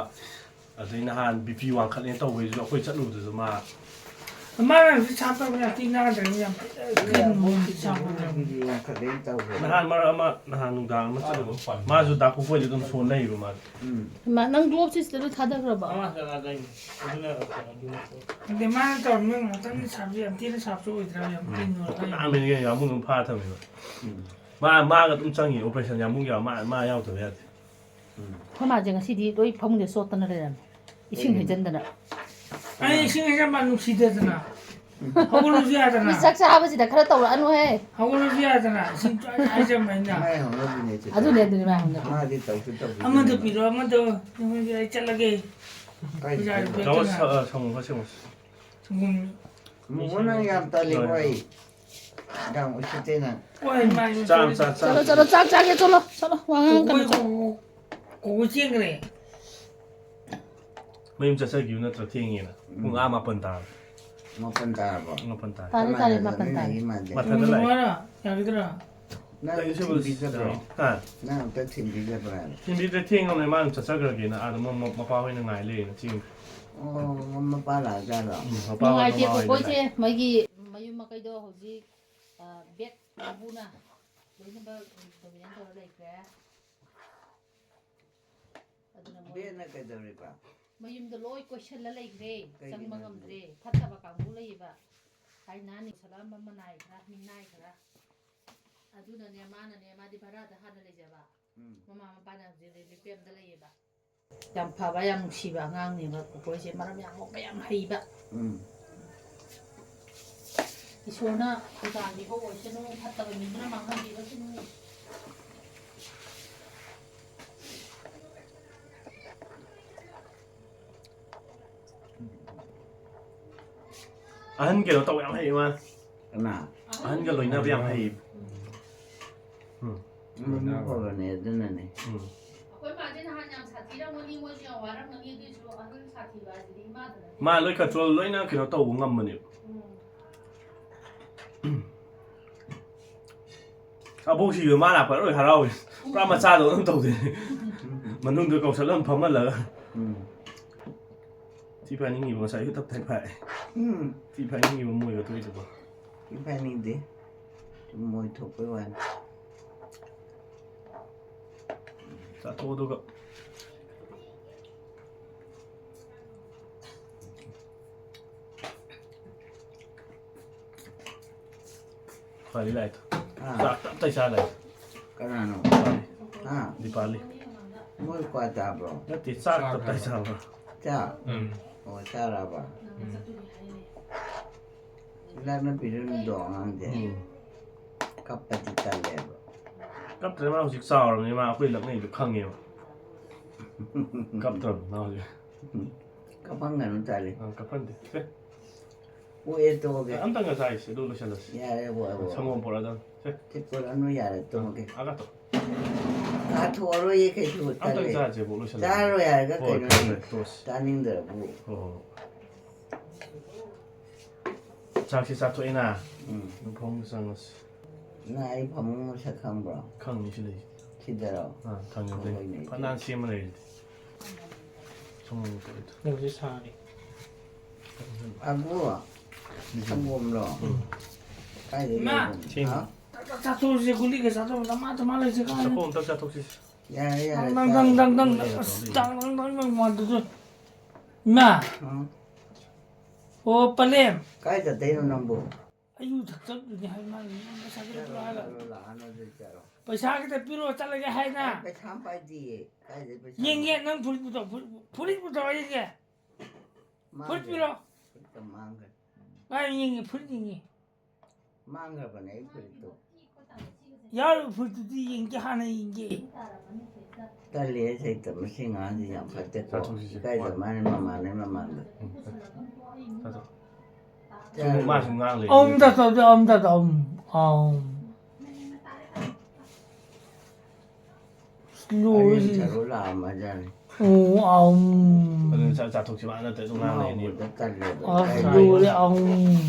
ꯑꯗꯩ ꯅꯍꯥꯟ ꯕꯤ ꯄꯤ ꯋꯥꯡꯈꯠꯂꯦꯅ ꯇꯧꯕꯩꯁꯨ ꯑꯩꯈꯣꯏ ꯆꯠꯂꯨꯕꯗꯨꯁꯨ ꯃꯥ꯫ ꯃꯥꯅ ꯍꯧꯖꯤꯛ ꯁꯥꯞꯇꯕꯅꯦ, ꯍꯧꯖꯤꯛ ꯅꯥꯗ꯭ꯔꯕꯅꯦ, ꯌꯥꯝ ꯊꯤꯅ ꯀꯟꯅ ꯁꯥꯞꯄꯅꯦ꯫ ꯕꯤ ꯄꯤ ꯋꯥꯡꯈꯠꯂꯦꯅ ꯇꯧꯕ꯫ ꯅꯍꯥꯟ ꯃꯔꯛ ꯑꯃ, ꯅꯍꯥꯟ ꯅꯨꯡꯗꯥꯡ ꯑꯃ ꯆꯠꯂꯨꯕ꯫ ꯃꯥꯁꯨ ꯗꯥ ꯀꯨꯀꯣꯏꯗ ꯑꯗꯨꯝ ꯁꯣꯟ ꯂꯩꯕ ꯃꯥꯁꯨ꯫ ꯎꯝ꯫ ꯏꯃꯥ, ꯅꯪ ꯒ꯭ꯂꯣꯞꯁꯤ ꯁꯤꯗ ꯂꯣꯏ ꯊꯥꯗꯈ꯭ꯔꯕꯣ? ꯑꯗꯩ ꯃꯥꯅ ꯇꯧꯔꯝꯃꯤ ꯉꯥꯛꯇꯪꯗꯤ ꯁꯥꯞꯁꯨ ꯌꯥꯝ ꯊꯤꯅ ꯁꯥꯞꯁꯨ ꯑꯣꯏꯗ꯭ꯔꯥ, ꯌꯥꯝ ꯊꯤꯅ ꯅꯣꯏꯈꯠꯂꯦ꯫ ꯌꯥꯝ ꯌꯥꯝꯕꯨꯡ ꯑꯗꯨꯝ ꯐꯥ ꯊꯝꯃꯦꯕ꯫ ꯎꯝ꯫ ꯃꯥ, ꯃꯥꯒ ꯑꯗꯨꯝ ꯆꯪꯉꯤ, operation ꯌꯥꯝꯕꯨꯡ ꯌꯥꯎ-, ꯃꯥ, ꯃꯥ ꯌꯥꯎꯗꯕ ꯌꯥꯗꯦ꯫ ꯎꯝ꯫ ꯑꯩꯈꯣꯏ ꯃꯥꯁꯦ ꯉꯁꯤꯗꯤ ꯂꯣꯏ ꯐꯃꯨꯡꯗ ꯆꯣꯠꯇꯅ ꯂꯩꯔꯝꯃꯦ꯫ ꯏꯁꯤꯡ ꯀꯩꯒꯤꯅꯣ? ꯍꯩꯖꯤꯟꯗꯅ꯫ ꯑꯩ ꯏꯁꯤꯡ ꯍꯩꯖꯤꯟꯕ ꯅꯨꯡꯁꯤꯗꯗꯅ꯫ ꯍꯧꯒꯠꯂꯁꯨ ꯌꯥꯗꯅ꯫ ꯃꯤ ꯆꯥꯛ ꯆꯥꯕꯁꯤꯗ ꯈꯔ ꯇꯧꯔꯛꯑꯅꯨꯍꯦ꯫ ꯍꯧꯒꯠꯂꯁꯨ ꯌꯥꯗꯅ꯫ ꯏꯁꯤꯡ ꯍꯩꯖꯤꯟꯕ ꯑꯩꯅ꯫ ꯃꯥꯏ ꯍꯧꯅꯕꯤꯅꯦ ꯆꯦ꯫ ꯑꯗꯨꯅꯦ, ꯑꯗꯨꯅꯦ ꯃꯥꯏ ꯍꯧꯅꯕꯤ꯫ ꯃꯥꯗꯤ ꯇꯧꯁꯨ ꯇꯧꯕꯤꯗꯦ꯫ ꯑꯃꯗ ꯄꯤꯔꯣ, ꯑꯃꯗ꯫ ꯑꯩ ꯆꯠꯂꯒꯦ꯫ ꯀꯥꯏ ꯕꯖꯥꯔꯗ ꯆꯠꯇꯣꯏꯅꯣ? ꯆꯠꯇꯅ꯫ ꯁ-, ꯑ, ꯁꯪꯒꯣꯝ ꯈꯔ ꯁꯦꯝꯃꯣ꯫ ꯁꯪꯒꯣꯝ꯫ ꯃꯣꯃꯣ ꯅꯪ ꯌꯥꯝ ꯇꯜꯂꯤꯀꯣ ꯍꯣꯏ꯫ ꯑꯩ꯫ ꯌꯥꯝ ꯎꯁꯤꯠꯇꯦ ꯅꯪ꯫ ꯍꯣꯏ, ꯃꯥꯏ ꯆꯥꯝ, ꯆꯥ, ꯆꯥ꯫ ꯆꯠꯂꯣ, ꯆꯠꯂꯣ, ꯆꯥꯛ ꯆꯥꯒꯦ ꯆꯠꯂꯣ꯫ ꯆꯠꯂꯣ, ꯋꯥꯉꯥꯡ ꯀꯩꯅꯣ ꯀꯣꯀꯣꯏ, ꯆꯠꯂꯣ꯫ ꯀꯣꯀꯣꯏ ꯆꯦꯟꯈ꯭ꯔꯦ꯫ ꯃꯌꯨꯝ ꯆꯠꯆꯈꯤꯕ ꯅꯠꯇ꯭ꯔꯣ ꯊꯦꯡꯉꯦꯅ? ꯄꯨꯡ ꯎꯝ꯫ ꯑꯥ ꯃꯥꯄꯟ ꯇꯥꯔꯦ꯫ ꯃꯥꯄꯟ ꯇꯥꯔꯕꯣ? ꯃꯥꯄꯟ ꯇꯥꯔꯦ꯫ ꯇꯥꯔꯦ, ꯇꯥꯔꯦ, ꯀꯅꯥꯅ ꯃꯥꯄꯟ ꯇꯥꯔꯦ꯫ ꯆꯠꯃꯤꯟꯅꯈꯤ ꯃꯥꯟꯗꯦ? ꯃꯊꯟꯇ ꯂꯥꯛꯑꯦ꯫ ꯅꯨꯡꯉꯥꯏꯔꯣ? ꯌꯥꯒꯗ꯭ꯔꯥ? ꯅꯪ ꯂꯩ, ꯁꯤ ꯊꯤꯟꯕꯤ ꯆꯠꯄ꯭ꯔꯣ? ꯂꯩ꯫ ꯍꯥ? ꯅꯪ ꯑꯝꯇ ꯊꯤꯟꯕꯤ ꯆꯠꯄ꯭ꯔꯥ? ꯊꯤꯟꯕꯤꯗ꯭ꯔꯦ, ꯊꯦꯡꯉꯕꯅꯦ, ꯃꯥ ꯑꯗꯨꯝ ꯆꯠꯆꯈ꯭ꯔꯒꯦꯅ ꯑꯥꯗ ꯃ-, ꯃ-, ꯃꯄꯥ ꯍꯣꯏꯅ ꯉꯥꯏ ꯂꯩꯌꯦꯅ ꯆꯦꯟꯈ꯭ꯔꯦ꯫ ꯑꯣ, ꯃꯄꯥ ꯂꯥꯛꯑꯖꯥꯠꯂꯣ? ꯎꯝ, ꯃꯄꯥ ꯍꯣꯏ, ꯅꯨꯡꯉꯥꯏꯇꯦ, ꯃꯃꯥ ꯍꯣꯏꯗ ꯀꯣꯀꯣꯏꯁꯦ ꯂꯥꯛꯑꯦ꯫ ꯃꯣꯏꯒꯤ ꯃꯌꯨꯝ ꯃꯀꯩꯗꯣ ꯍꯧꯖꯤꯛ, ꯑ, ꯕꯦꯠ ꯃꯄꯨꯅ ꯂꯣꯏꯅꯃꯛ dominant ꯇꯧꯔ ꯂꯩꯈ꯭ꯔꯦ꯫ ꯑꯗꯨꯅ ꯃꯣꯏ ꯕꯦꯠꯅ ꯀꯩꯗꯧꯔꯤꯕ? ꯃꯌꯨꯝꯗ ꯂꯣꯏ ꯀꯣꯏꯁꯜꯂ ꯂꯩꯈ꯭ꯔꯦ꯫ ꯀꯩꯒꯤꯅꯣ ꯆꯪꯕ ꯍꯥꯏꯁꯦ? ꯉꯝꯗ꯭ꯔꯦ꯫ ꯐꯠꯇꯕ ꯀꯥꯡꯕꯨ ꯂꯩꯌꯦꯕ꯫ ꯊꯥꯏꯅ ꯅꯤꯡꯁꯜꯂꯛꯑꯝꯕ ꯃꯅꯥꯏ ꯈꯔ, ꯃꯤꯅꯥꯏ ꯈꯔ꯫ ꯑꯗꯨꯅꯅꯦ, ꯃꯥꯅꯅꯦ, ꯃꯥꯗꯤ ꯚꯔꯥꯗ ꯍꯥꯟꯅ ꯂꯩꯖꯕ꯫ ꯎꯝ꯫ ꯃꯃꯥ ꯃꯄꯥꯅ ꯍꯧꯖꯤꯛ ꯔꯤꯂꯤꯐ ꯀꯦꯝꯞꯇ ꯂꯩꯌꯦꯕ꯫ ꯌꯥꯝ ꯐꯕ, ꯌꯥꯝ ꯅꯨꯡꯁꯤꯕ ꯑꯉꯥꯡꯅꯦꯕ ꯀꯨꯀꯣꯏꯁꯦ, ꯃꯔꯝ ꯌꯥꯝ ꯃꯣꯛꯄ, ꯌꯥꯝ ꯍꯩꯕ꯫ ꯎꯝ꯫ ꯏꯁꯣꯔꯅ ꯊꯧꯖꯥꯜꯕꯤꯕ ꯑꯣꯏꯁꯅꯨ, ꯐꯠꯇꯕ ꯃꯤꯗꯨꯅ ꯃꯥꯡꯍꯟꯕꯤꯔꯁꯅꯨ꯫ ꯑꯍꯟ ꯀꯩꯅꯣ ꯇꯧꯕ ꯌꯥꯝ ꯍꯩ ꯃꯥ꯫ ꯀꯅꯥ? ꯑꯍꯟꯒ ꯂꯣꯏꯅꯕ ꯌꯥꯝ ꯍꯩ꯫ ꯎꯝ꯫ ꯃꯕꯨꯛ ꯐꯕꯅꯦ, ꯑꯗꯨꯅꯅꯦ꯫ ꯎꯝ꯫ ꯑꯩꯈꯣꯏ ꯃꯥꯁꯦ ꯅꯍꯥꯟ ꯌꯥꯝ ꯁꯥꯊꯤꯔꯝꯒꯅꯤ, ꯃꯣꯏꯁꯨ ꯌꯥꯝ ꯋꯥꯔꯝꯒꯅꯤ, ꯑꯗꯨꯏꯁꯨ ꯑꯍꯜ ꯁꯥꯊꯤꯕ ꯍꯥꯏꯁꯤꯗꯤ ꯏꯃꯥꯗ ꯅꯠꯇꯦ꯫ ꯃꯥ ꯂꯣꯏ ꯀꯟꯇ꯭ꯔꯣꯜ ꯂꯣꯏꯅ ꯀꯩꯅꯣ ꯇꯧꯕ ꯉꯝꯕꯅꯦꯕ꯫ ꯎꯝ꯫ ꯑꯕꯣꯛꯁꯤꯁꯨ ꯃꯥ ꯂꯥꯛꯄ ꯂꯣꯏ ꯍꯔꯥꯎꯋꯦ꯫ ꯄꯨꯔꯥ ꯃꯆꯥꯗꯧꯅ ꯑꯗꯨꯝ ꯇꯧꯗꯦ꯫ ꯃꯅꯨꯡꯗ ꯀꯧꯁꯜꯂ ꯑꯗꯨꯝ ꯐꯝꯍꯜꯂꯒ꯫ ꯎꯝ꯫ ꯊꯤ ꯐꯥꯏꯅꯤꯡꯉꯤꯕ ꯉꯁꯥꯏꯁꯨ ꯇꯞ ꯇꯥꯏ ꯐꯥꯏ꯫ ꯎꯝ꯫ ꯊꯤ ꯐꯥꯏꯅꯤꯡꯉꯤꯕ ꯃꯣꯏꯒ ꯊꯣꯛꯏꯗꯨꯕꯣ꯫ ꯊꯤ ꯐꯥꯏꯅꯤꯡꯗꯦ꯫ ꯁꯨꯝ ꯃꯣꯏ ꯊꯣꯛꯄꯩ ꯋꯥꯅꯤ꯫ ꯆꯥꯊꯣꯛ ꯑꯗꯨꯒ꯫ ꯈ꯭ꯋꯥꯏꯗꯒꯤ ꯂꯥꯏꯗꯣ꯫ ꯑꯥ꯫ ꯆꯥꯛ ꯇꯞ ꯇꯥꯏ ꯆꯥ ꯂꯩ꯫ ꯀꯅꯥꯅꯣ? ꯍꯥ? ꯗꯤꯄꯥꯂꯤ꯫ ꯃꯣꯏ ꯀ꯭ꯋꯥ ꯆꯥꯕ꯭ꯔꯣ? ꯅꯠꯇꯦ, ꯆꯥꯛ ꯇꯞ ꯇꯥꯏ ꯆꯥꯕ꯭ꯔꯣ? ꯆꯥꯛ? ꯎꯝ꯫ ꯑꯣ, ꯆꯥꯔꯕ? ꯎꯝ꯫ ꯂꯥꯛꯅ ꯄꯤꯔꯨꯅꯨꯗꯣ ꯑꯉꯥꯡꯁꯦ꯫ ꯎꯝ꯫ ꯀꯞꯄꯗꯤ ꯇꯜꯂꯦꯕ꯫ ꯀꯞꯇ꯭ꯔꯦ, ꯃꯥ ꯍꯧꯖꯤꯛ ꯆꯥꯎꯔꯕꯅꯤ, ꯃꯥ ꯑꯩꯈꯣꯏ ꯂꯛꯅꯩꯗꯣ ꯈꯪꯉꯦꯕ꯫ ꯀꯞꯇ꯭ꯔꯕꯅꯤ ꯃꯥ ꯍꯧꯖꯤꯛ꯫ ꯀꯞꯍꯟꯒꯅꯨ ꯇꯜꯂꯤ꯫ ꯑ, ꯀꯞꯍꯟꯗꯦ꯫ ꯁꯦ꯫ ꯄꯣꯛꯑꯦ ꯇꯣꯛꯑꯒꯦ꯫ ꯑꯝꯇꯪꯒ ꯆꯥꯏꯁꯦ, ꯑꯗꯨꯒ ꯂꯣꯏꯁꯤꯜꯂꯁꯤ꯫ ꯌꯥꯔꯦ, ꯕꯣ, ꯕꯣ꯫ ꯁꯪꯒꯣꯝ ꯄꯨꯔꯛꯑꯗꯝꯅꯤ꯫ ꯁꯦ꯫ ꯁꯤ ꯄꯨꯔꯛꯑꯅꯨ, ꯌꯥꯔꯦ, ꯇꯣꯛꯑꯒꯦ꯫ ꯑꯥ, ꯀꯥꯇꯣ꯫ ꯀꯥꯊꯣꯛꯑꯔꯣꯏꯌꯦ ꯀꯩꯁꯨ, ꯑꯝꯇꯪ ꯇꯜꯂꯦ꯫ ꯆꯥꯁꯦ, ꯕꯣ, ꯂꯣꯏꯁꯤꯜꯂꯁꯤ꯫ ꯆꯥꯔꯣꯏ ꯍꯥꯏꯔꯒ ꯍꯣꯏ, ꯀꯩꯅꯣ ꯐꯔꯦ, ꯁꯤ? ꯐꯔꯦ, ꯇꯣꯛꯑꯁꯤ꯫ ꯆꯥꯅꯤꯡꯗ꯭ꯔꯕꯨ꯫ ꯍꯣꯏ, ꯍꯣꯏ, ꯍꯣꯏ꯫ ꯆꯥꯛꯁꯤ ꯆꯥꯊꯣꯛꯑꯦꯅ꯫ ꯎꯝ꯫ ꯑꯗꯨꯝ ꯐꯃꯨꯡꯗ ꯆꯪꯉꯁꯤ꯫ ꯅꯪ ꯑꯩ ꯐꯃꯨꯡ ꯃꯁꯛ ꯈꯪꯕ꯭ꯔꯣ? ꯈꯪꯅꯤ, ꯁꯤ ꯂꯩ꯫ ꯁꯤꯗꯔꯣ? ꯑꯥ, ꯊꯪꯅꯕꯗꯩ꯫ ꯍꯣꯏꯅꯦ꯫ ꯐꯅꯥꯟ ꯁꯦꯝꯃ ꯂꯩꯔꯤꯗꯤ꯫ ꯁꯪꯒꯣꯝ ꯇꯧꯔꯤꯗꯣ꯫ ꯅꯪꯁꯦ ꯁꯥꯔꯦ꯫ ꯑꯕꯨ, ꯁꯪꯒꯣꯝꯂꯣ? ꯎꯝ꯫ ꯀꯥꯏꯗꯩ ꯏꯃꯥ! ꯂꯧꯕꯅꯣ? ꯁꯦꯝꯃꯤ꯫ ꯍꯥ? ꯆꯥꯛ ꯆꯥꯊꯣꯛꯑꯁꯦ, ꯒꯨꯂꯤ ꯀꯩ ꯆꯥꯗꯧꯕ ꯅꯃꯥ ꯇꯨ ꯃꯥ ꯂꯩꯁꯦ ꯀꯥꯏꯗ? ꯆꯥꯛꯈꯣꯝ ꯑꯝꯇ ꯆꯥꯊꯣꯛꯁꯤ꯫ ꯌꯥꯔꯦ, ꯌꯥꯔꯦ, ꯗꯪ, ꯗꯪ, ꯆꯥꯔꯣ꯫ ꯗꯪ, ꯗꯪ, ꯂꯣꯏꯔꯦ, ꯑꯁ, ꯂꯣꯏꯔꯦ꯫ ꯗꯪ, ꯗꯪ, ꯗꯪ, ꯗꯪ, ꯃꯥꯟꯗꯗꯣ꯫ ꯏꯃꯥ꯫ ꯎꯝ꯫ ꯑꯣ, ꯄꯂꯦꯝ꯫ ꯀꯥꯏ ꯆꯠꯇꯣꯏꯅꯣ ꯅꯪꯕꯨ? ꯑꯩ ꯌꯨ ꯊꯛ ꯆꯠꯂꯨꯅꯤ ꯍꯥꯏ ꯃꯥꯅ, ꯅꯪ ꯄꯩꯁꯥ ꯈꯤꯇ ꯄꯤꯔꯛꯑꯣ ꯍꯥꯏꯔꯒ꯫ ꯆꯠꯂꯣ, ꯂꯥꯛꯑꯅꯨ ꯑꯗꯨꯗꯤ ꯆꯠꯂꯣ꯫ ꯄꯩꯁꯥ ꯈꯤꯇ ꯄꯤꯔꯛꯑꯣ ꯆꯠꯂꯒꯦ ꯍꯥꯏꯅ꯫ ꯑꯩ ꯄꯩꯁꯥ ꯑꯝ ꯄꯥꯏꯗꯤꯌꯦ꯫ ꯀꯥꯏꯗꯩ ꯄꯩꯁꯥꯅꯣ? ꯌꯦꯡꯒꯦ, ꯅꯪ ꯐꯨꯔꯤꯠ ꯄꯨꯊꯣꯛ-, ꯐꯨꯔꯤꯠ ꯄꯨꯊꯣꯔꯛꯑꯣ ꯌꯦꯡꯒꯦ꯫ ꯐꯨꯔꯤꯠ ꯃꯥꯡꯈ꯭ꯔꯦ꯫ ꯄꯤꯔꯛꯑꯣ꯫ ꯐꯨꯔꯤꯠꯇ ꯃꯥꯡꯈ꯭ꯔꯦ꯫ ꯀꯥꯏ ꯌꯦꯡꯒꯦ, ꯐꯨꯔꯤꯠ ꯌꯦꯡꯒꯦ꯫ ꯃꯥꯡꯈ꯭ꯔꯕꯅꯦ ꯑꯩ ꯐꯨꯔꯤꯠꯇꯣ꯫ ꯌꯥꯎꯔꯤꯕ ꯐꯨꯔꯤꯠꯇꯨꯗꯤ ꯌꯦꯡꯒꯦ, ꯍꯥꯟꯅ ꯌꯦꯡꯒꯦ꯫ ꯇꯜꯂꯦ, ꯁꯩꯇ ꯃꯁꯤ ꯑꯉꯥꯡꯁꯤ ꯌꯥꯝ ꯐꯠꯇꯦꯀꯣ꯫ ꯆꯥꯊꯣꯛꯁꯤꯁꯦ꯫ ꯏꯀꯥꯏꯗ ꯃꯥꯅ ꯃꯃꯥꯟꯅꯦ ꯃꯃꯥꯟꯗ꯫ ꯎꯝ, ꯆꯥꯊꯣꯛ꯫ ꯆꯥꯔꯣ꯫ ꯃꯥꯁꯨ ꯉꯥꯡ ꯂꯩ꯫ ꯑꯝ ꯇꯥꯇꯧꯗꯦ, ꯑꯝ ꯇꯥꯇꯧ, ꯑꯝ, ꯑꯝ꯫ ꯑꯁ, ꯂꯣꯏꯔꯦ꯫ ꯑꯔꯦꯝ ꯊꯔꯣ ꯂꯥꯛꯑꯝꯃꯖꯥꯠꯅꯤ꯫ ꯑꯣ, ꯑꯝ꯫ ꯑꯗꯨꯅ ꯆꯥ-, ꯆꯥꯊꯣꯛꯁꯤ ꯃꯥ ꯅꯠꯇ꯭ꯔꯗꯤ ꯉꯥꯡ ꯂꯩꯅꯤ꯫ ꯉꯥꯎꯕꯗ ꯇꯜꯂꯦꯕ꯫ ꯑꯁ, ꯏꯀꯥꯏ꯫ ꯂꯣꯏꯔꯦ, ꯑꯝ꯫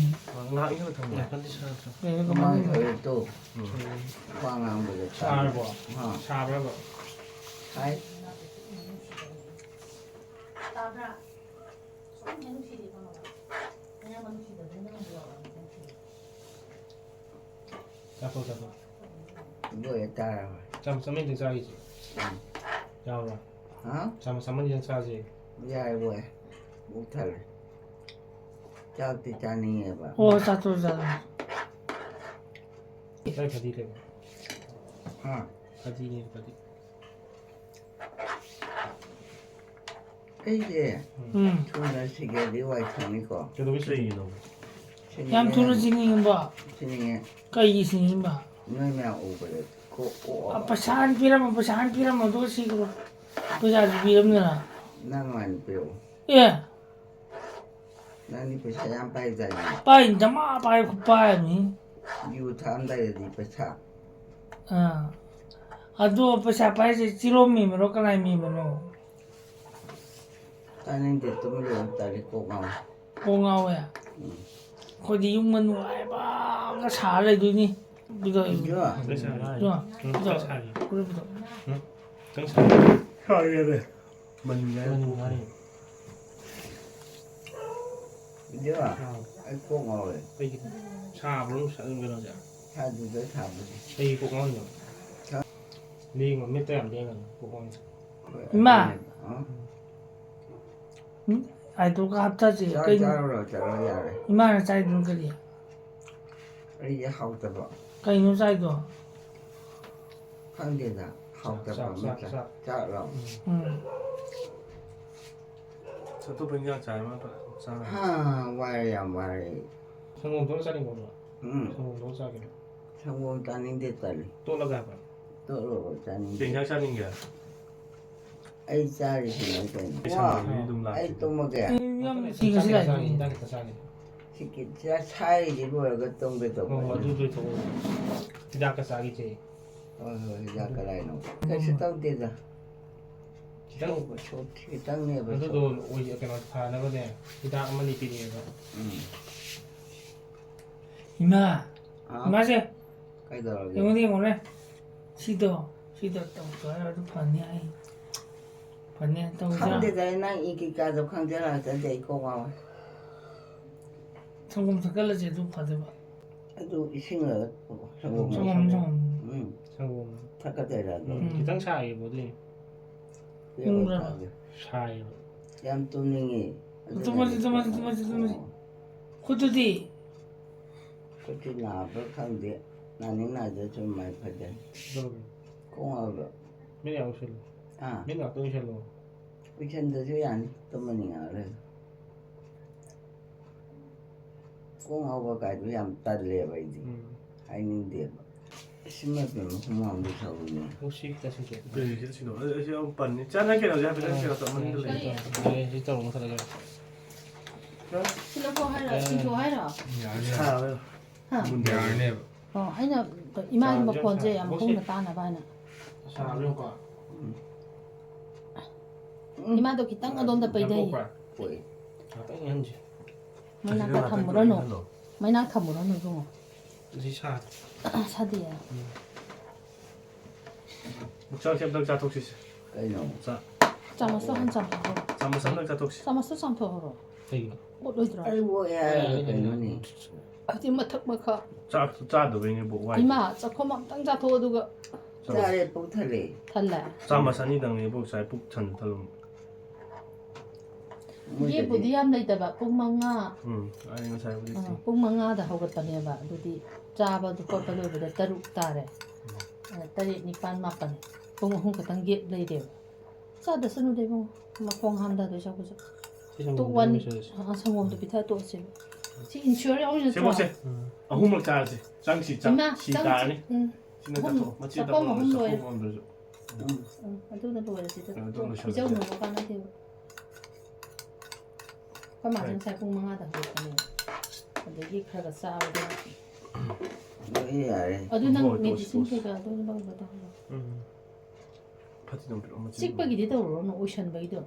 ꯉꯥꯏꯍꯥꯛ ꯏꯪꯍꯜꯂ ꯊꯝꯃꯣ꯫ ꯌꯥꯝ ꯀꯟꯗꯤ ꯁꯥꯗ꯭ꯔꯣ? ꯂꯣꯏꯔꯦ, ꯃꯃꯥꯡ ꯀꯃꯥꯏꯅ ꯇꯧꯔꯦ? ꯊꯧꯔꯦ ꯇꯣ꯫ ꯎꯝ꯫ ꯋꯥ ꯉꯥꯡꯕꯗ ꯇꯜꯂꯦ꯫ ꯁꯥꯔꯕꯣ? ꯑꯥ꯫ ꯁꯥꯕ꯭ꯔꯕ? ꯁꯥꯏ꯫ ꯇꯥꯕ꯭ꯔꯥ? ꯁꯨꯝ ꯍꯦꯛ ꯅꯨꯡꯁꯤꯔꯦ ꯈꯪꯉꯕ? ꯑꯌꯥꯝꯕ ꯅꯨꯡꯁꯤꯗꯕꯅꯤꯅ ꯅꯪꯕꯨ ꯌꯥꯎꯔꯕꯅꯤ ꯅꯨꯡꯁꯤꯔꯦ꯫ ꯆꯥꯊꯣꯛ, ꯆꯥꯊꯣꯛ꯫ ꯂꯣꯏꯔꯦ ꯆꯥꯔꯕ? ꯆꯥꯝ-, ꯆꯥꯝꯃꯔꯤꯗꯪ ꯆꯥꯈꯤꯁꯦ꯫ ꯎꯝ꯫ ꯌꯥꯎꯔꯣ? ꯍꯥ? ꯆꯥꯝ-, ꯆꯥꯝꯃꯔꯤꯗꯪ ꯆꯥꯁꯦ꯫ ꯌꯥꯔꯣꯏ꯫ ꯄꯨꯛ ꯊꯜꯂꯦ꯫ ꯆꯥꯛꯇꯤ ꯆꯥꯅꯤꯡꯉꯦꯕ꯫ ꯑꯣ, ꯆꯥꯊꯣꯛ, ꯆꯥꯊꯣꯛ꯫ ꯀꯥꯏ ꯐꯗꯤ ꯂꯩꯕ? ꯍꯥ? ꯐꯗꯤꯅꯦ, ꯐꯗꯤ꯫ ꯑꯩꯁꯦ ꯎꯝ꯫ ꯊꯨꯅ ꯁꯤꯒꯦꯗꯤ ꯋꯥꯏ ꯁꯪꯅꯤꯀꯣ꯫ ꯀꯩꯗꯧꯕꯩ ꯁꯤꯒꯤꯅꯣ? ꯁꯤꯅꯤꯡꯉꯦ꯫ ꯌꯥꯝ ꯊꯨꯅ ꯁꯤꯅꯤꯡꯉꯤꯕ? ꯁꯤꯅꯤꯡꯉꯦ꯫ ꯀꯩꯒꯤ ꯁꯤꯅꯤꯡꯉꯤꯕ? ꯅꯣꯏ ꯃꯌꯥꯝ ꯎꯕꯗ ꯀꯣꯛ ꯑꯣꯛꯑꯕ꯫ ꯑ, ꯄꯩꯁꯥ ꯍꯥꯟꯅ ꯄꯤꯔꯝꯃꯣ, ꯄꯩꯁꯥ ꯍꯥꯟꯅ ꯄꯤꯔꯝꯃꯣ, ꯑꯗꯨꯒ ꯁꯤꯈ꯭ꯔꯣ꯫ ꯄꯩꯁꯥꯁꯨ ꯄꯤꯔꯝꯗꯅ꯫ ꯅꯪ ꯍꯥꯟꯅ ꯄꯤꯔꯛꯑꯣ꯫ ꯑꯦ꯫ ꯅꯪꯗꯤ ꯄꯩꯁꯥ ꯌꯥꯝ ꯄꯥꯏꯗꯥꯏꯅꯦ? ꯄꯥꯏ, ꯗꯃꯥ ꯄꯥꯏ, ꯈꯨꯄꯥꯏ ꯑꯃꯅꯤ꯫ ꯌꯨ ꯊꯛꯑꯝꯗꯥꯏꯗꯗꯤ ꯄꯩꯁꯥ꯫ ꯑꯥ꯫ ꯑꯗꯣ ꯄꯩꯁꯥ ꯄꯥꯏꯁꯦ ꯆꯤꯔꯣ ꯃꯦꯝꯕꯔꯣ, ꯀꯅꯥꯏ ꯃꯦꯝꯕꯔꯅꯣ? ꯇꯥꯅꯤꯡꯗꯦ, ꯇꯨꯃꯤꯟ ꯂꯩꯌꯨ, ꯇꯜꯂꯤ, ꯀꯣꯛ ꯉꯥꯎꯋꯦ꯫ ꯀꯣꯛ ꯉꯥꯎꯋꯦ? ꯎꯝ꯫ ꯑꯩꯈꯣꯏꯗꯤ ꯌꯨꯝ ꯃꯅꯨꯡ ꯅꯨꯡꯉꯥꯏꯕꯒ ꯁꯥꯔ ꯂꯩꯗꯣꯏꯅꯤ꯫ ꯄꯤꯗꯣ, ꯏꯕꯨꯡꯉꯣ꯫ ꯄꯤꯗꯣ, ꯎꯝ, ꯄꯤꯗꯣ, ꯆꯥꯛ ꯆꯥꯔꯤ꯫ ꯄꯤꯗꯣ꯫ ꯎꯝ, ꯆꯥꯛ ꯆꯥꯔꯤ꯫ ꯁꯥꯔꯦ꯫ ꯃꯅꯤꯡ ꯍꯥꯏꯔ ꯃꯅꯤꯡ ꯍꯥꯏꯔ꯫ ꯏꯕꯨꯡꯉꯣ, ꯑꯥ꯫ ꯑꯩ ꯀꯣꯛ ꯉꯥꯎꯔꯦ꯫ ꯀꯩꯒꯤꯅꯣ? ꯁꯥꯕ꯭ꯔꯣ ꯅꯨꯡꯁꯥ, ꯀꯩꯅꯣꯁꯦ? ꯁꯥꯗꯦꯗ, ꯁꯥꯕꯨꯗꯤ꯫ ꯀꯩꯒꯤ ꯀꯣꯛ ꯉꯥꯎꯔꯤꯅꯣ? ꯁꯥ- ꯂꯦꯡꯉꯣ, ꯃꯤꯠꯇ ꯌꯥꯝ ꯂꯦꯡꯒꯅꯨ, ꯀꯣꯛ ꯉꯥꯎꯔꯤꯅꯣ꯫ ꯍꯣꯏ, ꯏꯃꯥ! ꯑꯗꯨꯅꯦ꯫ ꯑꯥ? ꯑꯥꯏꯗꯣꯜꯒ ꯍꯥꯞꯊꯁꯦ꯫ ꯆꯥ-, ꯀꯩꯅꯣ? ꯆꯥꯔꯨꯔꯣ, ꯆꯥꯔꯨꯔꯣ, ꯌꯥꯔꯦ꯫ ꯏꯃꯥꯅ ꯆꯥꯏꯗꯨꯅ ꯀꯔꯤ? ꯑꯩꯗꯤ ꯍꯥꯎꯇꯕ꯫ ꯀꯩꯅꯣ ꯆꯥꯏꯗꯣ? ꯈꯪꯗꯦꯗ, ꯍꯥꯎꯇꯕ ꯆꯥꯛ, ꯑꯃ ꯆꯥꯛ, ꯆꯥ-, ꯆꯥꯛ꯫ ꯆꯥꯛꯂꯣ? ꯎꯝ꯫ ꯎꯝ꯫ ꯑꯇꯣꯞꯄ ꯏꯟꯖꯥꯡ ꯆꯥꯔ ꯃꯥ ꯐꯖꯅ ꯆꯥꯔꯦ꯫ ꯍꯥ, ꯋꯥꯔꯦ, ꯌꯥꯝ ꯋꯥꯔꯦ꯫ ꯁꯪꯒꯣꯝ ꯊꯣꯡ ꯆꯥꯅꯤꯡꯕ꯭ꯔꯣ? ꯎꯝ꯫ ꯁꯪꯒꯣꯝ ꯊꯣꯡ ꯆꯥꯒꯦꯔꯣ? ꯁꯪꯒꯣꯝ ꯆꯥꯅꯤꯡꯗꯦ, ꯇꯜꯂꯤ꯫ ꯇꯣꯠꯂꯒ ꯍꯥꯏꯕ? ꯇꯣꯠꯂꯒ ꯆꯥꯅꯤꯡꯗꯦ꯫ ꯀꯩ ꯏꯟꯖꯥꯡ ꯆꯥꯅꯤꯡꯒꯦ? ꯑꯩ ꯆꯥꯔꯤꯁꯤꯅ ꯀꯩꯅꯣ? ꯑꯩ ꯋꯥ, ꯁꯪꯒꯣꯝ ꯑꯗꯨꯝ ꯂꯥꯛꯀꯦ꯫ ꯑꯩ ꯇꯨꯝꯃꯒꯦ꯫ ꯑꯩ ꯌꯥꯝ ꯁꯤꯒ ꯁꯤ ꯆꯥꯛ ꯂꯥꯛꯏ꯫ ꯈꯤꯇꯪ ꯆꯥꯒꯦ, ꯆꯥꯛ ꯈꯤꯇꯪ ꯆꯥꯒꯦ꯫ ꯁꯤ ꯀꯤ-, ꯁꯤ ꯁꯥꯏꯔꯤꯁꯤ ꯂꯣꯏꯔꯒ ꯇꯨꯝꯒꯦ ꯇꯧꯕ꯫ ꯍꯣꯏ, ꯍꯣꯏ, ꯑꯗꯨ ꯂꯣꯏꯊꯣꯛꯑꯣ꯫ ꯍꯤꯗꯥꯛꯀ ꯆꯥꯈꯤꯁꯦ꯫ ꯍꯣꯏ, ꯍꯣꯏ, ꯍꯤꯗꯥꯛ ꯀꯗꯥꯏꯅꯣ? ꯀꯩꯁꯨ ꯇꯧꯗꯦꯗ꯫ ꯈꯤꯇꯪ ꯁꯣꯛꯄ, ꯁꯣꯛ-, ꯈꯤꯇꯪꯅꯦꯕ ꯑꯗꯨꯗꯣ ꯁꯣꯛꯄ꯫ ꯑꯣꯏ-, ꯀꯩꯅꯣ ꯐꯅꯕꯅꯦ, ꯍꯤꯗꯥꯛ ꯑꯃꯅꯤ ꯄꯤꯔꯛꯑꯦꯕ꯫ ꯎꯝ꯫ ꯏꯃꯥ! ꯍꯥ? ꯏꯃꯥꯁꯦ! ꯀꯩꯗꯧꯔꯒꯦ? ꯌꯦꯡꯉꯨꯅꯦ, ꯌꯦꯡꯉꯨꯅꯦ꯫ ꯁꯤꯗꯣ, ꯁꯤꯗꯣ ꯇꯧꯗꯣ ꯍꯥꯏꯔꯣ, ꯑꯗꯨ ꯐꯅꯤ ꯍꯥꯏ꯫ ꯐꯅꯤ ꯇꯧꯁꯤꯔꯥ? ꯈꯪꯗꯦꯗ, ꯑꯩ ꯅꯪ ꯏ ꯀꯩꯀꯥꯗꯣ ꯈꯪꯖꯔꯛꯇ꯭ꯔꯗꯤ ꯑꯩ ꯀꯣꯛ ꯉꯥꯎꯋꯦ꯫ ꯁꯪꯒꯣꯝ ꯊꯛꯀꯠꯂꯁꯦ, ꯑꯗꯨ ꯐꯗꯣꯏꯕ꯫ ꯑꯗꯨ ꯏꯁꯤꯡꯂ ꯁꯪꯒꯣꯝ? ꯁꯪꯒꯣꯝ, ꯁꯪꯒꯣꯝ꯫ ꯁꯪꯒꯣꯝ꯫ ꯎꯝ꯫ ꯁꯪꯒꯣꯝ꯫ ꯊꯛꯀꯗꯣꯏꯔꯥ ꯑꯗꯣ? ꯎꯝ, ꯈꯤꯇꯪ ꯁꯥꯏꯌꯦꯕ ꯑꯗꯨꯏꯅꯦ꯫ ꯄꯤꯔꯛꯑꯣ ꯏꯪꯕ꯭ꯔꯥ? ꯆꯥꯒꯦ꯫ ꯁꯥꯏꯌꯦꯕ꯫ ꯌꯥꯝ ꯇꯨꯝꯅꯤꯡꯉꯤ꯫ ꯑꯗꯨꯅ ꯇꯨꯝꯃꯁꯤ, ꯇꯨꯝꯃꯁꯤ, ꯇꯨꯝꯃꯁꯤ, ꯇꯨꯝꯃꯁꯤ꯫ ꯑꯣ꯫ ꯈꯨꯠꯇꯨꯗꯤ? ꯈꯨꯠꯇꯤ ꯅꯥꯕ꯭ꯔꯥ ꯈꯪꯗꯦ꯫ ꯅꯥꯅꯤꯡ ꯅꯥꯖꯁꯅꯨ, ꯃꯥꯏ ꯐꯖꯅ꯫ ꯀꯩꯗꯧꯔꯒꯦ? ꯀꯣꯛ ꯉꯥꯎꯕ꯭ꯔꯥ? ꯃꯤꯠ ꯌꯥꯝ ꯎꯏꯁꯜꯂꯨ꯫ ꯑꯥ꯫ ꯃꯤꯠ ꯉꯥꯛꯇ ꯎꯏꯁꯜꯂꯣ꯫ ꯎꯏꯁꯟꯗ꯭ꯔꯁꯨ ꯌꯥꯅꯤ, ꯇꯨꯝꯃꯅꯤ ꯉꯥꯏꯍꯥꯛ ꯂꯩꯔꯒ꯫ ꯀꯣꯛ ꯉꯥꯎꯕ ꯀꯥꯏꯗꯣ ꯌꯥꯝ ꯇꯜꯂꯦꯕ ꯑꯩꯗꯤ꯫ ꯎꯝ꯫ ꯍꯥꯏꯅꯤꯡꯗꯦꯕ꯫ ꯑꯁ, ꯏꯃꯥꯏ ꯄꯦꯝꯃ, ꯍꯨꯃꯥꯡꯕꯨ ꯁꯧꯏꯅꯦ꯫ ꯑꯣ, ꯁꯤ ꯈꯤꯇꯪ ꯁꯤꯟꯗꯣꯛꯑꯣ꯫ ꯑꯗꯨꯅꯤ, ꯁꯤ ꯁꯤꯟꯗꯣꯛꯑꯣ꯫ ꯑꯩ, ꯑꯩ ꯌꯥꯝ ꯄꯟꯅꯤ꯫ ꯆꯥꯅ ꯀꯩꯅꯣꯁꯦ ꯍꯥꯏꯐꯦꯠꯇꯪ ꯀꯩꯅꯣ ꯇꯧꯃꯟꯈ꯭ꯔꯦ꯫ ꯁꯤ ꯇꯧꯔꯣ, ꯃꯨꯊꯠꯂꯒꯦ꯫ ꯁꯤ ꯂꯧꯊꯣꯛ ꯍꯥꯏꯔꯣ? ꯁꯤꯟꯗꯣꯛ ꯍꯥꯏꯔꯣ? ꯌꯥꯔꯦ, ꯌꯥꯔꯦ꯫ ꯁꯥꯕ꯫ ꯍꯥ? ꯃꯨꯟꯗꯔꯦ꯫ ꯌꯥꯔꯅꯦꯕ꯫ ꯑꯣ, ꯑꯩꯅ ꯏꯃꯥꯒꯤ ꯁꯥꯕꯁꯦ ꯃꯈꯣꯟꯁꯦ ꯌꯥꯝ ꯁꯥꯕ꯫ ꯍꯧꯅ ꯇꯥꯅꯕ ꯍꯥꯏꯅ꯫ ꯁꯥꯕ ꯌꯦꯡꯉꯨꯀꯣ꯫ ꯎꯝ꯫ ꯏꯃꯥꯗꯣ ꯈꯤꯇꯪ ꯑꯗꯣꯝꯗ ꯌꯥꯝ ꯄꯩꯊꯩ꯫ ꯄꯣꯛꯄ꯭ꯔꯥ? ꯄꯣꯛꯑꯦ꯫ ꯉꯥꯛꯇꯪ ꯏꯪꯍꯟꯁꯤ꯫ ꯃꯩꯅꯥꯛꯇ ꯑꯁꯤꯗ ꯉꯥꯛꯇꯪ ꯊꯝꯃꯨꯔꯅꯨ꯫ ꯏꯪꯍꯜꯂꯣ꯫ ꯃꯩꯅꯥꯛ ꯊꯝꯃꯨꯔꯅꯨ ꯏꯕꯨꯡꯉꯣ꯫ ꯑꯁꯤ ꯁꯥꯗꯦ꯫ ꯁꯥꯗꯤꯌꯦ꯫ ꯎꯝ꯫ ꯃꯨꯛꯁꯥꯡꯁꯦ ꯑꯝꯇꯪ ꯆꯥꯊꯣꯛꯁꯤꯁꯦ꯫ ꯀꯩꯅꯣ? ꯆꯥ-, ꯆꯥꯃꯁꯇꯣ ꯍꯥꯟꯅ ꯆꯥꯝꯊꯣꯛꯈ꯭ꯔꯣ꯫ ꯆꯥꯃꯁ ꯑꯝꯇꯪ ꯆꯥꯊꯣꯛꯁꯤ꯫ ꯆꯥꯃꯁꯇꯣ ꯆꯥꯝꯊꯣꯛꯈ꯭ꯔꯣ꯫ ꯀꯩꯒꯤꯅꯣ? ꯑꯣꯠꯂꯣꯏꯗ꯭ꯔꯣ? ꯑꯩ ꯑꯣꯛꯑꯦ ꯍꯥꯏꯔꯒ ꯀꯩꯅꯣꯅꯦ? ꯍꯧꯖꯤꯛ ꯃꯊꯛ ꯃꯈꯥ꯫ ꯆꯥꯛ ꯆꯥꯗꯕꯩꯅꯦ ꯄꯨꯛ ꯋꯥꯏꯗꯣ꯫ ꯏꯃꯥ, ꯆꯥꯛꯈꯣꯝ ꯑꯝꯇꯪ ꯆꯥꯊꯣꯛꯑꯣ ꯑꯗꯨꯒ꯫ ꯆꯥꯔꯦ, ꯄꯨꯛ ꯊꯜꯂꯦ꯫ ꯊꯜꯂꯦ? ꯆꯥꯃꯁ ꯑꯅꯤꯗꯪꯅꯦ ꯄꯨꯛ ꯆꯥꯏ, ꯄꯨꯛ ꯊꯟꯅ ꯊꯜꯂꯝꯃꯦ꯫ ꯃꯣꯏꯗꯗꯤ꯫ ꯒꯦꯞꯄꯨꯗꯤ ꯌꯥꯝ ꯂꯩꯇꯕ, ꯄꯨꯡ ꯃꯉꯥ, ꯎꯝ, ꯑꯩ ꯉꯁꯥꯏꯕꯨꯗꯤ ꯑꯥ, ꯊꯤ꯫ ꯄꯨꯡ ꯃꯉꯥꯗ ꯍꯧꯒꯠꯄꯅꯦꯕ꯫ ꯑꯗꯨꯗꯤ ꯆꯥꯕꯗꯨ ꯈꯣꯠꯄ ꯂꯣꯏꯕꯗ ꯇꯔꯨꯛ ꯇꯥꯔꯦ꯫ ꯑ, ꯇꯔꯦꯠ, ꯅꯤꯄꯥꯟ, ꯃꯥꯄꯟ꯫ ꯄꯨꯡ ꯑꯍꯨꯝ ꯈꯛꯇꯪ ꯒꯦꯞ ꯂꯩꯔꯦꯕ꯫ ꯆꯥꯗꯁꯅꯨꯗ ꯏꯕꯨꯡꯉꯣ꯫ ꯃꯈꯣꯡ ꯍꯥꯝꯊꯗꯣꯏ ꯁꯔꯨꯛꯄꯨꯁꯨ꯫ ꯁꯤ ꯇꯣꯛ ꯁꯪꯒꯣꯝꯗ ꯋꯥꯟ, ꯂꯣꯏꯁꯤꯜꯂꯁꯤ꯫ ꯑ, ꯁꯪꯒꯣꯝꯗꯣ ꯄꯤꯊꯛꯑ ꯇꯣꯛꯑꯁꯦꯕ꯫ ꯁꯤ ꯏꯟꯁꯤꯌꯣꯔ ꯌꯥꯎꯔꯤ ꯅꯠꯇ꯭ꯔꯣ? ꯁꯦꯝꯃꯣꯁꯦ꯫ ꯎꯝ꯫ ꯑꯍꯨꯝꯂꯛ ꯆꯥꯔꯁꯦ꯫ ꯆꯪꯁꯤ, ꯆꯪ-, ꯏꯃꯥ, ꯁꯤ ꯆꯪꯁꯤ꯫ ꯇꯥꯔꯅꯤ꯫ ꯎꯝ꯫ ꯁꯤꯅ ꯑꯍꯨꯝ, ꯆꯠꯊꯣꯛꯑꯣ꯫ ꯃꯆꯦ ꯆꯥꯛꯈꯣꯝ ꯇꯞꯅ ꯑꯍꯨꯝ ꯑꯣꯏꯔꯁꯨ, ꯂꯣꯏꯔꯦ꯫ ꯆꯥꯛꯈꯣꯝ ꯑꯃꯗꯁꯨ꯫ ꯎꯝ꯫ ꯎꯝ, ꯑꯗꯨꯅ ꯂꯣꯏꯔꯁꯤꯗ꯫ ꯀꯩꯅꯣ ꯇꯧꯔ ꯂꯣꯏꯁꯜꯂꯁꯤ꯫ ꯄꯤꯖꯧꯅꯕ ꯀꯥꯟꯅꯗꯦꯕ꯫ ꯑꯩꯈꯣꯏ ꯃꯥꯁꯦ ꯍꯣꯏ꯫ ꯉꯁꯥꯏ ꯄꯨꯡ ꯃꯉꯥꯗ ꯍꯧꯒꯠꯄꯅꯦꯕ꯫ ꯑꯗꯒꯤ ꯈꯔ ꯈꯔ ꯆꯥꯕꯗ꯫ ꯂꯣꯏ ꯌꯥꯔꯦ꯫ ꯑꯗꯨ ꯅꯪ ꯍꯣꯏ, ꯇꯣꯛꯁꯤ, ꯃꯦꯗꯤꯁꯤꯟ ꯇꯣꯛꯁꯤ꯫ ꯀꯩꯀꯥ ꯑꯗꯨ ꯂꯧꯒꯗꯕ꯫ ꯎꯝ꯫ ꯐꯠꯇꯤ ꯑꯗꯨꯝ ꯄꯤꯔꯛꯑꯣ, ꯃꯆꯤꯟ ꯆꯤꯛꯄꯒꯤꯗꯤ ꯇꯧꯔꯨꯔꯅꯨ, ꯑꯣꯏꯁꯟꯕꯒꯤꯗꯣ꯫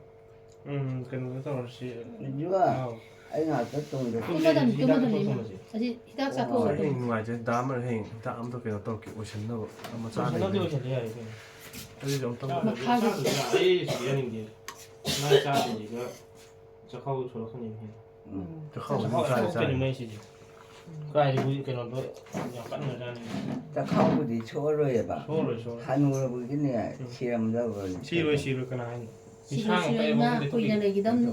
ꯎꯝ, ꯀꯩꯅꯣꯗ ꯇꯧꯔꯁꯤ꯫ ꯕꯤꯖꯨꯋꯥ, ꯑꯥꯎ꯫ ꯑꯩ ꯉꯥꯛꯇ ꯇꯨꯝꯒꯦ꯫ ꯇꯨꯝꯃꯗꯝꯅꯤ, ꯍꯤꯗꯥꯛ ꯇꯨꯝꯃꯗꯝꯅꯤ, ꯆꯥꯊꯣꯛ ꯏꯃꯥ꯫ ꯇꯨꯝꯃꯁꯤ꯫ ꯑꯁꯤ ꯍꯤꯗꯥꯛ ꯑꯣ, ꯆꯥꯊꯣꯛꯑꯒ ꯑꯩ ꯇꯨꯝꯃꯁꯤ꯫ ꯅꯨꯡꯉꯥꯏꯖꯩ꯫ ꯗꯥ ꯑꯃꯔ ꯍꯌꯦꯡ ꯍꯤꯗꯥꯛ ꯑꯝꯇ ꯀꯩꯅꯣ ꯇꯧꯔꯛꯀꯦ, ꯑꯣꯏꯁꯟꯅꯕ꯫ ꯃꯆꯥ ꯂꯣꯏꯁꯟꯅꯕꯗꯤ ꯂꯩꯕꯅꯦ꯫ ꯂꯣꯏꯁꯟꯕ ꯌꯥꯔꯦ ꯀꯩꯅꯣ꯫ ꯑꯗꯨꯗꯤ ꯑꯝꯇꯪ ꯆꯥꯗꯕꯤꯗ, ꯃꯈꯥꯒꯤ ꯆꯥꯗꯕꯤꯗ ꯑꯩ ꯁꯤꯒꯦ ꯌꯥꯅꯤꯡꯗꯦ꯫ ꯃꯥ ꯆꯥꯗ꯭ꯔꯤꯉꯩꯗ ꯆꯈꯥꯎ ꯁꯣꯛꯂꯛꯀꯅꯤ ꯍꯦꯟꯅ꯫ ꯎꯝ꯫ ꯆꯈꯥꯎ ꯆꯈꯥꯎ ꯁꯣꯛꯀꯅꯤ ꯆꯥꯔꯦ꯫ ꯃꯣꯏꯁꯤꯗꯤ꯫ ꯀꯥꯏꯗꯒꯤ ꯀꯩꯅꯣꯗꯣ ꯌꯥꯝ ꯀꯟꯅ ꯆꯥꯅꯤꯡꯉꯤ꯫ ꯆꯈꯥꯎꯕꯨꯗꯤ ꯁꯣꯛꯑꯔꯣꯏꯕ꯫ ꯁꯣꯛꯑꯔꯣꯏ, ꯁꯣꯛꯑꯔꯣꯏ꯫ ꯍꯅꯨꯔꯕꯒꯤꯅꯦ, ꯎꯝ꯫ ꯁꯤꯔꯝꯗꯧꯕꯅꯤ꯫ ꯁꯤꯔꯣꯏ, ꯁꯤꯔꯣꯏ, ꯀꯅꯥ ꯍꯥꯏꯅꯣ? ꯁꯤꯔꯣꯏ, ꯏꯁꯥ ꯁꯤꯔꯣꯏ, ꯃꯈꯩ ꯏꯃꯥ, ꯑꯃꯨꯛ ꯀꯨꯏꯅ ꯂꯩꯊꯣꯛꯏ꯫ ꯂꯩꯈꯤꯗꯧꯅꯤ꯫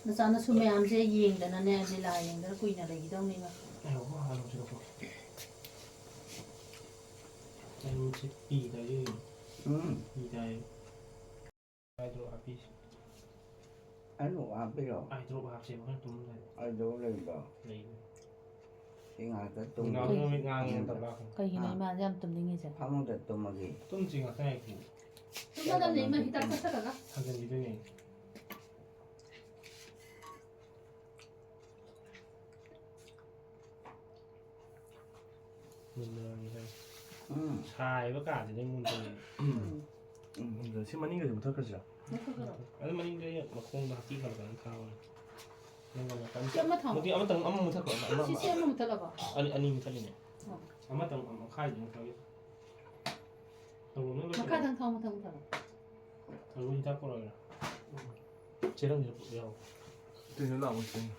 ꯅꯆꯥ ꯅꯁꯨ ꯃꯌꯥꯝꯁꯦ ꯌꯦꯡꯗꯅꯅꯦ, ꯂꯤꯂꯥ ꯌꯦꯡꯗꯅ ꯀꯨꯏꯅ ꯂꯩꯈꯤꯗꯧꯅꯤ, ꯏꯃꯥ꯫ ꯉꯥꯏꯈꯣꯀꯣ, ꯍꯥꯟꯅ ꯑꯃꯨꯛ ꯁꯤꯗꯣꯛꯀꯣ꯫ ꯑꯩ ꯃꯤꯠꯁꯦ ꯄꯤ ꯇꯥꯏꯌꯦ꯫ ꯎꯝ꯫ ꯄꯤ ꯇꯥꯏꯌꯦ꯫ ꯑꯥꯏ ꯗ꯭ꯔꯣꯞ ꯍꯥꯞꯄꯤꯁꯦ꯫ ꯑꯥꯏ ꯗ꯭ꯔꯣꯞ ꯍꯥꯞꯄꯤꯔꯣ? ꯑꯥꯏ ꯗ꯭ꯔꯣꯞ ꯍꯥꯞꯁꯦ, ꯍꯣꯔꯦꯟ ꯇꯨꯝꯂꯝꯗꯥꯏꯗ꯫ ꯑꯥꯏ ꯗ꯭ꯔꯣꯞ ꯂꯩꯕ꯭ꯔꯣ? ꯂꯩꯕꯅꯦ꯫ ꯁꯤ ꯉꯥꯛꯇ ꯇꯨꯝꯒꯦ꯫ ꯅꯨꯡꯗꯥꯡꯗ ꯃꯤꯠ ꯉꯥꯡꯉꯦ ꯐꯃꯨꯡꯗ꯫ ꯇꯞ ꯂꯥꯎꯅ꯫ ꯀꯩꯒꯤꯅꯣ ꯑꯥ꯫ ꯏꯃꯥꯁꯦ ꯌꯥꯝ ꯇꯨꯝꯅꯤꯡꯉꯤꯁꯦ? ꯐꯃꯨꯡꯗ ꯇꯨꯝꯃꯒꯦ꯫ ꯇꯨꯝꯁꯤ ꯉꯥꯛꯇꯪ ꯉꯥꯏꯈꯣ꯫ ꯇꯨꯝꯃꯗꯕꯅꯦ, ꯏꯃꯥ, ꯍꯤꯗꯥꯛ ꯆꯥꯁꯤꯜꯂꯒ꯫ ꯊꯥꯖꯤꯟꯈꯤꯗꯣꯏꯅꯦ꯫ ꯃꯨꯟꯅꯔꯝꯃꯤ ꯍꯥꯏ꯫ ꯎꯝ꯫ ꯁꯥꯔꯤꯕ ꯀꯥꯁꯤꯗ ꯃꯨꯟꯗꯔꯦ꯫ ꯎꯝ꯫ ꯎꯝ, ꯁꯤ ꯃꯅꯤꯡꯒꯁꯦ ꯃꯨꯊꯠꯈ꯭ꯔꯁꯤꯔꯥ? ꯃꯨꯊꯠꯈ꯭ꯔꯣ꯫ ꯑꯗꯨ ꯃꯅꯤꯡꯗ ꯃꯈꯣꯡꯗ ꯍꯥꯞꯄꯤ ꯈꯔ ꯈꯔ ꯊꯥꯕꯅꯤ꯫ ꯅꯪꯅ ꯅꯥꯀꯟ ꯁꯤ ꯑꯃ ꯊꯝꯃꯣ꯫ ꯃꯨꯊꯠ-, ꯑꯃꯇꯪ ꯑꯃ ꯃꯨꯊꯠꯈ꯭ꯔꯣ꯫ ꯑꯃ, ꯁꯤ, ꯑꯃ꯫ ꯁꯤ ꯑꯃ ꯃꯨꯊꯠꯂꯕꯣ? ꯑꯅꯤ, ꯑꯅꯤ ꯃꯨꯊꯠꯂꯤꯅꯦ꯫ ꯑꯣ꯫ ꯑꯃꯇꯪ, ꯑꯃ ꯃꯈꯥꯏꯗꯨ ꯃꯨꯊꯠꯂꯤ꯫ ꯇꯧꯔꯣ, ꯅꯣꯏ ꯂꯣꯏ ꯃꯈꯥꯗꯪ ꯊꯥꯎ, ꯃꯊꯪ ꯃꯊꯪ꯫ ꯇꯧꯔꯣ, ꯍꯤꯗꯥꯛ ꯄꯨꯔꯛꯑꯣ꯫ ꯆꯦꯔꯪꯁꯨ ꯌꯥꯎ꯫ ꯀꯩꯅꯣ ꯂꯥꯛꯑꯣ, ꯆꯦꯔꯪ꯫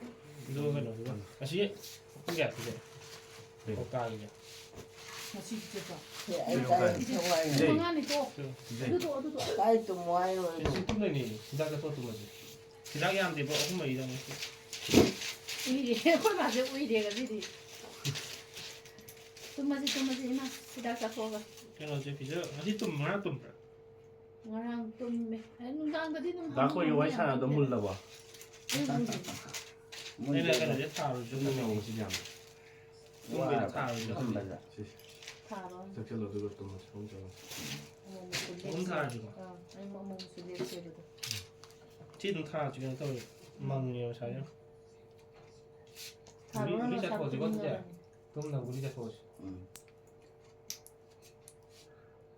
ꯑꯗꯨꯒ ꯀꯩꯅꯣꯗꯨꯒ꯫ ꯑꯁꯤ ꯄꯨꯡ ꯀꯌꯥ ꯄꯤꯒꯦ? ꯀꯩ? ꯀꯧꯇꯥꯒꯤꯁꯦ꯫ ꯉꯁꯤꯒꯤ ꯆꯠꯄ꯫ ꯁꯦ, ꯑꯩ ꯀꯩꯅꯣ ꯀꯥꯏ ꯀꯥꯏ? ꯊꯋꯥꯏ ꯄꯤꯖꯩ꯫ ꯃꯉꯥꯅꯤꯀꯣ꯫ ꯄꯤꯖꯩ꯫ ꯑꯗꯨ ꯇꯣꯛꯑꯣ, ꯑꯗꯨ ꯇꯣꯛꯑꯣ꯫ ꯀꯥꯏ ꯇꯨꯝꯃꯣ ꯍꯥꯏꯅꯣ ꯑꯦ, ꯑꯩꯕꯨ? ꯁꯤ ꯇꯨꯝ ꯂꯩꯅꯤ꯫ ꯍꯤꯗꯥꯛ ꯆꯠꯊꯣꯛ ꯇꯨꯝꯃꯁꯤ꯫ ꯍꯤꯗꯥꯛ ꯌꯥꯝꯗꯦꯕ, ꯑꯍꯨꯝ ꯃꯔꯤꯗꯪ ꯅꯠꯇꯦ꯫ ꯎꯏꯔꯦ, ꯑꯩꯈꯣꯏ ꯃꯥꯁꯦ ꯎꯏꯔꯦ ꯉꯁꯤꯗꯤ꯫ ꯇꯨꯝꯃꯁꯤ, ꯇꯨꯝꯃꯁꯤ, ꯏꯃꯥ, ꯍꯤꯗꯥꯛ ꯆꯥꯊꯣꯛꯑꯒ꯫ ꯀꯩꯅꯣꯁꯦ ꯄꯤꯖ, ꯉꯁꯤ ꯇꯨꯝ, ꯉꯔꯥꯡ ꯇꯨꯝꯕ꯭ꯔꯥ? ꯉꯔꯥꯡ ꯇꯨꯝꯃꯦ꯫ ꯑꯩ ꯅꯨꯡꯗꯥꯡꯗꯗꯤ ꯑꯗꯨꯝ ꯗꯥ ꯑꯩꯈꯣꯏꯒꯤ ꯋꯥꯔꯤ ꯁꯥꯟꯅꯕꯗꯣ ꯃꯨꯜꯂꯕꯣ? ꯑꯩ ꯃꯨꯜꯂꯦ꯫ ꯑꯩꯅ ꯀꯩꯅꯣꯁꯦ ꯊꯥꯔꯨꯁꯨ ꯇꯨꯝꯃꯤꯟꯅꯕ ꯉꯁꯤꯗꯤ ꯌꯥꯝꯅ꯫ ꯇꯨꯝꯕꯩꯗꯤ ꯊꯥꯔꯨꯁꯨ꯫ ꯊꯝꯕꯗ ꯁꯤꯁꯦ ꯊꯥꯔꯣ꯫ ꯆꯪꯁꯤꯜꯂꯣ ꯑꯗꯨꯒ ꯇꯨꯝꯃꯁꯤ ꯐꯃꯨꯡ ꯆꯪꯉꯁꯤ꯫ ꯑꯃꯨꯛ ꯑꯃꯨꯛꯁꯨ ꯑꯍꯨꯝ ꯂꯦꯞꯁꯦ꯫ ꯊꯥꯔꯁꯤꯀꯣ꯫ ꯑꯥ, ꯑꯩ ꯑꯃꯨꯛ ꯑꯃꯨꯛꯁꯨ ꯂꯦꯞꯁꯦꯕꯗꯣ꯫ ꯁꯤ ꯑꯗꯨꯝ ꯊꯥꯔꯁꯨ ꯀꯩꯅꯣ ꯇꯧꯋꯦ꯫ ꯃꯪꯉꯦꯕ ꯉꯁꯥꯏꯅ꯫ ꯊꯥꯔꯣ, ꯒꯨꯂꯤ ꯅꯁꯥ ꯆꯥꯊꯣꯛꯑꯁꯤꯀꯣ ꯑꯗꯨꯗꯤ꯫ ꯇꯨꯝꯅꯤꯡꯉꯕꯅꯤ꯫ ꯇꯨꯝꯅ ꯒꯨꯂꯤ ꯆꯥꯊꯣꯛꯑꯁꯤ꯫ ꯎꯝ꯫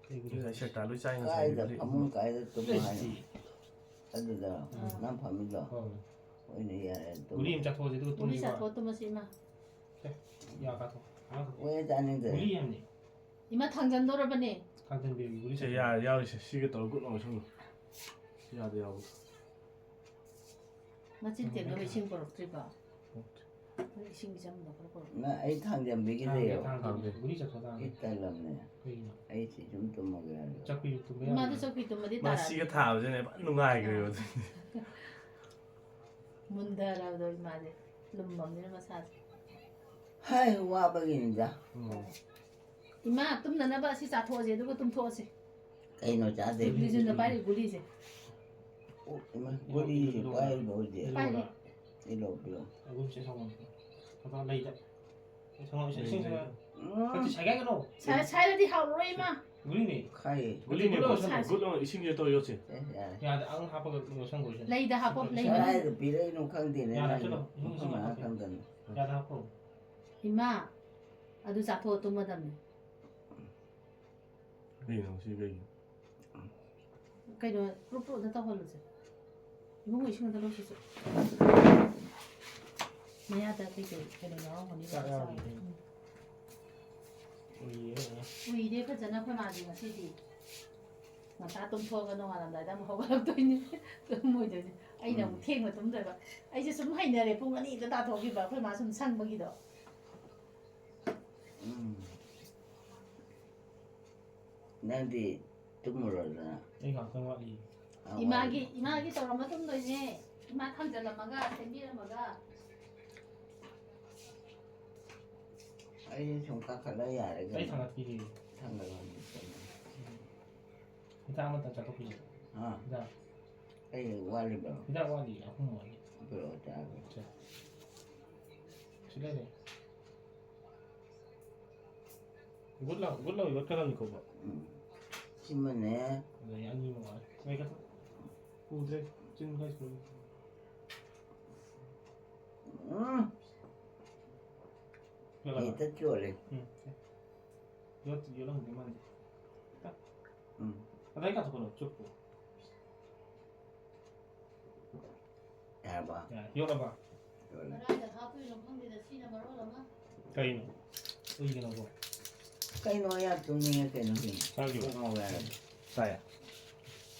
ꯀꯩ ꯒꯨꯂꯤ? ꯉꯁꯥꯏ ꯁꯦꯛꯇꯥ ꯂꯣꯏ ꯆꯥꯏ ꯀꯥꯏꯗ ꯉꯁꯥꯏ꯫ ꯐꯃꯨꯡ ꯀꯥꯏꯗ ꯇꯨꯝꯃꯣ ꯍꯥꯏꯅꯣ? ꯂꯩꯁꯤꯗꯤ꯫ ꯑꯗꯨꯗ ꯅꯪ ꯐꯝꯃꯤꯗꯣ ꯍꯣꯏ꯫ ꯑꯣꯏꯅ ꯌꯥꯔꯦ ꯇꯨꯝꯃꯣ꯫ ꯒꯨꯂꯤ ꯑꯃ ꯆꯥꯊꯣꯛꯑꯁꯤ ꯑꯗꯨꯒ ꯒꯨꯂꯤ ꯇꯨꯝꯁꯤꯀꯣ꯫ ꯆꯥꯊꯣꯛꯑ ꯇꯨꯝꯃꯁꯤ ꯏꯃꯥ꯫ ꯌꯥ ꯀꯥꯊꯣꯛ꯫ ꯑꯣꯏ ꯆꯥꯅꯤꯡꯗꯦ꯫ ꯒꯨꯂꯤ ꯌꯥꯝꯅꯤ꯫ ꯏꯃꯥ ꯊꯥꯡꯖꯟꯗꯣꯔꯕꯅꯦ꯫ ꯊꯥꯡꯖꯟꯕꯤꯔꯒꯦ ꯒꯨꯂꯤ ꯁꯦ ꯆꯥꯊꯣꯛ꯫ ꯌꯥ ꯌꯥꯎꯔꯤꯁꯦ ꯁꯤꯒ ꯇꯧꯔꯒ ꯒꯨꯠ ꯂꯥꯎꯅ ꯁꯨꯝ꯫ ꯌꯥꯗ ꯌꯥꯎꯕꯗꯣ꯫ ꯃꯆꯤꯟ ꯇꯦꯡꯅꯕ ꯏꯁꯤꯡ ꯄꯨꯔꯛꯇ꯭ꯔꯤꯕꯣ? ꯏꯁꯤꯡ ꯏꯆꯝꯕ ꯈꯔ ꯄꯨꯔꯛ꯫ ꯅꯪ ꯑꯩ ꯊꯥꯡꯖꯟꯕꯤꯒꯦ ꯊꯥꯡꯒꯦ, ꯂꯩꯌꯣ꯫ ꯊꯥꯡꯒꯦ꯫ ꯒꯨꯂꯤ ꯆꯥꯊꯣꯛ ꯊꯥꯡꯒꯦ꯫ ꯏꯠ ꯇꯜꯂꯝꯅꯦ꯫ ꯀꯩꯒꯤꯅꯣ? ꯑꯩ ꯁꯤ ꯁꯨꯝ ꯇꯨꯝꯃꯒꯦ ꯍꯥꯏꯔꯒ꯫ ꯆꯧꯀ꯭ꯔꯤ ꯇꯨꯝꯕ ꯏꯃꯥꯗꯨ ꯌꯥꯕ꯭ꯔꯣ? ꯆꯧꯀ꯭ꯔꯤ ꯇꯨꯝꯃꯗꯤ ꯃꯥ ꯇꯥꯔꯛꯑꯅꯤ꯫ ꯁꯤꯒ ꯊꯥꯕꯁꯤꯅꯦ ꯐꯖꯅ ꯅꯨꯡꯉꯥꯏꯈ꯭ꯔꯦꯕ ꯑꯗꯨꯗꯤ꯫ ꯃꯨꯟꯊꯔꯕꯗꯣ ꯏꯃꯥꯁꯦ꯫ ꯂꯨꯝꯃꯕꯅꯤꯅ ꯃꯁꯥꯁꯦ꯫ ꯍꯥꯏ ꯋꯥꯕꯒꯤꯅꯤꯗ꯫ ꯎꯝ꯫ ꯏꯃꯥ ꯇꯨꯝꯅꯅꯕ ꯑꯁꯤ ꯆꯥꯊꯣꯛꯑꯁꯦ ꯑꯗꯨꯒ ꯇꯨꯝꯊꯣꯛꯑꯁꯦ꯫ ꯀꯩꯅꯣ ꯆꯥꯗꯣꯏ? ꯕꯤꯖꯨꯅ ꯄꯥꯏꯔꯤ ꯒꯨꯂꯤꯁꯦ꯫ ꯑꯣ, ꯏꯃꯥ, ꯒꯨꯂꯤꯁꯦ ꯄꯥꯏꯔꯤꯕ ꯍꯧꯖꯤꯛ? ꯄꯥꯏꯔꯤ꯫ ꯄꯤꯔꯛꯑꯣ, ꯄꯤꯔꯛꯑꯣ꯫ ꯑꯒꯨꯝꯁꯦ ꯁꯪꯒꯣꯝ꯫ ꯑꯗꯣ ꯂꯩꯗ꯫ ꯁꯪꯒꯣꯝ ꯏꯁꯤꯡ, ꯏꯁꯤꯡ ꯁꯪꯒꯣꯝ꯫ ꯎꯝ, ꯅꯠꯇꯦ, ꯁꯥꯏꯒꯥꯏꯒꯅꯣ꯫ ꯁꯥꯏ-, ꯁꯥꯏꯔꯗꯤ ꯍꯥꯎꯔꯔꯣꯏ ꯏꯃꯥ꯫ ꯒꯨꯂꯤꯅꯦ꯫ ꯈꯥꯏꯌꯦ꯫ ꯒꯨꯂꯤ ꯒꯨꯂꯤ ꯂꯣꯏꯁꯟ-, ꯁꯥꯏꯁꯦ꯫ ꯒꯨꯠ ꯂꯥꯎꯅ ꯏꯁꯤꯡꯁꯦ ꯇꯧꯔ ꯌꯣꯠꯁꯦ꯫ ꯑꯦ, ꯌꯥꯔꯦ꯫ ꯌꯥꯗ ꯑꯪ ꯍꯥꯞꯄꯒ ꯌꯣꯠꯁꯟꯈꯣ ꯏꯁꯤꯡ꯫ ꯂꯩꯗ ꯍꯥꯞꯄꯣ, ꯂꯩ ꯃꯅꯨꯡ-, ꯀꯗꯥꯏꯗ ꯄꯤꯔꯛꯏꯅꯣ ꯈꯪꯗꯦꯅꯦ ꯌꯥꯗ ꯅꯪ ꯆꯠꯂꯣ, ꯏꯃꯨꯡ ꯆꯪꯉꯣ꯫ ꯀꯃꯥꯏꯅ ꯈꯪꯗꯅ? ꯌꯥꯗ ꯍꯥꯞꯈ꯭ꯔꯣ꯫ ꯏꯃꯥ, ꯑꯗꯨ ꯆꯥꯊꯣꯛꯑ ꯇꯨꯝꯃꯗꯝꯅꯦ꯫ ꯀꯩꯅꯣ ꯁꯤ ꯀꯩꯒꯤꯅꯣ? ꯀꯩꯅꯣ, ꯄ꯭ꯔꯨꯞ ꯄ꯭ꯔꯨꯞ ꯑꯝꯇ ꯇꯧꯍꯜꯂꯨꯁꯦ꯫ ꯏꯕꯨꯡꯉꯣ, ꯏꯁꯤꯡ ꯑꯝꯇ ꯂꯧꯁꯤꯁꯨ꯫ ꯃꯌꯥꯗ ꯀꯩꯀꯩ ꯀꯩꯅꯣ ꯌꯥꯎꯔꯝꯒꯅꯤ꯫ ꯆꯥꯛ ꯌꯥꯎꯔꯝꯒꯅꯤ꯫ ꯎꯝ꯫ ꯎꯏꯌꯦ ꯐꯖꯅ꯫ ꯎꯏꯔꯦ ꯐꯖꯅ ꯑꯩꯈꯣꯏ ꯃꯥꯗꯤ ꯉꯁꯤꯗꯤ꯫ ꯉꯟꯇꯥ ꯇꯨꯝꯊꯣꯛꯑꯒ ꯅꯣꯡꯉꯥꯜꯂꯝꯗꯥꯏꯗ ꯑꯃꯨꯛ ꯍꯧꯒꯠꯂꯛꯇꯣꯏꯅꯤ꯫ ꯇꯨꯝꯃꯣꯏꯗꯣꯏꯅꯤ꯫ ꯑꯩꯅ ꯑꯃꯨꯛ ꯊꯦꯡꯅ ꯇꯨꯝꯗꯣꯏꯕ꯫ ꯑꯩꯁꯦ ꯁꯨꯝ ꯍꯩꯅꯔꯦ ꯄꯨꯡ ꯑꯅꯤꯗ ꯇꯥꯊꯣꯛꯈꯤꯕ ꯑꯩꯈꯣꯏ ꯃꯥ ꯁꯨꯝ ꯁꯪꯕꯒꯤꯗꯣ꯫ ꯎꯝ꯫ ꯅꯪꯗꯤ ꯇꯨꯝꯃꯨꯔꯣꯗꯅ꯫ ꯑꯩ ꯉꯥꯛꯇꯪ ꯋꯥꯠꯂꯤ꯫ ꯑꯥ, ꯏꯃꯥꯒꯤ, ꯋꯥꯠꯂꯤ꯫ ꯏꯃꯥꯒꯤ ꯇꯧꯔꯝꯃ ꯇꯨꯝꯗꯣꯏꯅꯦ꯫ ꯏꯃꯥ ꯊꯝꯖꯜꯂꯝꯃꯒ ꯁꯦꯝꯕꯤꯔꯝꯃꯒ꯫ ꯑꯩ ꯁꯨꯝ ꯀꯥꯈꯠꯂ ꯌꯥꯔꯦ ꯑꯩ ꯀꯩꯅꯣ꯫ ꯊꯥꯡꯒꯠꯄꯤꯒꯦ꯫ ꯊꯥꯡꯒꯠꯂꯣ꯫ ꯍꯤꯗꯥꯛ ꯑꯃꯇ ꯆꯥꯊꯣꯛꯄꯤꯔꯣ꯫ ꯑꯥ꯫ ꯍꯤꯗꯥꯛ꯫ ꯑꯩ ꯋꯥꯠꯂꯤꯕ꯭ꯔꯣ? ꯍꯤꯗꯥꯛ ꯋꯥꯠꯂꯤ, ꯑꯍꯨꯝ ꯋꯥꯠꯂꯤ꯫ ꯄꯤꯔꯛꯑꯣ ꯆꯥꯒꯦ꯫ ꯁꯦ꯫ ꯁꯤ ꯂꯩꯔꯦ꯫ ꯒꯨꯠ ꯂꯥꯎ, ꯒꯨꯠ ꯂꯥꯎ ꯌꯣꯠꯀꯗꯕꯅꯤꯀꯣ, ꯕ꯭ꯔꯣ꯫ ꯎꯝ꯫ ꯁꯤꯃꯅꯦ꯫ ꯑꯗꯩ ꯑꯅꯤ ꯑꯃ ꯋꯥꯠꯂꯤ꯫ ꯃꯩ ꯀꯠꯊꯣꯛ꯫ ꯎꯗ꯭ꯔꯦ꯫ ꯆꯤꯟ ꯈꯔ ꯁꯣꯏ꯫ ꯎꯝ꯫ ꯌꯣꯠꯂꯕ? ꯍꯦꯛꯇ ꯆꯣꯠꯂꯦ꯫ ꯎꯝ꯫ ꯌꯣꯠ-, ꯌꯣꯠꯂꯝꯗꯣꯏ ꯃꯥꯟꯗꯦ꯫ ꯎꯝ꯫ ꯑꯗꯥꯏ ꯀꯥꯊꯣꯛꯀꯅꯣ, ꯆꯨꯞꯄꯣ꯫ ꯌꯥꯔꯕ? ꯌꯥꯔꯦ꯫ ꯌꯣꯠꯂꯕ? ꯌꯣꯠꯂꯦ꯫ ꯀꯗꯥꯏꯗ ꯍꯥꯞꯇꯣꯏꯅꯣ ꯈꯪꯗꯦꯗ, ꯁꯤꯅ ꯃꯔꯣꯜ ꯑꯃ꯫ ꯀꯩꯅꯣ? ꯎꯏꯒꯅꯣꯀꯣ꯫ ꯀꯩꯅꯣ ꯌꯥꯝ ꯇꯨꯝꯅꯤꯡꯉꯦ ꯀꯩꯅꯣ ꯁꯤ꯫ ꯆꯥꯈꯤꯕ? ꯀꯣꯛ ꯉꯥꯎꯋꯦ ꯍꯥꯏꯔꯒ꯫ ꯆꯥꯏꯌꯦ?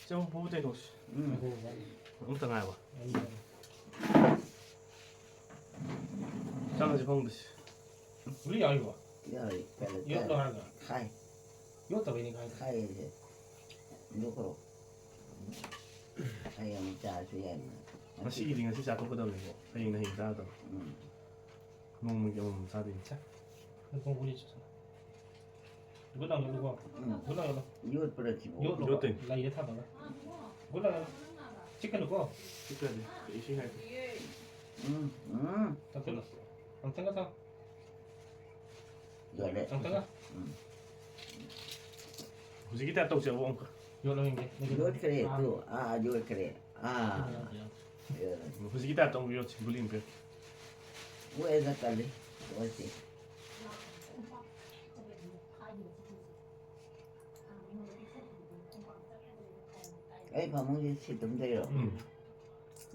ꯆꯦ ꯄꯨ ꯇꯩꯅꯧꯁꯦ꯫ ꯎꯝ꯫ ꯑꯃꯇ ꯉꯥꯏꯕ꯫ ꯆꯪꯉꯁꯤ ꯐꯃꯨꯡꯗ ꯁꯤ꯫ ꯒꯨꯂꯤ ꯌꯥꯎꯔꯤꯕꯣ? ꯌꯥꯎꯔꯤ꯫ ꯀꯩꯅꯣ ꯌꯣꯠꯂꯣ ꯇꯥꯏ꯫ ꯍꯥꯏꯔꯒ꯫ ꯈꯥꯏ꯫ ꯌꯣꯠꯇꯕꯩꯅꯤ ꯈꯥꯏꯗꯣ꯫ ꯈꯥꯏꯔꯤꯁꯦ꯫ ꯌꯣꯠꯈ꯭ꯔꯣ꯫ ꯍꯌꯦꯡ ꯑꯃꯨꯛ ꯆꯥꯔꯁꯨ ꯌꯥꯏꯗꯅ꯫ ꯉꯁꯤꯒꯤꯗꯤ ꯉꯁꯤ ꯆꯥꯊꯣꯛꯀꯗꯕꯅꯤꯀꯣ꯫ ꯍꯌꯦꯡꯅ ꯍꯌꯦꯡ ꯆꯥꯒꯗꯕ꯫ ꯎꯝ꯫ ꯅꯣꯡꯃꯒꯤ ꯑꯃꯃꯝ ꯆꯥꯗꯣꯏꯅꯤ꯫ ꯁꯦ꯫ ꯅꯪ ꯄꯨꯡ ꯒꯨꯂꯤ ꯆꯥꯁꯜꯂꯣ꯫ ꯒꯨꯠ ꯅꯥꯏꯠ ꯌꯣꯠꯂꯨꯀꯣ꯫ ꯎꯝ꯫ ꯒꯨꯠ ꯅꯥꯏꯠ ꯌꯣꯠꯂꯣ꯫ ꯌꯣꯠꯄ꯭ꯔꯥ ꯁꯤꯕꯣ? ꯌꯣꯠꯂꯣ꯫ ꯌꯣꯠꯇꯣꯏꯅꯤ꯫ ꯂꯩꯗ ꯊꯝꯃꯒ꯫ ꯒꯨꯠ ꯅꯥꯏꯠ ꯌꯣꯠꯂꯣ꯫ ꯆꯤꯛꯀꯅꯨꯀꯣ꯫ ꯆꯤꯛꯇ꯭ꯔꯗꯤ꯫ ꯏꯁꯤꯡ ꯍꯥꯏꯕ꯫ ꯎꯝ, ꯎꯝ꯫ ꯊꯛꯆꯜꯂꯣ꯫ ꯑꯃꯨꯛꯇꯪꯒ ꯊꯛꯑꯣ꯫ ꯌꯣꯠꯂꯦ꯫ ꯑꯃꯨꯛꯇꯪꯒ꯫ ꯎꯝ꯫ ꯍꯧꯖꯤꯛꯀꯤ ꯇꯥꯏꯞ ꯇꯧꯁꯦ ꯑꯃꯨꯛ ꯑꯃꯨꯛꯀ꯫ ꯌꯣꯠꯂꯣ ꯌꯦꯡꯒꯦ꯫ ꯌꯣꯠꯈ꯭ꯔꯦ, ꯑꯥ꯫ ꯇꯨ꯫ ꯑꯥ, ꯌꯣꯠꯈ꯭ꯔꯦ꯫ ꯑꯥ꯫ ꯌꯣꯠꯂꯣ, ꯌꯣꯠꯂꯣ꯫ ꯌꯣꯠꯂꯦ꯫ ꯍꯧꯖꯤꯛꯀꯤ ꯇꯥꯏꯞ ꯇꯧ ꯌꯣꯠꯁꯤ, ꯒꯨꯂꯤ ꯑꯃ ꯄꯤꯔꯛꯀꯦ꯫ ꯋꯦꯠꯅ ꯀꯜꯂꯤ꯫ ꯋꯦꯠꯁꯤ꯫ ꯑꯩ ꯐꯃꯨꯡꯁꯦ ꯁꯤ ꯇꯨꯝꯗꯣꯏꯔꯣ? ꯎꯝ꯫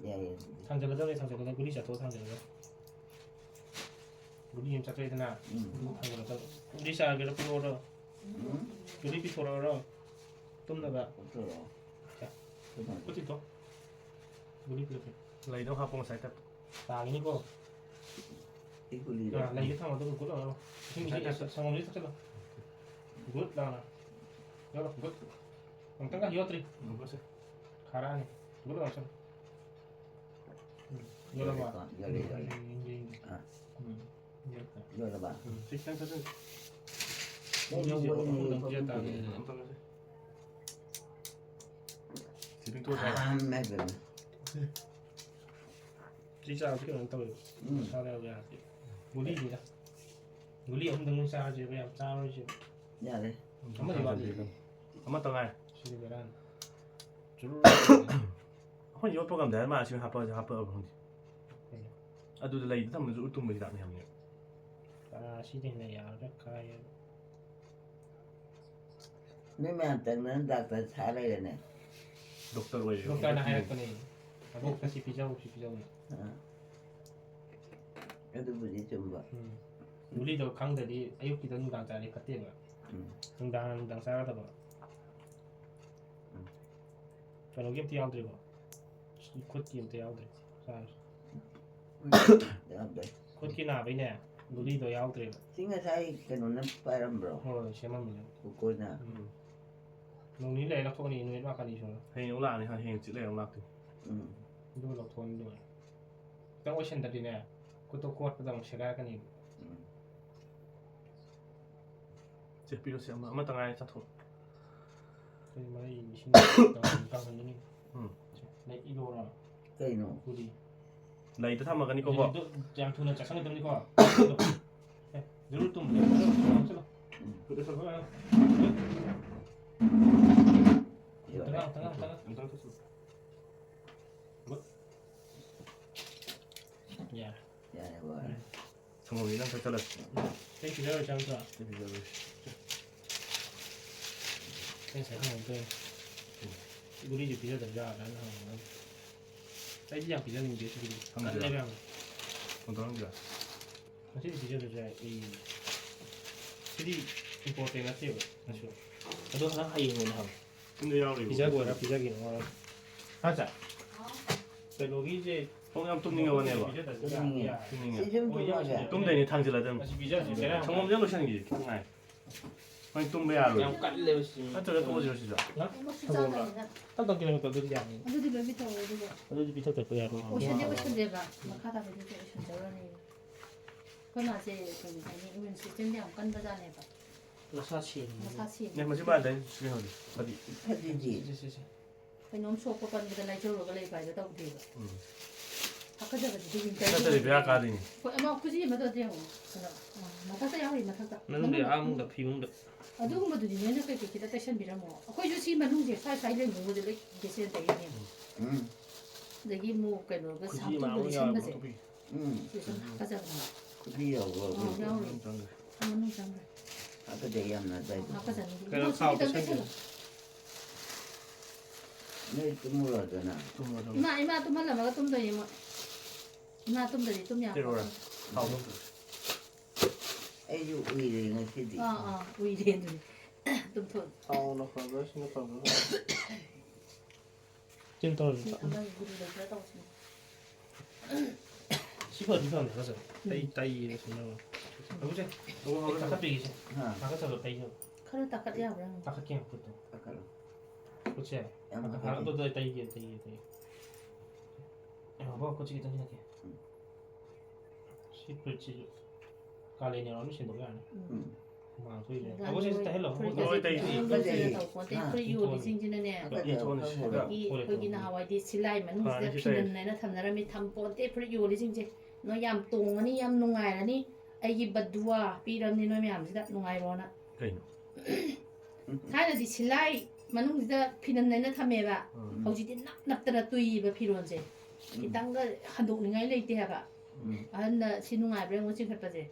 ꯌꯥꯏꯌꯦ ꯑꯗꯨꯗꯤ꯫ ꯊꯥꯡꯖꯜꯂꯗꯕꯅꯦ, ꯊꯥꯡꯖꯜꯂꯗꯕꯅꯦ꯫ ꯒꯨꯂꯤ ꯆꯥꯊꯣꯛꯑ ꯊꯥꯡꯖꯜꯂꯗꯕꯅꯦ꯫ ꯒꯨꯂꯤ ꯑꯃ ꯆꯥꯊꯣꯛꯑꯦꯗꯅ꯫ ꯎꯝ꯫ ꯊꯥꯡꯖꯜꯂꯗꯕꯅꯦ꯫ ꯒꯨꯂꯤ ꯆꯥꯒꯦꯔꯥ ꯄꯤꯔꯛꯑꯣꯔꯣ? ꯎꯝ꯫ ꯒꯨꯂꯤ ꯄꯤꯊꯣꯔꯛꯑꯣꯔꯣ? ꯇꯨꯝꯅꯕ꯫ ꯄꯤꯊꯣꯔꯛꯑꯣ꯫ ꯁꯦ꯫ ꯇꯨꯝꯃꯒꯦ꯫ ꯈꯨꯠ ꯇꯤꯡꯊꯣꯛ꯫ ꯒꯨꯂꯤ ꯄꯤꯔꯛꯀꯦ꯫ ꯂꯩꯗꯣ ꯍꯥꯞꯄꯣ ꯉꯁꯥꯏ ꯇꯥꯏꯞꯇ꯫ ꯇꯥꯒꯤꯅꯤꯀꯣ꯫ ꯁꯤ ꯒꯨꯂꯤꯔꯣ? ꯑꯥ, ꯂꯩꯗ ꯊꯝꯃꯣ, ꯑꯗꯨꯒ ꯒꯨꯠ ꯂꯥꯎꯅ꯫ ꯏꯁꯤꯡ, ꯏꯁꯤꯡ, ꯉꯁꯥꯏ ꯇꯥꯏꯞꯇ꯫ ꯁꯪꯒꯣꯝꯁꯤ ꯊꯛꯆꯜꯂꯣ꯫ ꯒꯨꯠ ꯂꯥꯎꯅ꯫ ꯌꯥꯎꯔꯣ, ꯒꯨꯠ꯫ ꯑꯃꯨꯛꯇꯪꯒ ꯌꯣꯠꯇ꯭ꯔꯤ꯫ ꯑꯃꯨꯛꯀꯁꯦ꯫ ꯈꯥꯔꯛꯑꯅꯤ꯫ ꯒꯨꯠ ꯂꯥꯎꯅ ꯆꯠꯂꯣ꯫ ꯌꯣꯜꯂꯕ? ꯌꯣꯜꯂꯦ, ꯌꯣꯜꯂꯦ꯫ ꯎꯝ, ꯌꯦꯡꯒꯦ, ꯌꯦꯡꯒꯦ꯫ ꯑꯥ꯫ ꯎꯝ, ꯌꯣꯜꯂꯦ꯫ ꯌꯣꯜꯂꯕ? ꯎꯝ, ꯁꯤ ꯈꯤꯇꯪ ꯆꯠꯁꯤꯟ-, ꯀꯩꯅꯣ, ꯃꯤꯁꯦ ꯃꯣꯏ ꯑꯍꯨꯝꯗꯪ ꯄꯤꯖ ꯇꯥꯕꯅꯤ꯫ ꯌꯣꯜꯂꯦ꯫ ꯑꯝꯇꯪ ꯆꯠꯁꯤꯟ-, ꯁꯤ ꯄꯤꯡꯇꯣ ꯆꯥꯕ? ꯑꯍꯝ ꯍꯥꯏꯕꯅꯤ꯫ ꯁꯤ ꯆꯥꯕꯁꯤ ꯀꯩꯅꯣ ꯇꯧꯋꯦꯕ꯫ ꯎꯝ꯫ ꯃꯁꯥꯗ ꯌꯥꯝ ꯌꯥꯗꯦ꯫ ꯒꯨꯂꯤꯅꯤꯗ꯫ ꯒꯨꯂꯤ ꯑꯍꯨꯝꯗꯪ ꯆꯥꯔꯁꯦꯕ, ꯌꯥꯝ ꯆꯥꯔꯣꯏꯁꯦꯕ꯫ ꯌꯥꯔꯦ꯫ ꯑꯃꯗꯤ ꯋꯥꯠꯂꯤ꯫ ꯑꯃꯠꯇ ꯉꯥꯏ꯫ ꯁꯤꯗꯤ ꯕꯦꯔꯥꯅꯤ꯫ ꯆꯨꯔꯨꯔꯨ꯫ ꯑꯩꯈꯣꯏ ꯌꯣꯠꯄ ꯉꯝꯗꯦ ꯍꯥꯏ ꯃꯥ ꯁꯤ ꯍꯥꯞꯄ-, ꯍꯥꯞꯄꯛꯑꯕ ꯈꯪꯗꯦ꯫ ꯀꯩꯅꯣ? ꯑꯗꯨꯗ ꯂꯩꯗ ꯊꯝꯕꯁꯨ ꯎꯇꯨꯝꯕ ꯍꯤꯗꯥꯛꯅꯤ ꯍꯥꯏꯕꯅꯦ꯫ ꯑꯥ, ꯁꯤꯗꯤ ꯍꯦꯟꯅ ꯌꯥꯔꯗ꯭ꯔꯥ ꯀꯥꯏꯌꯦꯕ꯫ ꯅꯣꯏ ꯃꯌꯥꯝ ꯇꯪꯗꯅ ꯗꯥꯛꯇꯔ ꯁꯥ ꯂꯩꯔꯦꯅꯦ꯫ ꯗꯣꯛꯇꯔ ꯑꯣꯏꯔꯦ꯫ ꯗꯣꯛꯇꯔꯅ ꯍꯥꯏꯔꯛꯄꯅꯦ꯫ ꯑꯕꯣꯛꯇ ꯁꯤ ꯄꯤꯖꯧ, ꯁꯤ ꯄꯤꯖꯧꯅ꯫ ꯑꯥ꯫ ꯑꯗꯨꯕꯨꯗꯤ ꯆꯨꯝꯕ꯫ ꯎꯝ꯫ ꯒꯨꯂꯤꯗꯣ ꯈꯪꯗ꯭ꯔꯗꯤ ꯑꯌꯨꯛꯀꯤꯗꯣ ꯅꯨꯡꯗꯥꯡ ꯆꯥꯔꯗꯤ ꯐꯠꯇꯦꯕ꯫ ꯎꯝ꯫ ꯅꯨꯡꯗꯥꯡ, ꯅꯨꯡꯗꯥꯡ ꯆꯥꯒꯗꯕ꯫ ꯎꯝ꯫ ꯀꯩꯅꯣꯒꯤ ꯑꯝꯇ ꯌꯥꯎꯗ꯭ꯔꯤꯕꯣ? ꯈꯨꯠꯀꯤ ꯑꯝꯇ ꯌꯥꯎꯗ꯭ꯔꯤ꯫ ꯆꯥꯔꯁꯤ꯫ ꯌꯥꯎꯗ꯭ꯔꯦ꯫ ꯈꯨꯠꯀꯤ ꯅꯥꯕꯩꯅꯦ, ꯒꯨꯂꯤꯗꯣ ꯌꯥꯎꯗ꯭ꯔꯦꯕ꯫ ꯁꯤ ꯉꯁꯥꯏ ꯀꯩꯅꯣꯅ ꯄꯥꯏꯔꯝꯕ꯭ꯔꯣ? ꯍꯣꯏ, ꯁꯦꯝꯃꯝꯕꯅꯦ꯫ ꯀꯨꯀꯨꯅ? ꯎꯝ꯫ ꯅꯣꯡ ꯅꯤꯅꯤ ꯂꯩꯔ ꯂꯧꯊꯣꯛꯑꯅꯤ, ꯅꯨꯃꯤꯠ ꯃꯥꯄꯟꯅꯤ ꯁꯨꯔ꯫ ꯍꯌꯦꯡ ꯑꯃꯨꯛ ꯂꯥꯛꯑꯅꯤ, ꯍꯌꯦꯡ ꯍꯪꯆꯤꯠ ꯂꯩꯔ ꯑꯃꯨꯛ ꯂꯥꯛꯇꯣꯏꯅꯤ꯫ ꯎꯝ꯫ ꯑꯗꯨꯒ ꯂꯧꯊꯣꯛꯑꯅꯤ ꯂꯣꯏꯔꯦ꯫ ꯈꯤꯇꯪ ꯑꯣꯏꯁꯟꯗꯗꯤꯅꯦ, ꯈꯨꯠꯇꯣ ꯀꯣꯠꯄꯗ ꯑꯃꯨꯛ ꯁꯦꯒꯥꯏꯔꯛꯀꯅꯤꯕ꯫ ꯎꯝ꯫ ꯁꯦ, ꯄꯤꯔꯣ, ꯁꯦ, ꯑꯃ, ꯑꯃꯇ ꯉꯥꯏꯔꯦ, ꯆꯥꯊꯣꯛ꯫ ꯑꯩꯈꯣꯏ ꯃꯔꯩ ꯏꯁꯤꯡ ꯀꯪꯍꯟ-, ꯀꯪꯍꯟꯅꯤꯡꯉꯤ꯫ ꯎꯝ꯫ ꯁꯦ, ꯂꯩ ꯏꯔꯣꯔꯣ? ꯀꯩꯅꯣ? ꯄꯨꯔꯤ꯫ ꯂꯩꯗ ꯊꯝꯃꯒꯅꯤꯀꯣ, ꯀꯣ? ꯑꯗꯨ ꯌꯥꯝ ꯊꯨꯅ ꯆꯥꯁꯟꯒꯗꯕꯅꯤꯀꯣ꯫ ꯑꯦ, ꯖꯔꯨ ꯇꯨꯝ, ꯖꯔꯨ ꯇꯨꯝ, ꯆꯠꯂꯣ꯫ ꯎꯝ꯫ ꯇꯉꯥꯡ, ꯇꯉꯥꯡ, ꯇꯉꯥꯡ꯫ ꯌꯥꯔꯦ꯫ ꯌꯥꯔꯦ, ꯋꯥꯔꯦ꯫ ꯁꯪꯒꯣꯝꯁꯤ ꯅꯪ ꯊꯛꯆꯜꯂꯁꯤ꯫ ꯑꯩ ꯄꯤꯖꯔꯣꯏ, ꯆꯪꯉꯛꯇ꯭ꯔꯣ? ꯑꯩ ꯄꯤꯖꯔꯣꯏ꯫ ꯑꯩ ꯉꯁꯥꯏ ꯍꯪꯉꯛꯇꯣꯏꯅꯦ꯫ ꯎꯝ꯫ ꯒꯨꯂꯤꯁꯦ ꯄꯤꯖꯗꯕ ꯌꯥꯗ꯭ꯔꯥꯅ ꯍꯪꯉꯛꯑꯣ꯫ ꯑꯩꯗꯤ ꯌꯥꯝ ꯄꯤꯖꯅꯤꯡꯗꯦ ꯁꯤꯒꯨꯂꯤꯁꯦ꯫ ꯈꯪꯗꯦ꯫ ꯀꯜꯂꯦꯕ ꯌꯥꯝꯅ꯫ ꯀꯣꯟꯇꯧꯔꯝꯒꯦꯔꯥ? ꯉꯁꯤꯗꯤ ꯄꯤꯖꯗ꯭ꯔꯁꯨ ꯌꯥꯏ꯫ ꯑꯩ ꯁꯤꯗꯤ important ꯅꯠꯇꯦꯕ ꯀꯩꯁꯨ꯫ ꯑꯗꯣ ꯍꯟꯗꯛ ꯍꯌꯦꯡ ꯑꯣꯏꯅ ꯍꯪꯉꯣ꯫ ꯌꯨꯝꯗ ꯌꯥꯎꯔꯤꯕ ꯄꯤꯖꯒꯣꯏꯔꯥ ꯄꯤꯖꯒꯦꯅꯣ ꯍꯥꯏꯔꯣ꯫ ꯍꯥ, ꯁꯥꯔ? ꯀꯩꯅꯣꯒꯤꯁꯦ ꯊꯣꯡ ꯌꯥꯝ ꯇꯨꯝꯅꯤꯡꯉꯕꯅꯦꯕ꯫ ꯄꯤꯖꯗ꯭ꯔꯁꯨ ꯌꯥ-, ꯇꯨꯝꯅꯤꯡꯉꯦ꯫ ꯌꯥ-, ꯇꯨꯝꯅꯤꯡꯉꯦ꯫ ꯁꯤ ꯁꯨꯝ ꯑꯣ, ꯇꯨꯝꯃꯒꯦ꯫ ꯌꯥꯎꯁꯤꯅꯦ꯫ ꯇꯨꯝꯗꯣꯏꯅꯦ, ꯊꯥꯡꯖꯤꯜꯂꯗꯝꯅꯤ꯫ ꯑꯁꯤ ꯄꯤꯖꯔꯁꯨ ꯕꯦꯔꯥ ꯁꯪꯒꯣꯝꯁꯦ ꯂꯣꯏꯁꯟꯈꯤꯒꯦ, ꯈꯤꯇꯪ ꯉꯥꯏ꯫ ꯍꯣꯏ, ꯇꯨꯝꯕ ꯌꯥꯔꯣꯏ꯫ ꯌꯥꯝ ꯀꯜꯂꯦꯕ ꯁꯤ꯫ ꯅꯠꯇ꯭ꯔꯒ ꯇꯣꯛꯑꯁꯤꯔꯣ ꯁꯤꯗ? ꯃꯣꯏꯁꯨ ꯆꯥꯗꯕꯅꯤꯅ ꯇꯞ ꯇꯞ ꯀꯩꯅꯣ ꯇꯧꯗꯣꯏꯗꯤ ꯌꯥꯅꯤ꯫ ꯑꯗꯨꯗꯤ ꯂꯣꯏ ꯄꯤꯊꯣꯛꯑꯣ꯫ ꯑꯗꯨꯒ ꯑꯗꯨꯗꯤ ꯄꯤꯊꯣꯛꯇꯕ ꯌꯥꯔꯣꯏ꯫ ꯑꯣꯏꯁꯟꯗꯤ ꯑꯣꯏꯁꯜꯂꯦꯕ, ꯃꯈꯥ ꯇꯥꯕꯗꯨꯗꯤ ꯑꯣꯏꯁꯟꯖꯔꯅꯤ꯫ ꯑꯩꯈꯣꯏ ꯃꯥꯁꯦ ꯀꯩꯅꯣ ꯍꯥꯏꯅꯤ, ꯏꯃ꯭ꯌꯨꯟ ꯁꯤꯁꯇꯦꯝꯗꯤ ꯌꯥꯝ ꯀꯟꯕꯖꯥꯠꯅꯦꯕ꯫ ꯃꯁꯥ ꯁꯦꯡꯉꯤ꯫ ꯃꯁꯥ ꯁꯦꯡꯉꯤ꯫ ꯅꯦ, ꯃꯁꯤ ꯃꯥꯟꯗꯦ꯫ ꯁꯤ ꯍꯧꯖꯤꯛ꯫ ꯐꯗꯤ꯫ ꯐꯗꯤꯗꯤ ꯁꯤ, ꯁꯤ, ꯁꯤ꯫ ꯀꯩꯅꯣꯝ ꯁꯣꯛꯄ ꯄꯟꯕꯗ ꯂꯥꯏꯆꯧꯔꯒ ꯂꯩꯕ ꯍꯥꯏꯗꯣ ꯇꯧꯗꯦꯕ꯫ ꯎꯝ꯫ ꯍꯥꯀꯠꯆꯕꯗꯨꯗꯤ ꯅꯠꯇ꯭ꯔꯗꯤ ꯕꯦꯔꯥ ꯀꯥꯗꯣꯏꯅꯤ꯫ ꯍꯣꯏ, ꯑꯃ ꯈꯨꯖꯤ ꯑꯃꯗꯣ ꯑꯗꯨ ꯌꯦꯡꯉꯣ꯫ ꯀꯩꯅꯣ, ꯑ, ꯃꯊꯛꯇ ꯌꯥꯎꯔꯤ, ꯃꯊꯛꯇ꯫ ꯃꯅꯨꯡꯗ ꯃꯅꯨꯡꯗ꯫ ꯑꯥ ꯃꯅꯨꯡꯗ ꯐꯤ ꯃꯅꯨꯡꯗ꯫ ꯑꯗꯨꯒꯨꯝꯕꯗꯨꯗꯤ ꯅꯣꯏꯅ ꯀꯩꯀꯩ ꯈꯤꯇ ꯇꯩꯁꯟꯕꯤꯔꯝꯃꯣ꯫ ꯑꯩꯈꯣꯏꯁꯨ ꯁꯤ ꯃꯅꯨꯡꯁꯦ ꯁ꯭ꯋꯥꯏ ꯁ꯭ꯋꯥꯏ ꯂꯦꯡꯕꯗ ꯂꯣꯏ ꯒꯦꯁꯦꯟ ꯇꯩꯔꯤꯅꯦꯕ꯫ ꯎꯝ ꯑꯗꯒꯤ ꯑꯃꯨꯛ ꯀꯩꯅꯣꯒ ꯈꯨꯖꯤ ꯁꯥꯄꯨꯒ ꯃꯥ ꯑꯃ ꯌꯥꯎꯔꯕ ꯂꯤꯁꯟꯕꯁꯦ꯫ ꯇꯨꯄꯤ꯫ ꯎꯝ ꯁꯤꯁꯨ ꯍꯥꯀꯠꯆꯕꯅꯦ꯫ ꯈꯨꯖꯤ ꯌꯥꯎꯕ꯭ꯔꯣ? ꯑꯥ, ꯌꯥꯎꯔꯤ꯫ ꯆꯪꯈ꯭ꯔꯦ꯫ ꯑꯥ, ꯃꯅꯨꯡ ꯆꯪꯈ꯭ꯔꯦ꯫ ꯍꯥꯀꯠꯆꯩ ꯌꯥꯝꯅ ꯑꯗꯥꯏꯗꯣ꯫ ꯍꯥꯀꯠꯆꯅꯤ꯫ ꯀꯩꯅꯣ ꯏꯕꯣꯛꯁꯤ ꯈꯥꯎꯗ ꯈꯤꯇꯪ ꯆꯪꯈ꯭ꯔꯦ꯫ ꯇꯩꯁꯜꯂꯣ꯫ ꯅꯣꯏ ꯇꯨꯝꯃꯨꯔꯣꯗꯅ꯫ ꯇꯨꯝꯃꯣ, ꯇꯨꯝꯃꯣ꯫ ꯏꯃꯥ, ꯏꯃꯥ ꯇꯨꯝꯍꯜꯂꯝꯃꯒ ꯇꯨꯝꯗꯣꯏꯅꯦ ꯃꯣꯏ꯫ ꯏꯃꯥ ꯇꯨꯝꯗ꯭ꯔꯗꯤ ꯇꯨꯝ ꯌꯥꯕ꯫ ꯇꯤꯔꯣꯔꯥ? ꯈꯥꯎꯗꯣ꯫ ꯑꯩꯁꯨ ꯎꯏꯔꯦ ꯉꯁꯤꯗꯤ꯫ ꯑꯥ, ꯑꯥ, ꯎꯏꯔꯦ ꯑꯗꯨꯅꯦ꯫ ꯇꯨꯝꯊꯣꯛ꯫ ꯊꯥꯎꯅ ꯐꯕ꯭ꯔꯥ, ꯁꯤꯅ ꯐꯕ꯭ꯔꯥ? ꯆꯤꯟ ꯇꯧꯔꯁꯤ꯫ ꯁꯤ ꯑꯃꯒꯤ ꯒꯨꯂꯤ ꯂꯩꯇ꯭ꯔꯥ ꯇꯧꯁꯤ꯫ ꯁꯤ ꯐꯗꯤ ꯐꯕꯅꯦ, ꯍꯥꯀꯠꯆꯕ꯫ ꯇꯩ, ꯇꯩꯌꯦ, ꯁꯤ ꯅꯪ꯫ ꯍꯧꯖꯤꯛꯁꯦ, ꯑꯩ ꯇꯥꯈꯠꯄꯤꯒꯦꯁꯦ꯫ ꯍꯥ, ꯍꯥꯀꯠꯆꯕ ꯇꯩꯅꯕ꯫ ꯈꯔ ꯇꯥꯈꯠ ꯌꯥꯕ꯭ꯔꯥ ꯌꯦꯡꯉꯣ꯫ ꯇꯥꯈꯠꯀꯦ, ꯈꯨꯠꯇꯣ꯫ ꯇꯥꯈꯠꯂꯣ꯫ ꯈꯨꯠꯁꯦ꯫ ꯌꯥꯝ ꯍꯥꯀꯠ-, ꯇꯥꯈꯠꯂꯦ꯫ ꯑꯗꯨꯗꯣ ꯇꯩꯒꯦ, ꯇꯩꯒꯦ, ꯇꯩꯒꯦ꯫ ꯑꯦ, ꯕꯕꯥ, ꯈꯨꯠꯁꯤ ꯈꯤꯇꯪ ꯁꯤꯜꯂꯛꯀꯦ꯫ ꯎꯝ꯫ ꯁꯤ ꯐꯨꯔꯤꯠꯁꯤꯁꯨ ꯀꯥꯂꯦꯟ ꯌꯧꯔꯛꯑꯕꯅꯤꯅ ꯁꯤꯟꯗꯣꯛꯄ ꯌꯥꯔꯅꯤ꯫ ꯎꯝ꯫ ꯎꯝ꯫ ꯍꯨꯃꯥꯡ ꯊꯣꯛꯏꯁꯦ꯫ ꯅꯨꯡꯗꯥꯡ ꯑꯕꯣꯛꯁꯦ ꯋꯥꯏ ꯁꯤꯗ ꯍꯦꯜꯂꯣ꯫ ꯐꯨꯔꯤꯠ ꯂꯣꯏ ꯀꯩꯁꯦ ꯇꯩꯗ꯭ꯔꯤ꯫ ꯄꯪꯌꯣꯝ ꯐꯖꯩꯌꯦ꯫ ꯌꯣꯝꯁꯤꯜꯂ ꯇꯧꯄꯣꯠꯇꯦ꯫ ꯍꯥ꯫ ꯐꯨꯔꯤꯠ ꯐꯖꯩ, ꯌꯣꯜꯂꯤꯁꯤꯡꯁꯤꯅꯅꯦ꯫ ꯐꯖꯩ꯫ ꯐꯖꯩ꯫ ꯑꯩꯈꯣꯏꯒꯤ, ꯑꯩꯈꯣꯏꯒꯤ ꯅꯍꯥꯟꯋꯥꯏꯗꯤ ꯁꯤꯂꯥꯏ ꯃꯅꯨꯡꯁꯤꯗ ꯐꯔꯦ, ꯁꯤ ꯐꯤꯅꯟ ꯇꯩ꯫ ꯍꯥꯏꯅ ꯊꯝꯅꯔꯝꯃꯤ ꯊꯝꯄꯣꯠꯇꯦ ꯐꯨꯔꯤꯠ ꯌꯣꯜꯂꯤꯁꯤꯡꯁꯦ꯫ ꯅꯣꯏ ꯌꯥꯝ ꯇꯣꯡꯉꯅꯤ, ꯌꯥꯝ ꯅꯨꯡꯉꯥꯏꯔꯅꯤ꯫ ꯑꯩꯒꯤ ꯕꯗꯨꯋꯥ ꯄꯤꯔꯕꯅꯤ ꯅꯣꯏ ꯃꯌꯥꯝꯁꯤꯗ, ꯅꯨꯡꯉꯥꯏꯔꯣꯅ꯫ ꯀꯩꯅꯣ? ꯊꯥꯏꯅꯗꯤ ꯁꯤꯂꯥꯏ ꯃꯅꯨꯡꯁꯤꯗ ꯐꯤꯅꯟ ꯍꯥꯏꯅ ꯊꯝꯃꯦꯕ꯫ ꯎꯝ꯫ ꯍꯧꯖꯤꯛꯇꯤ ꯅꯞ ꯅꯞꯇꯅ ꯇꯨꯏꯕ ꯐꯤꯔꯣꯜꯁꯦ꯫ ꯈꯤꯇꯪꯒ ꯍꯟꯗꯣꯛꯅꯤꯡꯉꯥꯏ ꯂꯩꯇꯦ ꯍꯥꯏꯕ꯫ ꯎꯝ꯫ ꯑꯍꯟꯅ ꯁꯤ ꯅꯨꯡꯉꯥꯏꯕ꯭ꯔꯥ ꯌꯦꯡꯉꯣ ꯆꯤꯡꯈꯠꯄꯁꯦ꯫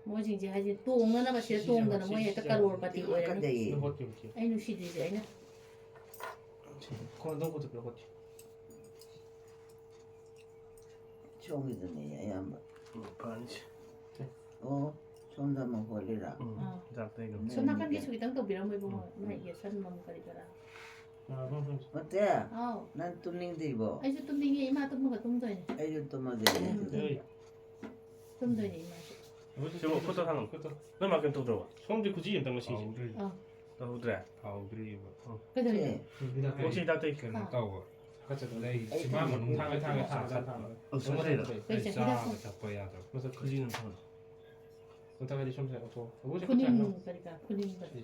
ꯃꯣꯏꯁꯤꯡꯁꯦ ꯍꯥꯏꯗꯤ ꯇꯣꯡꯅꯅꯕ ꯁꯤꯗ ꯁꯤꯁꯦ ꯇꯣꯡꯗꯅ ꯃꯣꯏ ꯍꯦꯛꯇ ꯀꯔꯣꯔꯄꯇꯤ ꯑꯣꯏꯔꯅꯤ꯫ ꯍꯥꯀꯠꯆꯩꯌꯦ꯫ ꯍꯣꯠꯀꯦ, ꯍꯣꯠꯀꯦ꯫ ꯑꯩ ꯅꯨꯡꯁꯤꯗ꯭ꯔꯤꯁꯦ ꯑꯩꯅ꯫ ꯈꯣꯡ ꯑꯗꯨꯝ ꯈꯨꯠꯇ ꯄꯤꯔꯣ, ꯍꯣꯠꯀꯦ꯫ ꯁꯣꯝꯒꯤꯗꯨꯅꯦ ꯑꯌꯥꯝꯕ꯫ ꯎꯝ, ꯐꯔꯅꯤ ꯁꯤ꯫ ꯑꯣ, ꯁꯣꯝꯗ ꯑꯃ ꯍꯣꯠꯂꯤꯔꯥ? ꯎꯝ, ꯑꯥ꯫ ꯍꯤꯗꯥꯛ ꯇꯩꯒꯅꯨ꯫ ꯎꯝ꯫ ꯁꯣꯝ ꯅꯥꯀꯟꯒꯤꯁꯨ ꯈꯤꯇꯪ ꯇꯧꯕꯤꯔꯝꯃꯣ ꯏꯕꯨꯡꯉꯣ꯫ ꯃꯥꯏ ꯌꯦꯠꯁꯟꯕ ꯑꯃ ꯀꯔꯤ ꯀꯔꯥ꯫ ꯑꯥ, ꯍꯣꯏ, ꯍꯣꯏ꯫ ꯃꯠꯇꯦ, ꯑꯥꯎ꯫ ꯅꯪ ꯇꯨꯝꯅꯤꯡꯗ꯭ꯔꯤꯕꯣ? ꯑꯩꯁꯨ ꯇꯨꯝꯅꯤꯡꯉꯦ, ꯏꯃꯥ ꯇꯨꯝꯃꯒ ꯇꯨꯝꯗꯣꯏꯅꯦ꯫ ꯑꯩꯁꯨ ꯇꯨꯝꯃꯗꯣꯏꯅꯦ ꯑꯗꯨꯗꯤ꯫ ꯑꯦ, ꯇꯨꯝꯗꯣꯏꯅꯦ ꯏꯃꯥꯁꯨ꯫ ꯁꯤꯕꯨ ꯈꯨꯠꯇ ꯊꯥꯡꯉꯝꯃꯨ꯫ ꯈꯨꯠꯇ꯫ ꯅꯣꯏ ꯃꯥ ꯀꯩꯝ ꯇꯧꯗ꯭ꯔꯕꯣ? ꯁꯣꯝꯗꯤ ꯈꯨꯖꯤ ꯑꯝꯇ ꯉꯁꯤꯁꯦ꯫ ꯍꯥꯎꯗ꯭ꯔꯤ꯫ ꯑꯥ꯫ ꯇꯧꯍꯧꯗ꯭ꯔꯦ? ꯍꯥꯎꯗ꯭ꯔꯤꯕ꯫ ꯀꯩꯗꯧꯔꯤꯅꯣ? ꯁꯤ ꯍꯤꯗꯥꯛ ꯀꯩ? ꯁꯤ ꯍꯤꯗꯥꯛ ꯇꯩ꯫ ꯀꯩꯅꯣ ꯑꯥ꯫ ꯇꯧꯕ꯫ ꯍꯥꯀꯠꯆꯗꯅ ꯑꯩ ꯑꯩ ꯆꯤꯝꯕꯥꯟ ꯊꯥꯡꯒꯦ꯫ ꯃꯅꯨꯡ ꯊꯥꯡꯒꯦ, ꯊꯥꯡꯒꯦ, ꯊꯥꯡꯒꯦ, ꯊꯥꯡꯒꯦ꯫ ꯑꯧ, ꯁꯣꯝꯗ ꯂꯩꯔꯣ꯫ ꯀꯩ ꯆꯥ-, ꯆꯥꯕ ꯊꯛꯄ ꯌꯥꯗꯕ꯫ ꯃꯁꯛ ꯈꯨꯖꯤ ꯑꯃ ꯊꯥꯡꯉꯣ꯫ ꯃꯊꯛꯇꯗꯤ ꯁꯣꯝꯁꯦ ꯑꯣꯊꯣꯛꯑꯣ꯫ ꯑꯕꯣꯛꯁꯦ ꯈꯨꯠꯁꯦ ꯈꯨꯅꯤꯡ ꯌꯥꯝ ꯀꯔꯤ ꯀꯔꯥ, ꯈꯨꯅꯤꯡ ꯀꯔꯤ꯫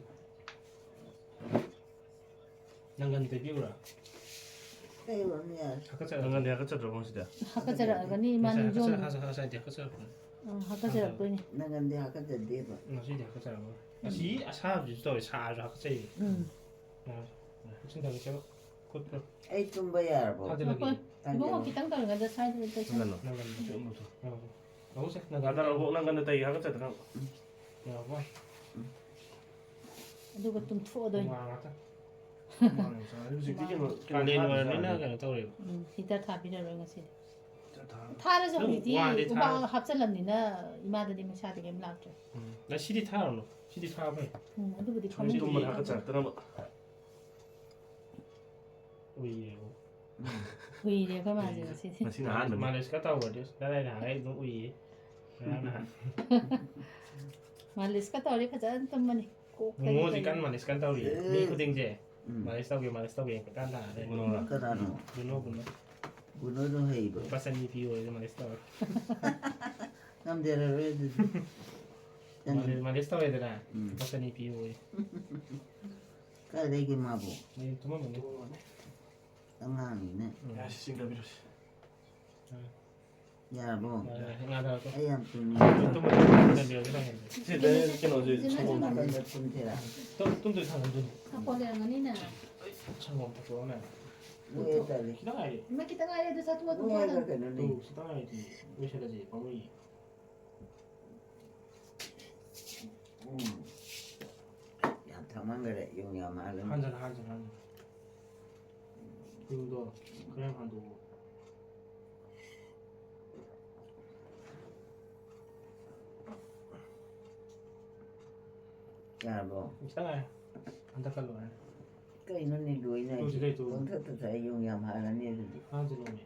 ꯅꯪꯒꯟ ꯇꯩꯕꯤꯌꯨꯔꯥ? ꯇꯩꯔꯨꯔꯅꯨ ꯌꯥꯔꯦ꯫ ꯍꯥꯀꯠꯆꯔꯛꯑꯗꯤ꯫ ꯅꯪꯒꯟꯗꯤ ꯍꯥꯀꯠꯆꯗ꯭ꯔꯕꯣ ꯉꯁꯤꯗꯤ? ꯍꯥꯀꯠꯆꯔꯛꯑꯒꯅꯤ, ꯏꯃꯥ ꯉꯁꯥꯏ ꯅꯤꯡꯖꯣꯝ꯫ ꯍꯥꯀꯠꯆ-, ꯉꯁꯥꯏ, ꯉꯁꯥꯏꯗꯤ ꯍꯥꯀꯠꯆꯔꯛꯄꯅꯦ꯫ ꯑꯪ, ꯍꯥꯀꯠꯆꯔꯛꯇꯣꯏꯅꯤ꯫ ꯅꯪꯒꯟꯗꯤ ꯍꯥꯀꯠꯆꯗꯦꯕ꯫ ꯉꯁꯤꯗꯤ ꯍꯥꯀꯠꯆꯔꯛꯑꯔꯣꯏ꯫ ꯎꯝ꯫ ꯑꯁꯤ ꯑꯁꯥꯕꯁꯤꯁꯨ ꯇꯧꯋꯦ, ꯁꯥꯔꯁꯨ ꯍꯥꯀꯠꯆꯩꯌꯦ꯫ ꯎꯝ꯫ ꯌꯥꯔꯦ, ꯌꯥꯔꯦ꯫ ꯏꯁꯤꯡ ꯊꯛꯀꯦ, ꯁꯦꯕ꯫ ꯈꯨꯠꯇꯣ꯫ ꯑꯩ ꯇꯨꯝꯕ ꯌꯥꯔꯕꯣ? ꯊꯥꯖꯤꯜꯂꯒꯦ꯫ ꯉꯥꯏꯈꯣ, ꯏꯕꯨꯡꯉꯣ, ꯈꯤꯇꯪ ꯇꯧꯔꯤꯉꯩꯗ ꯁ꯭ꯋꯥꯏꯗ ꯇꯩꯁꯜꯂꯣ꯫ ꯅꯪꯒꯟꯗꯣ꯫ ꯅꯪꯒꯟꯗꯣ꯫ ꯅꯪꯒꯟꯗꯣ꯫ ꯅꯪꯒꯟꯗꯣ꯫ ꯅꯪꯒꯟꯗꯣ ꯇꯩ ꯍꯥꯀꯠꯆꯗꯅꯕ꯫ ꯌꯥꯔꯕꯣ? ꯑꯗꯨꯒ ꯇꯨꯝꯊꯣꯛꯑꯗꯣꯏꯅꯤ꯫ ꯍꯨꯃꯥꯡ ꯉꯥꯛꯇ꯫ ꯍꯨꯃꯥꯡ ꯌꯥꯝ ꯁꯧꯋꯦ꯫ ꯍꯧꯖꯤꯛꯇꯤ ꯀꯩꯅꯣ, ꯀꯥꯂꯦꯟ ꯀꯩꯅꯣ ꯑꯣꯏꯔꯕꯅꯤꯅ ꯊꯥꯗ꯭ꯔꯤꯕꯅꯤ꯫ ꯀꯩꯅꯣ ꯇꯧꯔꯦꯕ꯫ ꯎꯝ, heater ꯊꯥꯕꯤꯔꯔꯣꯏ ꯉꯁꯤꯗꯤ꯫ Heater ꯊꯥꯔꯣꯏ꯫ ꯊꯥꯔꯁꯨ ꯑꯗꯨꯝ ꯍꯧꯖꯤꯛꯇꯤ ꯋꯥꯗꯤ ꯎꯕꯥꯛ ꯊꯥꯔꯣꯏ꯫ ꯍꯥꯞꯆꯜꯂꯝꯅꯤꯅ ꯏꯃꯥꯗꯗꯤ ꯃꯩꯁꯥꯗꯤ ꯀꯩꯝ ꯂꯥꯛꯇ꯭ꯔꯦ꯫ ꯎꯝ꯫ ꯉꯁꯤꯗꯤ ꯊꯥꯔꯨꯅꯨ꯫ ꯁꯤꯗꯤ ꯊꯥꯕ ꯐꯩ꯫ ꯎꯝ, ꯑꯗꯨꯕꯨꯗꯤ ꯁꯨꯝ ꯈꯪꯗꯦ꯫ ꯇꯨꯝꯕꯗ ꯍꯥꯀꯠꯆꯔꯛꯇꯅꯕ꯫ ꯎꯏꯌꯦꯕ꯫ ꯎꯏꯔꯦ ꯑꯩꯈꯣꯏ ꯃꯥꯁꯦ ꯉꯁꯤꯗꯤ꯫ ꯉꯁꯤꯅ ꯑꯍꯥꯟꯕꯅꯤ꯫ ꯃꯥꯂꯤꯁꯀ ꯇꯧꯕꯗꯤ ꯀꯗꯥꯏ ꯅꯍꯥꯟꯈꯩ ꯑꯗꯨꯝ ꯎꯏꯌꯦ꯫ ꯉꯔꯥꯡ ꯅꯍꯥꯟ꯫ ꯃꯥꯂꯤꯁꯀ ꯇꯧꯔꯗꯤ ꯐꯖꯅ ꯇꯨꯝꯕꯅꯤ꯫ ꯀꯣꯛꯇꯒꯤ ꯃꯣꯃꯣ ꯍꯧꯖꯤꯛ ꯀꯟꯅ ꯀꯩꯗꯒꯤ꯫ ꯃꯥꯂꯤꯁ ꯀꯟꯅ ꯇꯧꯔꯤꯌꯦ꯫ ꯃꯤ ꯈꯨꯗꯤꯡꯁꯦ ꯎꯝ꯫ ꯃꯥꯂꯤꯁ ꯇꯧꯒꯦ, ꯃꯥꯂꯤꯁ ꯇꯧꯒꯦ ꯀꯣꯏꯇꯥꯟ ꯇꯥꯟꯅ ꯂꯩ꯫ ꯀꯅꯥꯅꯣ? ꯕꯨꯅꯣ, ꯕꯨꯅꯣ꯫ ꯕꯨꯅꯣꯗꯣ ꯍꯩꯕ꯭ꯔꯣ? ꯂꯨꯄꯥ ꯆꯅꯤ ꯄꯤꯌꯣ ꯑꯩꯁꯨ ꯃꯥꯂꯤꯁ ꯇꯧꯔꯒꯦ꯫ ꯉꯝꯖꯔꯔꯣꯏ ꯑꯗꯨꯗꯤ꯫ ꯃꯥꯂꯤ-, ꯃꯥꯂꯤꯁ ꯇꯧꯔꯦꯗꯅ, ꯎꯝ꯫ ꯂꯨꯄꯥ ꯆꯅꯤ ꯄꯤꯌꯣ ꯑꯩ꯫ ꯀꯥꯏꯗꯒꯤ ꯃꯥꯕꯨ? ꯑꯩ ꯇꯨꯝꯃꯝꯃꯅꯤ꯫ ꯑꯉꯥꯡꯅꯤꯅꯦ꯫ ꯎꯝ꯫ ꯌꯥꯔꯦ, ꯁꯤ ꯆꯤꯡꯊꯕꯤꯔꯣꯁꯤ꯫ ꯌꯥꯔꯦ꯫ ꯌꯥꯔꯕꯣ? ꯌꯥꯔꯦ, ꯌꯥꯔꯦ, ꯉꯥ ꯊꯥꯔꯛꯑꯣ꯫ ꯑꯩ ꯌꯥꯝ ꯇꯨꯝꯅꯤꯡꯉꯦ꯫ ꯇꯨꯝ-, ꯇꯨꯝ-, ꯇꯨꯝ-, ꯇꯨꯝ-, ꯇꯨꯝ-, ꯀꯩꯅꯣꯁꯦ, ꯁꯪꯒꯣꯝ ꯅꯥꯀꯟꯗ ꯇꯨꯝꯁꯤꯔꯥ? ꯇꯨꯝ-, ꯇꯨꯝꯗꯣꯏ ꯊꯥꯡꯒꯠꯇꯣꯏꯅꯤ꯫ ꯁꯪꯒꯣꯝ ꯊꯛꯇꯣꯛꯑꯣꯅꯦ꯫ ꯂꯣꯏꯔꯦ ꯇꯜꯂꯤ꯫ ꯈꯤꯇꯪ ꯉꯥꯏꯔꯦ꯫ ꯏꯃꯥ, ꯈꯤꯇꯪ ꯉꯥꯏꯔꯦ, ꯑꯗꯨ ꯆꯥꯊꯣꯛꯑꯣ, ꯇꯨ, ꯇꯨꯝꯊꯣꯛꯑꯣ꯫ ꯈꯤꯇꯪ ꯉꯥꯏꯔꯦ, ꯇꯨ, ꯂꯣꯏꯁꯤꯜꯂꯁꯤ, ꯄꯥꯝꯃꯨꯏꯌꯦ꯫ ꯎꯝ꯫ ꯌꯥꯝ ꯊꯛꯃꯟꯈꯔꯦ, ꯌꯨꯡ ꯌꯥꯝ ꯍꯥꯜꯂꯅꯤ꯫ ꯍꯥꯟꯖꯜꯂꯣ, ꯍꯥꯟꯖꯜꯂꯣ, ꯍꯥꯟꯖꯜꯂꯣ꯫ ꯌꯨꯡꯗꯣ ꯈꯔ ꯌꯥꯝ ꯍꯥꯟꯗꯣꯛꯑꯣ꯫ ꯌꯥꯔꯕꯣ? ꯈꯤꯇꯪ ꯉꯥꯏꯔꯦ꯫ ꯍꯟꯗꯛꯀ ꯂꯣꯏꯔꯦ꯫ ꯀꯩꯅꯣꯅꯦ, ꯂꯣꯏꯅ ꯇꯨ ꯁꯤ ꯂꯩ, ꯇꯨ꯫ ꯄꯪꯊꯛꯇ ꯊꯛꯑꯦ, ꯌꯨꯡ ꯌꯥꯝ ꯍꯥꯜꯂꯅꯤ ꯑꯗꯨꯗꯤ꯫ ꯍꯥꯟꯖꯜꯂꯣꯅꯦ꯫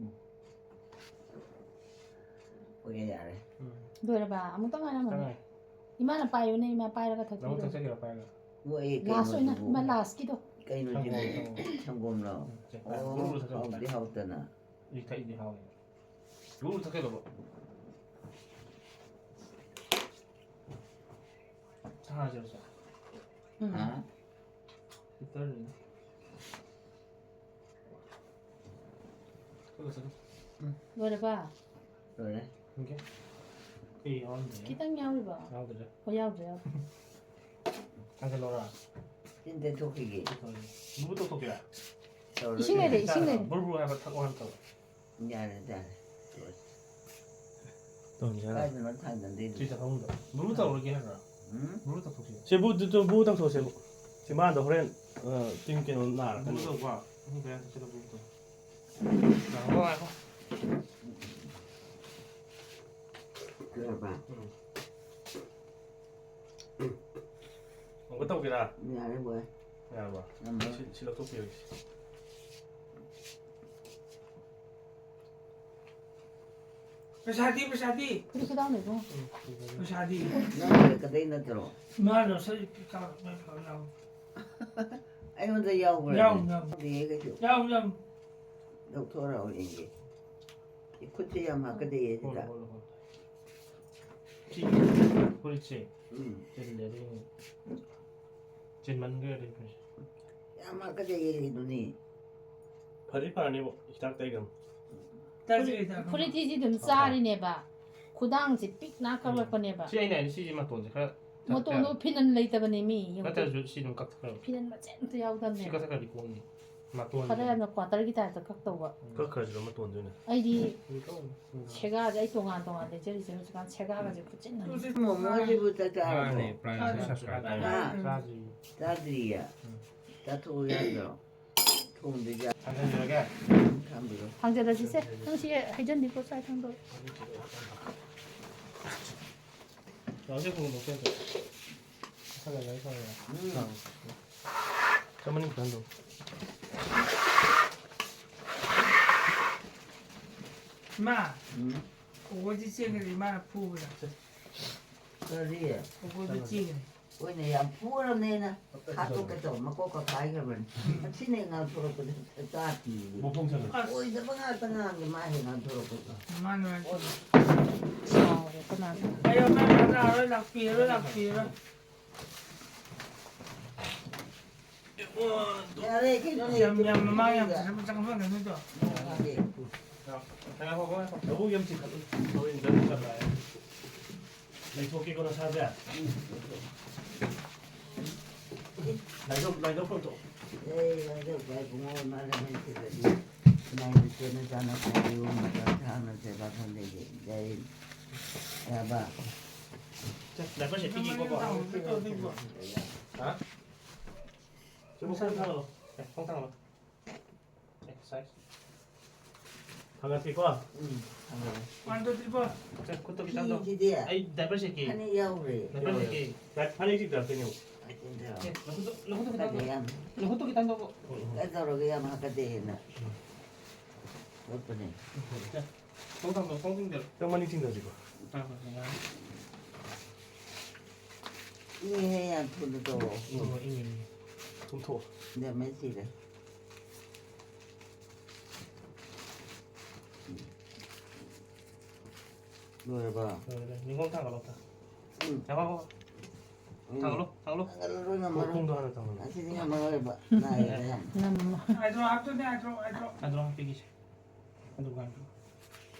ꯎꯝ꯫ ꯌꯥꯔꯦ꯫ ꯎꯝ꯫ ꯂꯣꯏꯔꯕ? ꯑꯃꯨꯛꯇꯪ ꯉꯥꯏꯔꯝꯃꯅꯤ꯫ ꯇꯉꯥꯏ꯫ ꯏꯃꯥꯅ ꯄꯥꯏꯌꯨꯅꯦ, ꯏꯃꯥ ꯄꯥꯏꯔꯒ ꯅꯪ ꯊꯛꯄꯤꯔꯣ꯫ ꯊꯛꯆꯒꯦꯔꯣ ꯄꯥꯏꯔꯒ? ꯂꯥꯁ ꯑꯣꯏꯅ, ꯀꯩꯅꯣꯁꯤꯕꯨ? ꯏꯃꯥ ꯂꯥꯁꯀꯤꯗꯣ꯫ ꯀꯩꯅꯣꯁꯤꯕꯨ? ꯁꯪꯒꯣꯝ, ꯁꯪꯒꯣꯝ꯫ ꯁꯪꯒꯣꯝꯂꯣ? ꯎꯝ, ꯁꯦ, ꯄꯥꯏꯔꯣ꯫ ꯑꯣ, ꯒꯨꯔꯨ ꯊꯛꯆꯒꯦꯔꯣ ꯍꯥꯎꯗꯤ ꯄꯥꯏꯔꯣ? ꯍꯥꯎꯇꯅ꯫ ꯑꯩ ꯊꯛꯏꯗꯤ ꯍꯥꯎꯋꯦ꯫ ꯒꯨꯔꯨ ꯊꯛꯆꯒꯦꯔꯣ? ꯆꯥꯔꯁꯦ, ꯆꯥ꯫ ꯎꯝ꯫ ꯍꯥ? ꯍꯤꯇꯔꯅꯤꯅꯦ꯫ ꯆꯠꯂꯣ, ꯆꯠꯂꯣ꯫ ꯎꯝ꯫ ꯂꯣꯏꯔꯕ? ꯂꯣꯏꯔꯦ꯫ ꯑꯣꯀꯦ꯫ ꯑꯩ ꯌꯥꯎꯔꯝꯗ꯭ꯔꯦ꯫ ꯈꯤꯇꯪ ꯌꯥꯎꯔꯤꯕꯣ? ꯌꯥꯎꯗ꯭ꯔꯦ꯫ ꯑꯣ, ꯌꯥꯎꯗ꯭ꯔꯦ, ꯌꯥꯎꯗ꯭ꯔꯦ꯫ ꯊꯥꯡꯖꯜꯂꯣꯔꯥ? ꯁꯤꯅ ꯇꯩꯊꯣꯛꯈꯤꯒꯦ꯫ ꯇꯧꯔꯦ꯫ ꯕꯨꯕꯨ ꯇꯧꯊꯣꯛꯀꯦꯔꯥ? ꯇꯧꯔꯒꯦ꯫ ꯏꯁꯤꯡ ꯂꯩꯔꯦ, ꯏꯁꯤꯡ ꯂꯩꯔꯦ꯫ ꯕꯨꯔ ꯕꯨꯔ ꯍꯥꯏꯕ ꯊꯛꯑꯣ ꯍꯥꯏꯕ ꯇꯧꯔꯣ꯫ ꯌꯥꯔꯦ, ꯌꯥꯔꯦ꯫ ꯇꯣꯛꯑꯁꯤ꯫ ꯇꯧꯍꯟꯁꯦ ꯍꯥꯏꯔꯣ? ꯀꯥꯏꯗꯅꯣ ꯊꯥꯡꯖꯟꯗꯣꯏꯗꯨ? ꯁꯤꯗ ꯐꯃꯨꯡꯗ꯫ ꯕꯨꯕꯨ ꯇꯧꯔꯒꯦ ꯍꯥꯏꯕ꯭ꯔꯥ? ꯎꯝ? ꯕꯨꯕꯨ ꯇꯧꯊꯣꯛꯁꯤ꯫ ꯁꯦ, ꯕꯨ, ꯇꯨ, ꯇꯨ, ꯕꯨ ꯇꯧꯊꯣꯛꯁꯦ, ꯕꯨ꯫ ꯆꯤꯝꯕꯥꯟꯗꯣ ꯍꯣꯔꯦꯟ, ꯑ, ꯇꯤꯟ ꯀꯩꯅꯣ ꯅꯥꯔꯛꯀꯅꯤ꯫ ꯕꯨꯕꯨ ꯇꯧꯕ? ꯃꯤ ꯀꯌꯥ ꯆꯠꯁꯤꯜꯂ ꯕꯨꯕꯨ ꯇꯧ? ꯉꯥꯏꯈꯣ, ꯉꯥꯏꯈꯣ꯫ ꯂꯣꯏꯔꯕ? ꯎꯝ꯫ ꯑꯃꯨꯛꯀ ꯇꯧꯒꯦꯔꯥ? ꯌꯥꯔꯦ, ꯕꯣꯏ꯫ ꯌꯥꯔꯕ? ꯌꯥꯝ ꯐꯔꯦ꯫ ꯁꯤ, ꯁꯤ ꯂꯧꯊꯣꯛꯄꯤꯔꯒꯦ꯫ ꯄꯩꯁꯥꯗꯤ, ꯄꯩꯁꯥꯗꯤ? ꯐꯨꯔꯤꯠꯁꯨ ꯌꯥꯎꯅ ꯏꯕꯨꯡꯉꯣ꯫ ꯄꯩꯁꯥꯗꯤ? ꯅꯪ ꯂꯩꯔꯛꯀꯗꯣꯏ ꯅꯠꯇ꯭ꯔꯣ? ꯃꯥꯅ ꯁꯤ ꯀꯥ-, ꯀꯥ-, ꯀꯥ-, ꯌꯥꯎ꯫ ꯑꯩꯉꯣꯟꯗ ꯌꯥꯎꯕ꯭ꯔꯥ? ꯌꯥꯎ, ꯌꯥꯎ꯫ ꯌꯥꯎꯗꯦ ꯀꯩꯁꯨ꯫ ꯌꯥꯎ, ꯌꯥꯎ꯫ ꯂꯧꯊꯣꯔꯛꯑꯣ ꯌꯦꯡꯒꯦ꯫ ꯏꯈꯨꯠꯁꯦ ꯌꯥꯝ ꯍꯥꯀꯠꯖꯩꯌꯦ ꯁꯤꯗ꯫ ꯍꯣꯏ, ꯍꯣꯏ, ꯍꯣꯏ꯫ ꯁꯤ ꯐꯨꯔꯤꯠꯁꯦ ꯎꯝ꯫ ꯆꯤꯜꯂꯦ ꯑꯗꯨꯒꯤꯅꯤ꯫ ꯆꯤꯟꯃꯟꯈ꯭ꯔꯦ ꯑꯗꯨꯒꯤ ꯐꯨꯔꯤꯠꯁꯦ꯫ ꯌꯥꯝ ꯍꯥꯀꯠꯖꯩꯌꯦ ꯀꯩꯅꯣꯅꯦ꯫ ꯐꯗꯤ ꯐꯔꯅꯤꯕꯣ, ꯍꯤꯗꯥꯛ ꯇꯩꯒ꯭ꯔꯕ꯫ ꯐꯨꯔꯤꯠ, ꯐꯨꯔꯤꯠꯇꯤ ꯁꯤ ꯑꯗꯨꯝ ꯆꯥꯔꯤꯅꯦꯕ꯫ ꯈꯨꯗꯥꯡꯁꯦ ꯄꯤꯛꯅ ꯀꯛꯂꯛꯄꯅꯦꯕ꯫ ꯁꯤ ꯑꯩꯅ ꯍꯥꯏꯗꯤ ꯁꯤꯁꯦ ꯃꯇꯣꯟꯁꯦ ꯈꯔ ꯃꯇꯣꯟꯗꯣ ꯊꯛꯇ ꯐꯤꯅꯟ ꯂꯩꯇꯕꯅꯦ ꯃꯤ, ꯌꯦꯡꯉꯨ꯫ ꯅꯠꯇ꯭ꯔꯁꯨ ꯁꯤ ꯑꯗꯨꯝ ꯀꯛꯊꯠꯈ꯭ꯔꯣ꯫ ꯐꯤꯅꯟ ꯃꯆꯦꯠ ꯑꯝꯇ ꯌꯥꯎꯗꯕꯅꯦ꯫ ꯁꯤ ꯀꯛꯊꯠꯈ꯭ꯔꯗꯤ ꯀꯣꯝꯅꯤ꯫ ꯃꯇꯣꯟꯁꯦ꯫ ꯈꯔ ꯌꯥꯝꯅ ꯀ꯭ꯋꯥꯇꯔꯒꯤ ꯇꯥꯏꯞꯇ ꯀꯛꯇꯧꯕ꯫ ꯀꯛꯈ꯭ꯔꯁꯤꯔꯣ ꯃꯇꯣꯟꯗ ꯑꯣꯏꯅ? ꯑꯩꯗꯤ ꯁꯦꯒꯥꯁꯦ ꯑꯩ ꯇꯣꯉꯥꯟ ꯇꯣꯉꯥꯟ ꯂꯩꯖꯔꯤꯁꯦ ꯍꯧꯖꯤꯛꯀꯥꯟ ꯁꯦꯒꯥꯒꯁꯦ ꯈꯨꯠꯆꯤꯟ ꯑꯃ꯫ ꯃꯣꯃꯣꯁꯤꯕꯨ ꯆꯥꯛ ꯆꯥꯔꯕꯣ? ꯆꯥꯔꯦ, ꯄ꯭ꯔꯥꯏꯝ ꯆꯥꯔꯦ꯫ ꯁꯕꯁꯀ꯭ꯔꯥꯏꯕ ꯇꯧꯔꯦ꯫ ꯍꯥ? ꯆꯥꯗ꯭ꯔꯤꯌꯦ꯫ ꯆꯥꯗ꯭ꯔꯤꯌꯦ? ꯎꯝ꯫ ꯆꯥꯊꯣꯛꯎ ꯌꯥꯗ꯭ꯔꯣ? ꯊꯣꯡꯗ꯭ꯔꯤꯗ꯫ ꯊꯥꯡꯖꯤꯜꯂꯒꯦ? ꯎꯝ, ꯊꯝꯕꯤꯔꯣ꯫ ꯊꯥꯡꯖꯜꯂꯁꯤꯁꯦ꯫ ꯅꯪ ꯁꯤ ꯍꯩꯖꯟꯕꯤꯈꯣ, ꯆꯥꯛ ꯊꯥꯡꯗꯣꯛꯑꯣ꯫ ꯆꯥꯎꯁꯦ, ꯊꯣꯡꯗꯣꯛꯀꯦ ꯑꯝꯇ꯫ ꯃꯈꯥꯗ ꯂꯩ ꯊꯝꯃꯦ꯫ ꯎꯝ꯫ ꯆꯥꯎ꯫ ꯆꯃꯅꯤ ꯈꯤꯇꯪ ꯇꯧ꯫ ꯏꯃꯥ꯫ ꯎꯝ꯫ ꯑꯣꯒꯣꯏꯗꯤ ꯆꯦꯟꯈ꯭ꯔꯦ ꯏꯃꯥꯅ ꯐꯨꯕꯗ꯫ ꯀꯔꯤ? ꯑꯣꯒꯣꯏꯗꯤ ꯆꯦꯟꯈ꯭ꯔꯦ꯫ ꯍꯣꯏꯅꯦ, ꯌꯥꯝ ꯐꯨꯔꯕꯅꯦꯅ ꯍꯥꯠꯇꯣꯛꯀꯦ ꯇꯧꯕ, ꯃꯀꯣꯛꯀ ꯀꯥꯏꯈ꯭ꯔꯕꯅꯤ꯫ ꯃꯁꯤꯅ ꯉꯥꯡꯊꯣꯔꯛꯄꯗ ꯇꯥꯗꯦꯌꯦ꯫ ꯃꯈꯣꯡ ꯆꯠꯂꯦ꯫ ꯑꯁ꯫ ꯑꯣꯏꯗꯕ ꯉꯥꯛꯇ ꯉꯥꯡꯉꯦ ꯃꯥ ꯍꯦꯛ ꯉꯥꯡꯊꯣꯔꯛꯄꯗ꯫ ꯃꯥꯅ ꯍꯥꯏꯁꯦ꯫ ꯁꯥꯎꯔꯦ ꯀꯅꯥ? ꯑꯩ ꯑꯃ ꯂꯥꯛꯑꯔꯣꯏ, ꯂꯥꯛꯄꯤꯔꯔꯣꯏ, ꯂꯥꯛꯄꯤꯔꯔꯣꯏ꯫ ꯌꯥꯔꯦ, ꯀꯩꯅꯣꯅꯦ, ꯌꯥꯝ, ꯌꯥꯝ ꯃꯃꯥꯡ ꯌꯥꯝ ꯆꯪꯕ ꯆꯪꯕ ꯉꯝꯒꯅꯤꯗꯣ꯫ ꯉꯥꯏꯈꯣ, ꯉꯥꯏꯈꯣ, ꯉꯥꯏꯈꯣ꯫ ꯂꯧꯕꯨꯛ ꯌꯥꯝ ꯆꯤꯡꯈꯠꯂꯨ꯫ ꯍꯣꯔꯦꯟ ꯆꯠꯂꯨ ꯆꯠꯂꯨ ꯍꯥꯏ꯫ ꯂꯩꯊꯣꯛꯀꯦꯀꯣ ꯅꯁꯥꯁꯦ꯫ ꯂꯥꯏꯗꯧ, ꯂꯥꯏꯗꯧ ꯀꯧꯊꯣꯛ꯫ ꯑꯦ, ꯂꯥꯏꯗꯧ ꯀꯥꯏ ꯏꯕꯨꯡꯉꯣ, ꯏꯃꯥ ꯂꯩꯃꯟ ꯁꯤꯗꯗꯤ꯫ ꯏꯃꯥ ꯏꯕꯦꯟ ꯆꯦꯅ ꯆꯥꯅ ꯈꯣꯠꯅ ꯌꯨꯝ ꯑꯃꯗ ꯊꯥꯡꯅ ꯁꯦꯕꯥ ꯈꯟꯗꯦ꯫ ꯌꯥꯏ꯫ ꯌꯥꯕ꯫ ꯁꯦ, ꯂꯥꯏꯕꯔꯁꯦ ꯄꯤꯒꯦꯀꯣ꯫ ꯍꯥ? ꯁꯤ ꯃꯁꯥ ꯊꯥꯡꯒꯠꯂꯣ꯫ ꯑꯦ, ꯈꯣꯡ ꯊꯥꯡꯒꯠꯂꯣ꯫ ꯑꯦꯛꯁꯔꯁꯥꯏꯁ꯫ ꯊꯥꯡꯒꯠꯀꯦꯀꯣ꯫ ꯎꯝ, ꯊꯥꯡꯒꯠꯂꯣ꯫ One, two, three, four. ꯁꯦ, ꯈꯨꯠꯇꯣ ꯈꯤꯇꯪ ꯇꯧ꯫ ꯐꯤꯁꯤꯗꯤ ꯑꯩ ꯗꯥꯏꯄꯔ ꯁꯦꯠꯀꯦ꯫ ꯐꯅꯦꯛ ꯌꯥꯎꯔꯦ꯫ ꯗꯥꯏꯄꯔ ꯁꯦꯠꯀꯦ꯫ ꯐꯅꯦꯛꯁꯤ ꯗꯥꯏꯄꯔꯅꯦꯕ꯫ ꯑꯦ, ꯅꯈꯨꯠꯇꯣ, ꯅꯈꯨꯠꯇꯣ ꯈꯤꯇꯪ ꯇꯧ꯫ ꯀꯔꯤ ꯌꯥꯝ ꯅꯈꯨꯠꯇꯣ ꯈꯤꯇꯪ ꯇꯧ꯫ ꯀꯩꯗꯧꯔꯒꯦ ꯌꯥꯝ ꯍꯥꯀꯠꯆꯩꯅ? ꯎꯝ꯫ ꯈꯣꯠꯄꯅꯦ꯫ ꯁꯦ, ꯈꯣꯡ ꯊꯥꯡꯗꯣꯛ, ꯈꯣꯡ ꯊꯤꯡꯖꯤꯜꯂꯨ꯫ ꯅꯪ ꯃꯅꯤꯡ ꯊꯤꯡꯖꯤꯜꯂꯁꯤꯀꯣ꯫ ꯍꯣꯏ, ꯍꯣꯏ, ꯌꯥꯔꯦ꯫ ꯏꯪꯉꯦꯍꯦ, ꯌꯥꯝ ꯊꯨꯅ ꯇꯧꯔꯣ꯫ ꯎꯝ, ꯏꯪꯉꯦ, ꯏꯪꯉꯦ꯫ ꯇꯨꯝꯊꯣꯛꯑꯣ꯫ ꯗꯃꯦ ꯁꯤꯔꯦ꯫ ꯂꯣꯏꯔꯕ? ꯂꯣꯏꯔꯦ, ꯂꯣꯏꯔꯦ꯫ ꯅꯤꯡꯈꯣꯡ ꯊꯥꯡꯒꯠꯂꯣ, ꯊꯥ-, ꯎꯝ꯫ ꯊꯥꯡꯒꯠꯂꯣ, ꯊꯥꯡꯒꯠꯂꯣ꯫ ꯎꯝ꯫ ꯊꯥꯡꯒꯠꯂꯣꯏ ꯉꯝꯃꯔꯣꯏ꯫ ꯈꯣꯡꯗꯣ ꯍꯥꯟꯅ ꯊꯥꯡꯒꯠꯂꯣ꯫ ꯉꯁꯤꯗꯤ ꯉꯝꯃꯔꯣꯏꯕ꯫ ꯅꯥꯏꯌꯦꯕ ꯌꯥꯝ꯫ ꯉꯝꯃꯣ꯫ ꯑꯥꯏꯗ꯭ꯔꯣ ꯍꯥꯞꯇꯣꯏꯅꯦ, ꯑꯥꯏꯗ꯭ꯔꯣ, ꯑꯥꯏꯗ꯭ꯔꯣ꯫ ꯑꯥꯏꯗ꯭ꯔꯣ ꯍꯥꯞꯄꯤꯒꯦꯁꯦ꯫ ꯑꯗꯨꯒ ꯍꯥꯏꯕꯤꯌꯨ꯫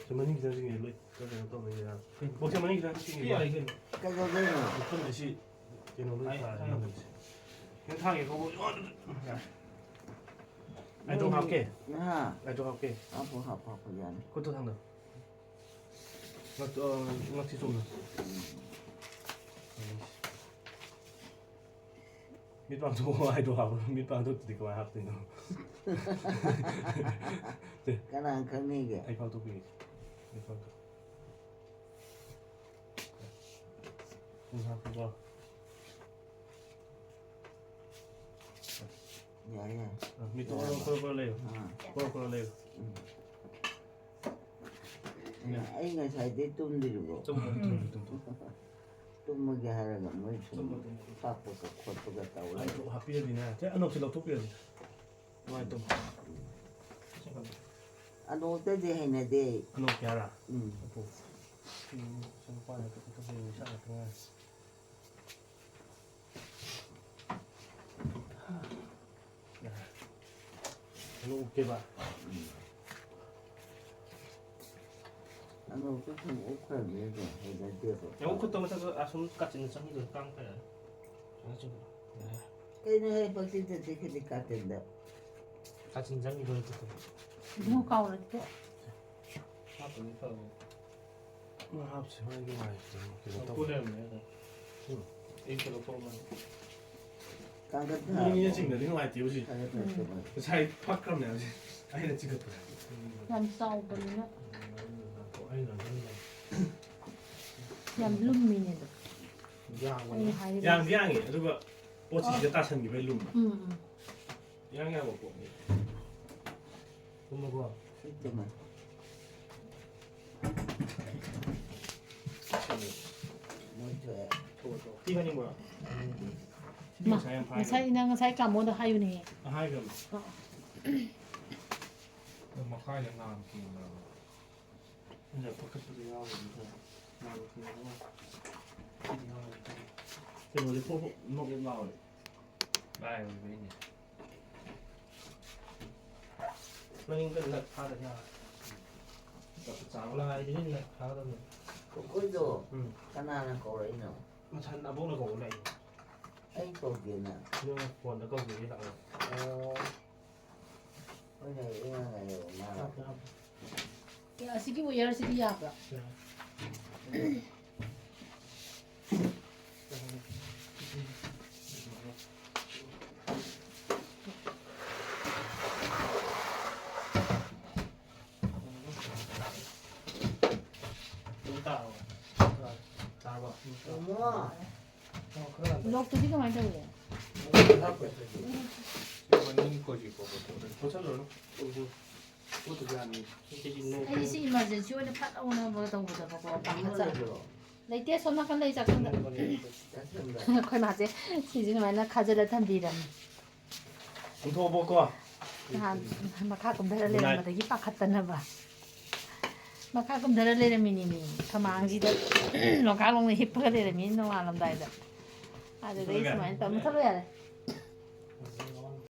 ꯁꯤ ꯃꯅꯤꯡ ꯈꯤꯇꯪ ꯆꯤꯡꯉꯦ, ꯂꯣꯏ ꯀꯩꯅꯣ ꯇꯧꯕ ꯌꯥꯔꯦ꯫ ꯀꯩꯅꯣ? ꯕꯣꯛꯁꯦ ꯃꯅꯤꯡ ꯈꯤꯇꯪ ꯆꯤꯡꯉꯦ꯫ ꯁꯤ ꯌꯥꯔꯦ ꯀꯩꯅꯣ꯫ ꯀꯩꯗꯧꯗꯣꯏꯅꯣ? ꯃꯐꯝꯁꯦ ꯁꯤ ꯀꯩꯅꯣ ꯂꯣꯏ ꯍꯥꯏ, ꯐꯥꯔꯦ, ꯍꯥꯏ꯫ ꯃꯐꯝꯁꯦ꯫ ꯈꯤꯇꯪ ꯊꯥꯡꯒꯦ, ꯀꯣ, ꯀꯣ, ꯌꯥꯔꯦ꯫ ꯑꯩ ꯗ꯭ꯔꯣꯞ ꯍꯥꯞꯀꯦ꯫ ꯍꯥ? ꯑꯩ ꯗ꯭ꯔꯣꯞ ꯍꯥꯞꯀꯦ꯫ ꯍꯥꯞꯄꯣ, ꯍꯥꯞꯄꯣ, ꯍꯥꯞꯄꯣ, ꯌꯥꯅꯤ꯫ ꯈꯨꯠꯇꯣ ꯊꯥꯡꯗꯧ꯫ ꯉꯛ-, ꯑ, ꯉꯛꯁꯤ ꯆꯨꯝꯅ꯫ ꯎꯝ꯫ ꯃꯤꯠ ꯄꯥꯡꯊꯣꯛꯑꯣ ꯍꯥꯏꯗꯣ ꯍꯥꯞꯄꯣ꯫ ꯃꯤꯠ ꯄꯥꯡꯊꯣꯛꯇꯗꯤ ꯀꯃꯥꯏꯅ ꯍꯥꯞꯇꯣꯏꯅꯣ? ꯀꯅꯥ ꯈꯪꯅꯤꯒꯦ? ꯑꯩ ꯄꯥꯡꯊꯣꯛꯄꯤꯒꯦ꯫ ꯃꯤꯠ ꯄꯥꯡꯊꯣꯛ꯫ ꯎꯝ, ꯍꯥꯞꯄꯨꯀꯣ꯫ ꯌꯥꯏ, ꯌꯥꯏ꯫ ꯑ, ꯃꯤꯠꯇꯣ ꯌꯥꯏ, ꯀꯣꯔꯣ, ꯌꯥꯏ꯫ ꯀꯣꯔꯣ, ꯀꯣꯔꯣ ꯂꯩꯌꯨ꯫ ꯑꯥ꯫ ꯀꯣꯔꯣ, ꯀꯣꯔꯣ ꯂꯩꯌꯨ꯫ ꯎꯝ꯫ ꯑꯩ ꯉꯁꯥꯏꯗꯩ ꯇꯨꯝꯗ꯭ꯔꯤꯕꯣ? ꯇꯨꯝꯃꯣ, ꯇꯨꯝꯃꯣ, ꯇꯨꯝꯃꯣ꯫ ꯇꯨꯝꯃꯒꯦ ꯍꯥꯏꯔꯒ ꯃꯣꯏ ꯁꯨꯝ ꯇꯨꯝꯃꯣ, ꯇꯨꯝꯃꯣ, ꯇꯨꯝꯃꯣ꯫ ꯀꯥꯞꯄꯒ ꯈꯣꯠꯄꯒ ꯇꯧ ꯂꯩ꯫ ꯑꯩ ꯍꯥꯞꯄꯤꯔꯗꯤꯅꯦ, ꯁꯦ, ꯑꯅꯣꯛꯁꯦ ꯂꯧꯊꯣꯛꯄꯤꯔꯗꯤ꯫ ꯅꯨꯡꯉꯥꯏ ꯇꯨꯝꯃꯣ꯫ ꯑꯅꯣꯛꯇꯗꯤ ꯍꯩꯅꯗꯦ ꯑꯩ꯫ ꯑꯅꯣꯛ ꯀꯌꯥꯔꯥ? ꯎꯝ꯫ ꯑꯄꯨ꯫ ꯎꯝ, ꯁꯨꯝ ꯄꯥꯏꯔꯒ ꯇꯨꯝꯊꯣꯛꯄꯤꯔꯗꯤ ꯏꯁꯥ ꯉꯥꯛꯇ ꯉꯥꯏꯔꯦ꯫ ꯌꯥꯔꯦ꯫ ꯑꯅꯣꯛ ꯎꯞꯀꯦꯕ꯫ ꯑꯅꯣꯛꯇꯣ ꯁꯨꯝ ꯎꯞꯈ꯭ꯔꯕꯅꯤꯅ ꯍꯩꯅꯗꯦꯕ꯫ ꯌꯥꯝ ꯎꯞꯈꯠꯇ ꯃꯊꯛꯇ ꯑꯁꯨꯝ ꯀꯥꯆꯤꯟꯗ ꯆꯪꯈꯤꯗꯣꯏ ꯀꯥꯡ ꯐꯩꯔꯦ꯫ ꯁꯨꯃꯥꯏꯅ ꯆꯤꯡꯈꯠꯂꯣ꯫ ꯌꯥꯔꯦ꯫ ꯀꯩꯅꯣꯍꯦ, ꯄꯪꯆꯤꯡꯗ ꯆꯤꯡꯈꯠꯂꯤ ꯀꯥꯆꯤꯟꯗ꯫ ꯀꯥꯆꯤꯟ ꯆꯪꯈꯤꯗꯣꯏ ꯈꯛꯇꯅꯤ꯫ ꯏꯕꯨꯡꯉꯣ ꯀꯥꯎꯔꯗꯤ꯫ ꯍꯥꯞꯄꯅꯤ ꯐꯕꯅꯤ꯫ ꯃꯥ ꯍꯥꯞꯁꯦ, ꯃꯥꯒꯤ ꯅꯨꯡꯉꯥꯏꯇꯦ, ꯀꯩꯅꯣ ꯇꯧ꯫ ꯂꯧꯊꯣꯛ ꯂꯩꯔꯝꯃꯦ ꯑꯗꯣ꯫ ꯎꯝ꯫ ꯑꯩ ꯀꯩꯅꯣ ꯇꯧꯔꯝꯃꯦ꯫ ꯀꯥꯡꯈꯠ ꯃꯤ ꯑꯅꯤꯅ ꯊꯥꯔꯕꯣ? ꯆꯤꯡꯅꯗꯤ ꯅꯨꯡꯉꯥꯏꯇꯦ ꯍꯧꯖꯤꯛ꯫ ꯐꯔꯦ, ꯐꯔꯦ, ꯐꯔꯦ꯫ ꯉꯁꯥꯏ ꯐꯛꯈ꯭ꯔꯕꯅꯦ ꯍꯧꯖꯤꯛ꯫ ꯑꯩꯅ ꯆꯤꯡꯈꯠꯄꯗ꯫ ꯌꯥꯝ ꯆꯥꯎꯕꯅꯤꯅ꯫ ꯑꯩꯅ ꯑꯗꯨꯝ ꯌꯥꯝ ꯂꯨꯝꯃꯤꯅꯦ ꯑꯗꯣ꯫ ꯌꯥꯡꯕꯅꯦ꯫ ꯑꯩꯅ ꯍꯥꯏꯔꯤꯕ ꯌꯥꯡꯗꯤ ꯌꯥꯡꯉꯤ, ꯑꯗꯨꯒ ꯄꯣꯠꯁꯤ ꯁꯤꯗ ꯇꯥꯁꯟꯈꯤꯕꯩ ꯂꯨꯝꯕ꯫ ꯎꯝ, ꯎꯝ꯫ ꯏꯌꯥꯡ ꯌꯥꯡꯕ ꯄꯣꯠꯅꯤ꯫ ꯀꯨꯝꯃꯕꯣ? ꯁꯤ ꯇꯨꯝꯃꯦ꯫ ꯃꯣꯏ ꯊꯣꯛꯑꯦ꯫ ꯊꯣꯛꯑꯣ, ꯊꯣꯛꯑꯣ꯫ ꯊꯤ ꯐꯥꯏꯅꯤꯡꯕ꯭ꯔꯣ? ꯃꯥ, ꯉꯁꯥꯏ ꯌꯥꯝ ꯐꯥꯏꯅ꯫ ꯉꯁꯥꯏ ꯅꯪ ꯉꯁꯥꯏ ꯇꯥꯃꯣꯗ ꯍꯥꯏꯌꯨꯅꯦ꯫ ꯑ, ꯍꯥꯏꯈ꯭ꯔꯕꯅꯦ꯫ ꯑ꯫ ꯑꯗꯣ ꯃꯈꯥꯏꯗ ꯉꯥ ꯑꯃ ꯊꯤꯕ꯭ꯔꯕ? ꯑꯩꯅ ꯄꯥꯈꯠꯄꯗꯣ ꯌꯥꯎꯕꯅꯤꯗ꯫ ꯉꯥ ꯊꯤꯕ ꯑꯃ꯫ ꯁꯤꯗꯤ ꯌꯥꯎꯔꯣꯏ꯫ ꯀꯩꯅꯣꯗꯤ ꯄ꯭ꯔꯣꯛ ꯄ꯭ꯔꯣꯛ ꯅꯣꯛ ꯅꯣꯛ ꯂꯥꯎꯔꯦ꯫ ꯂꯥꯏꯔꯕꯩꯅꯦ꯫ ꯃꯅꯤꯡꯗ ꯅꯠ ꯐꯥꯗ ꯌꯥꯔꯣꯏ꯫ ꯆꯞ ꯆꯥꯕ꯫ ꯂꯥꯏꯗꯨꯗꯤ ꯅꯠ ꯐꯥꯒꯗꯕꯅꯤ꯫ ꯑꯩꯈꯣꯏꯗꯣ ꯎꯝ꯫ ꯀꯅꯥꯅ ꯀꯧꯔꯛꯏꯅꯣ? ꯃꯊꯟ ꯑꯕꯣꯛꯅ ꯀꯧꯕ ꯂꯥꯛꯏ꯫ ꯑꯩ ꯀꯧꯗꯦꯅ꯫ ꯅꯪꯅ ꯐꯣꯟꯗ ꯀꯧꯕꯗꯤ ꯂꯥꯛꯑꯣ꯫ ꯑꯣ꯫ ꯍꯣꯏꯅꯦ, ꯑꯩ ꯉꯥꯡꯉꯥꯏ ꯃꯥ꯫ ꯍꯥꯞꯄꯦ, ꯍꯥꯞꯄꯦ꯫ ꯑꯦ, ꯑꯁꯤꯒꯤ ꯋꯦꯌꯔꯁꯤꯗꯤ ꯌꯥꯕ꯭ꯔꯥ? ꯌꯥꯏ꯫ ꯑꯗꯨꯝ ꯇꯥꯔꯕꯣ? ꯇꯥꯔꯕꯣ? ꯏꯕꯨꯡꯉꯣ꯫ ꯂꯣꯛꯇꯨꯗꯤ ꯀꯃꯥꯏꯅ ꯇꯧꯏ? ꯃꯅꯤꯡ ꯀꯣꯏꯁꯤ ꯀꯣ ꯀꯣꯠꯁꯜꯂꯨꯔꯅꯨ꯫ ꯑꯩꯗꯤ ꯁꯤ ꯏꯃꯥꯔꯖꯦꯟꯁꯤ ꯑꯣꯏꯅ ꯐꯠ ꯂꯥꯎꯅ ꯇꯧꯒꯗꯕꯀꯣ, ꯄꯥꯈꯠꯆ-, ꯂꯩꯇꯦ, ꯁꯣꯝ ꯅꯥꯀꯟ ꯂꯩ, ꯆꯥꯛꯁꯪꯗ꯫ ꯑꯩꯈꯣꯏ ꯃꯥꯁꯦ ꯁꯤꯁꯦ ꯁꯨꯃꯥꯏꯅ ꯈꯥꯖꯤꯜꯂ ꯊꯝꯕꯤꯔꯝꯃꯤ꯫ ꯄꯨꯊꯣꯛꯑꯕꯣꯀꯣ꯫ ꯅꯍꯥꯟ ꯃꯈꯥ ꯀꯨꯝꯊꯔ ꯂꯩꯔꯝꯕꯗꯒꯤ ꯄꯥꯈꯠꯇꯅꯕ ꯃꯈꯥ ꯀꯨꯝꯊꯔ ꯂꯩꯔꯝꯃꯤꯅꯤꯅꯦ, ꯈꯃꯥꯡꯁꯤꯗ ꯂꯣꯡꯈꯥꯛ ꯂꯣꯡꯅ ꯍꯤꯞꯄꯒ ꯂꯩꯔꯝꯃꯤ ꯅꯣꯡꯉꯥꯜꯂꯝꯗꯥꯏꯗ꯫ ꯑꯗꯨꯗꯩ ꯁꯨꯃꯥꯏꯅ ꯇꯧ-, ꯃꯨꯊꯠꯂꯣ ꯌꯥꯔꯦ꯫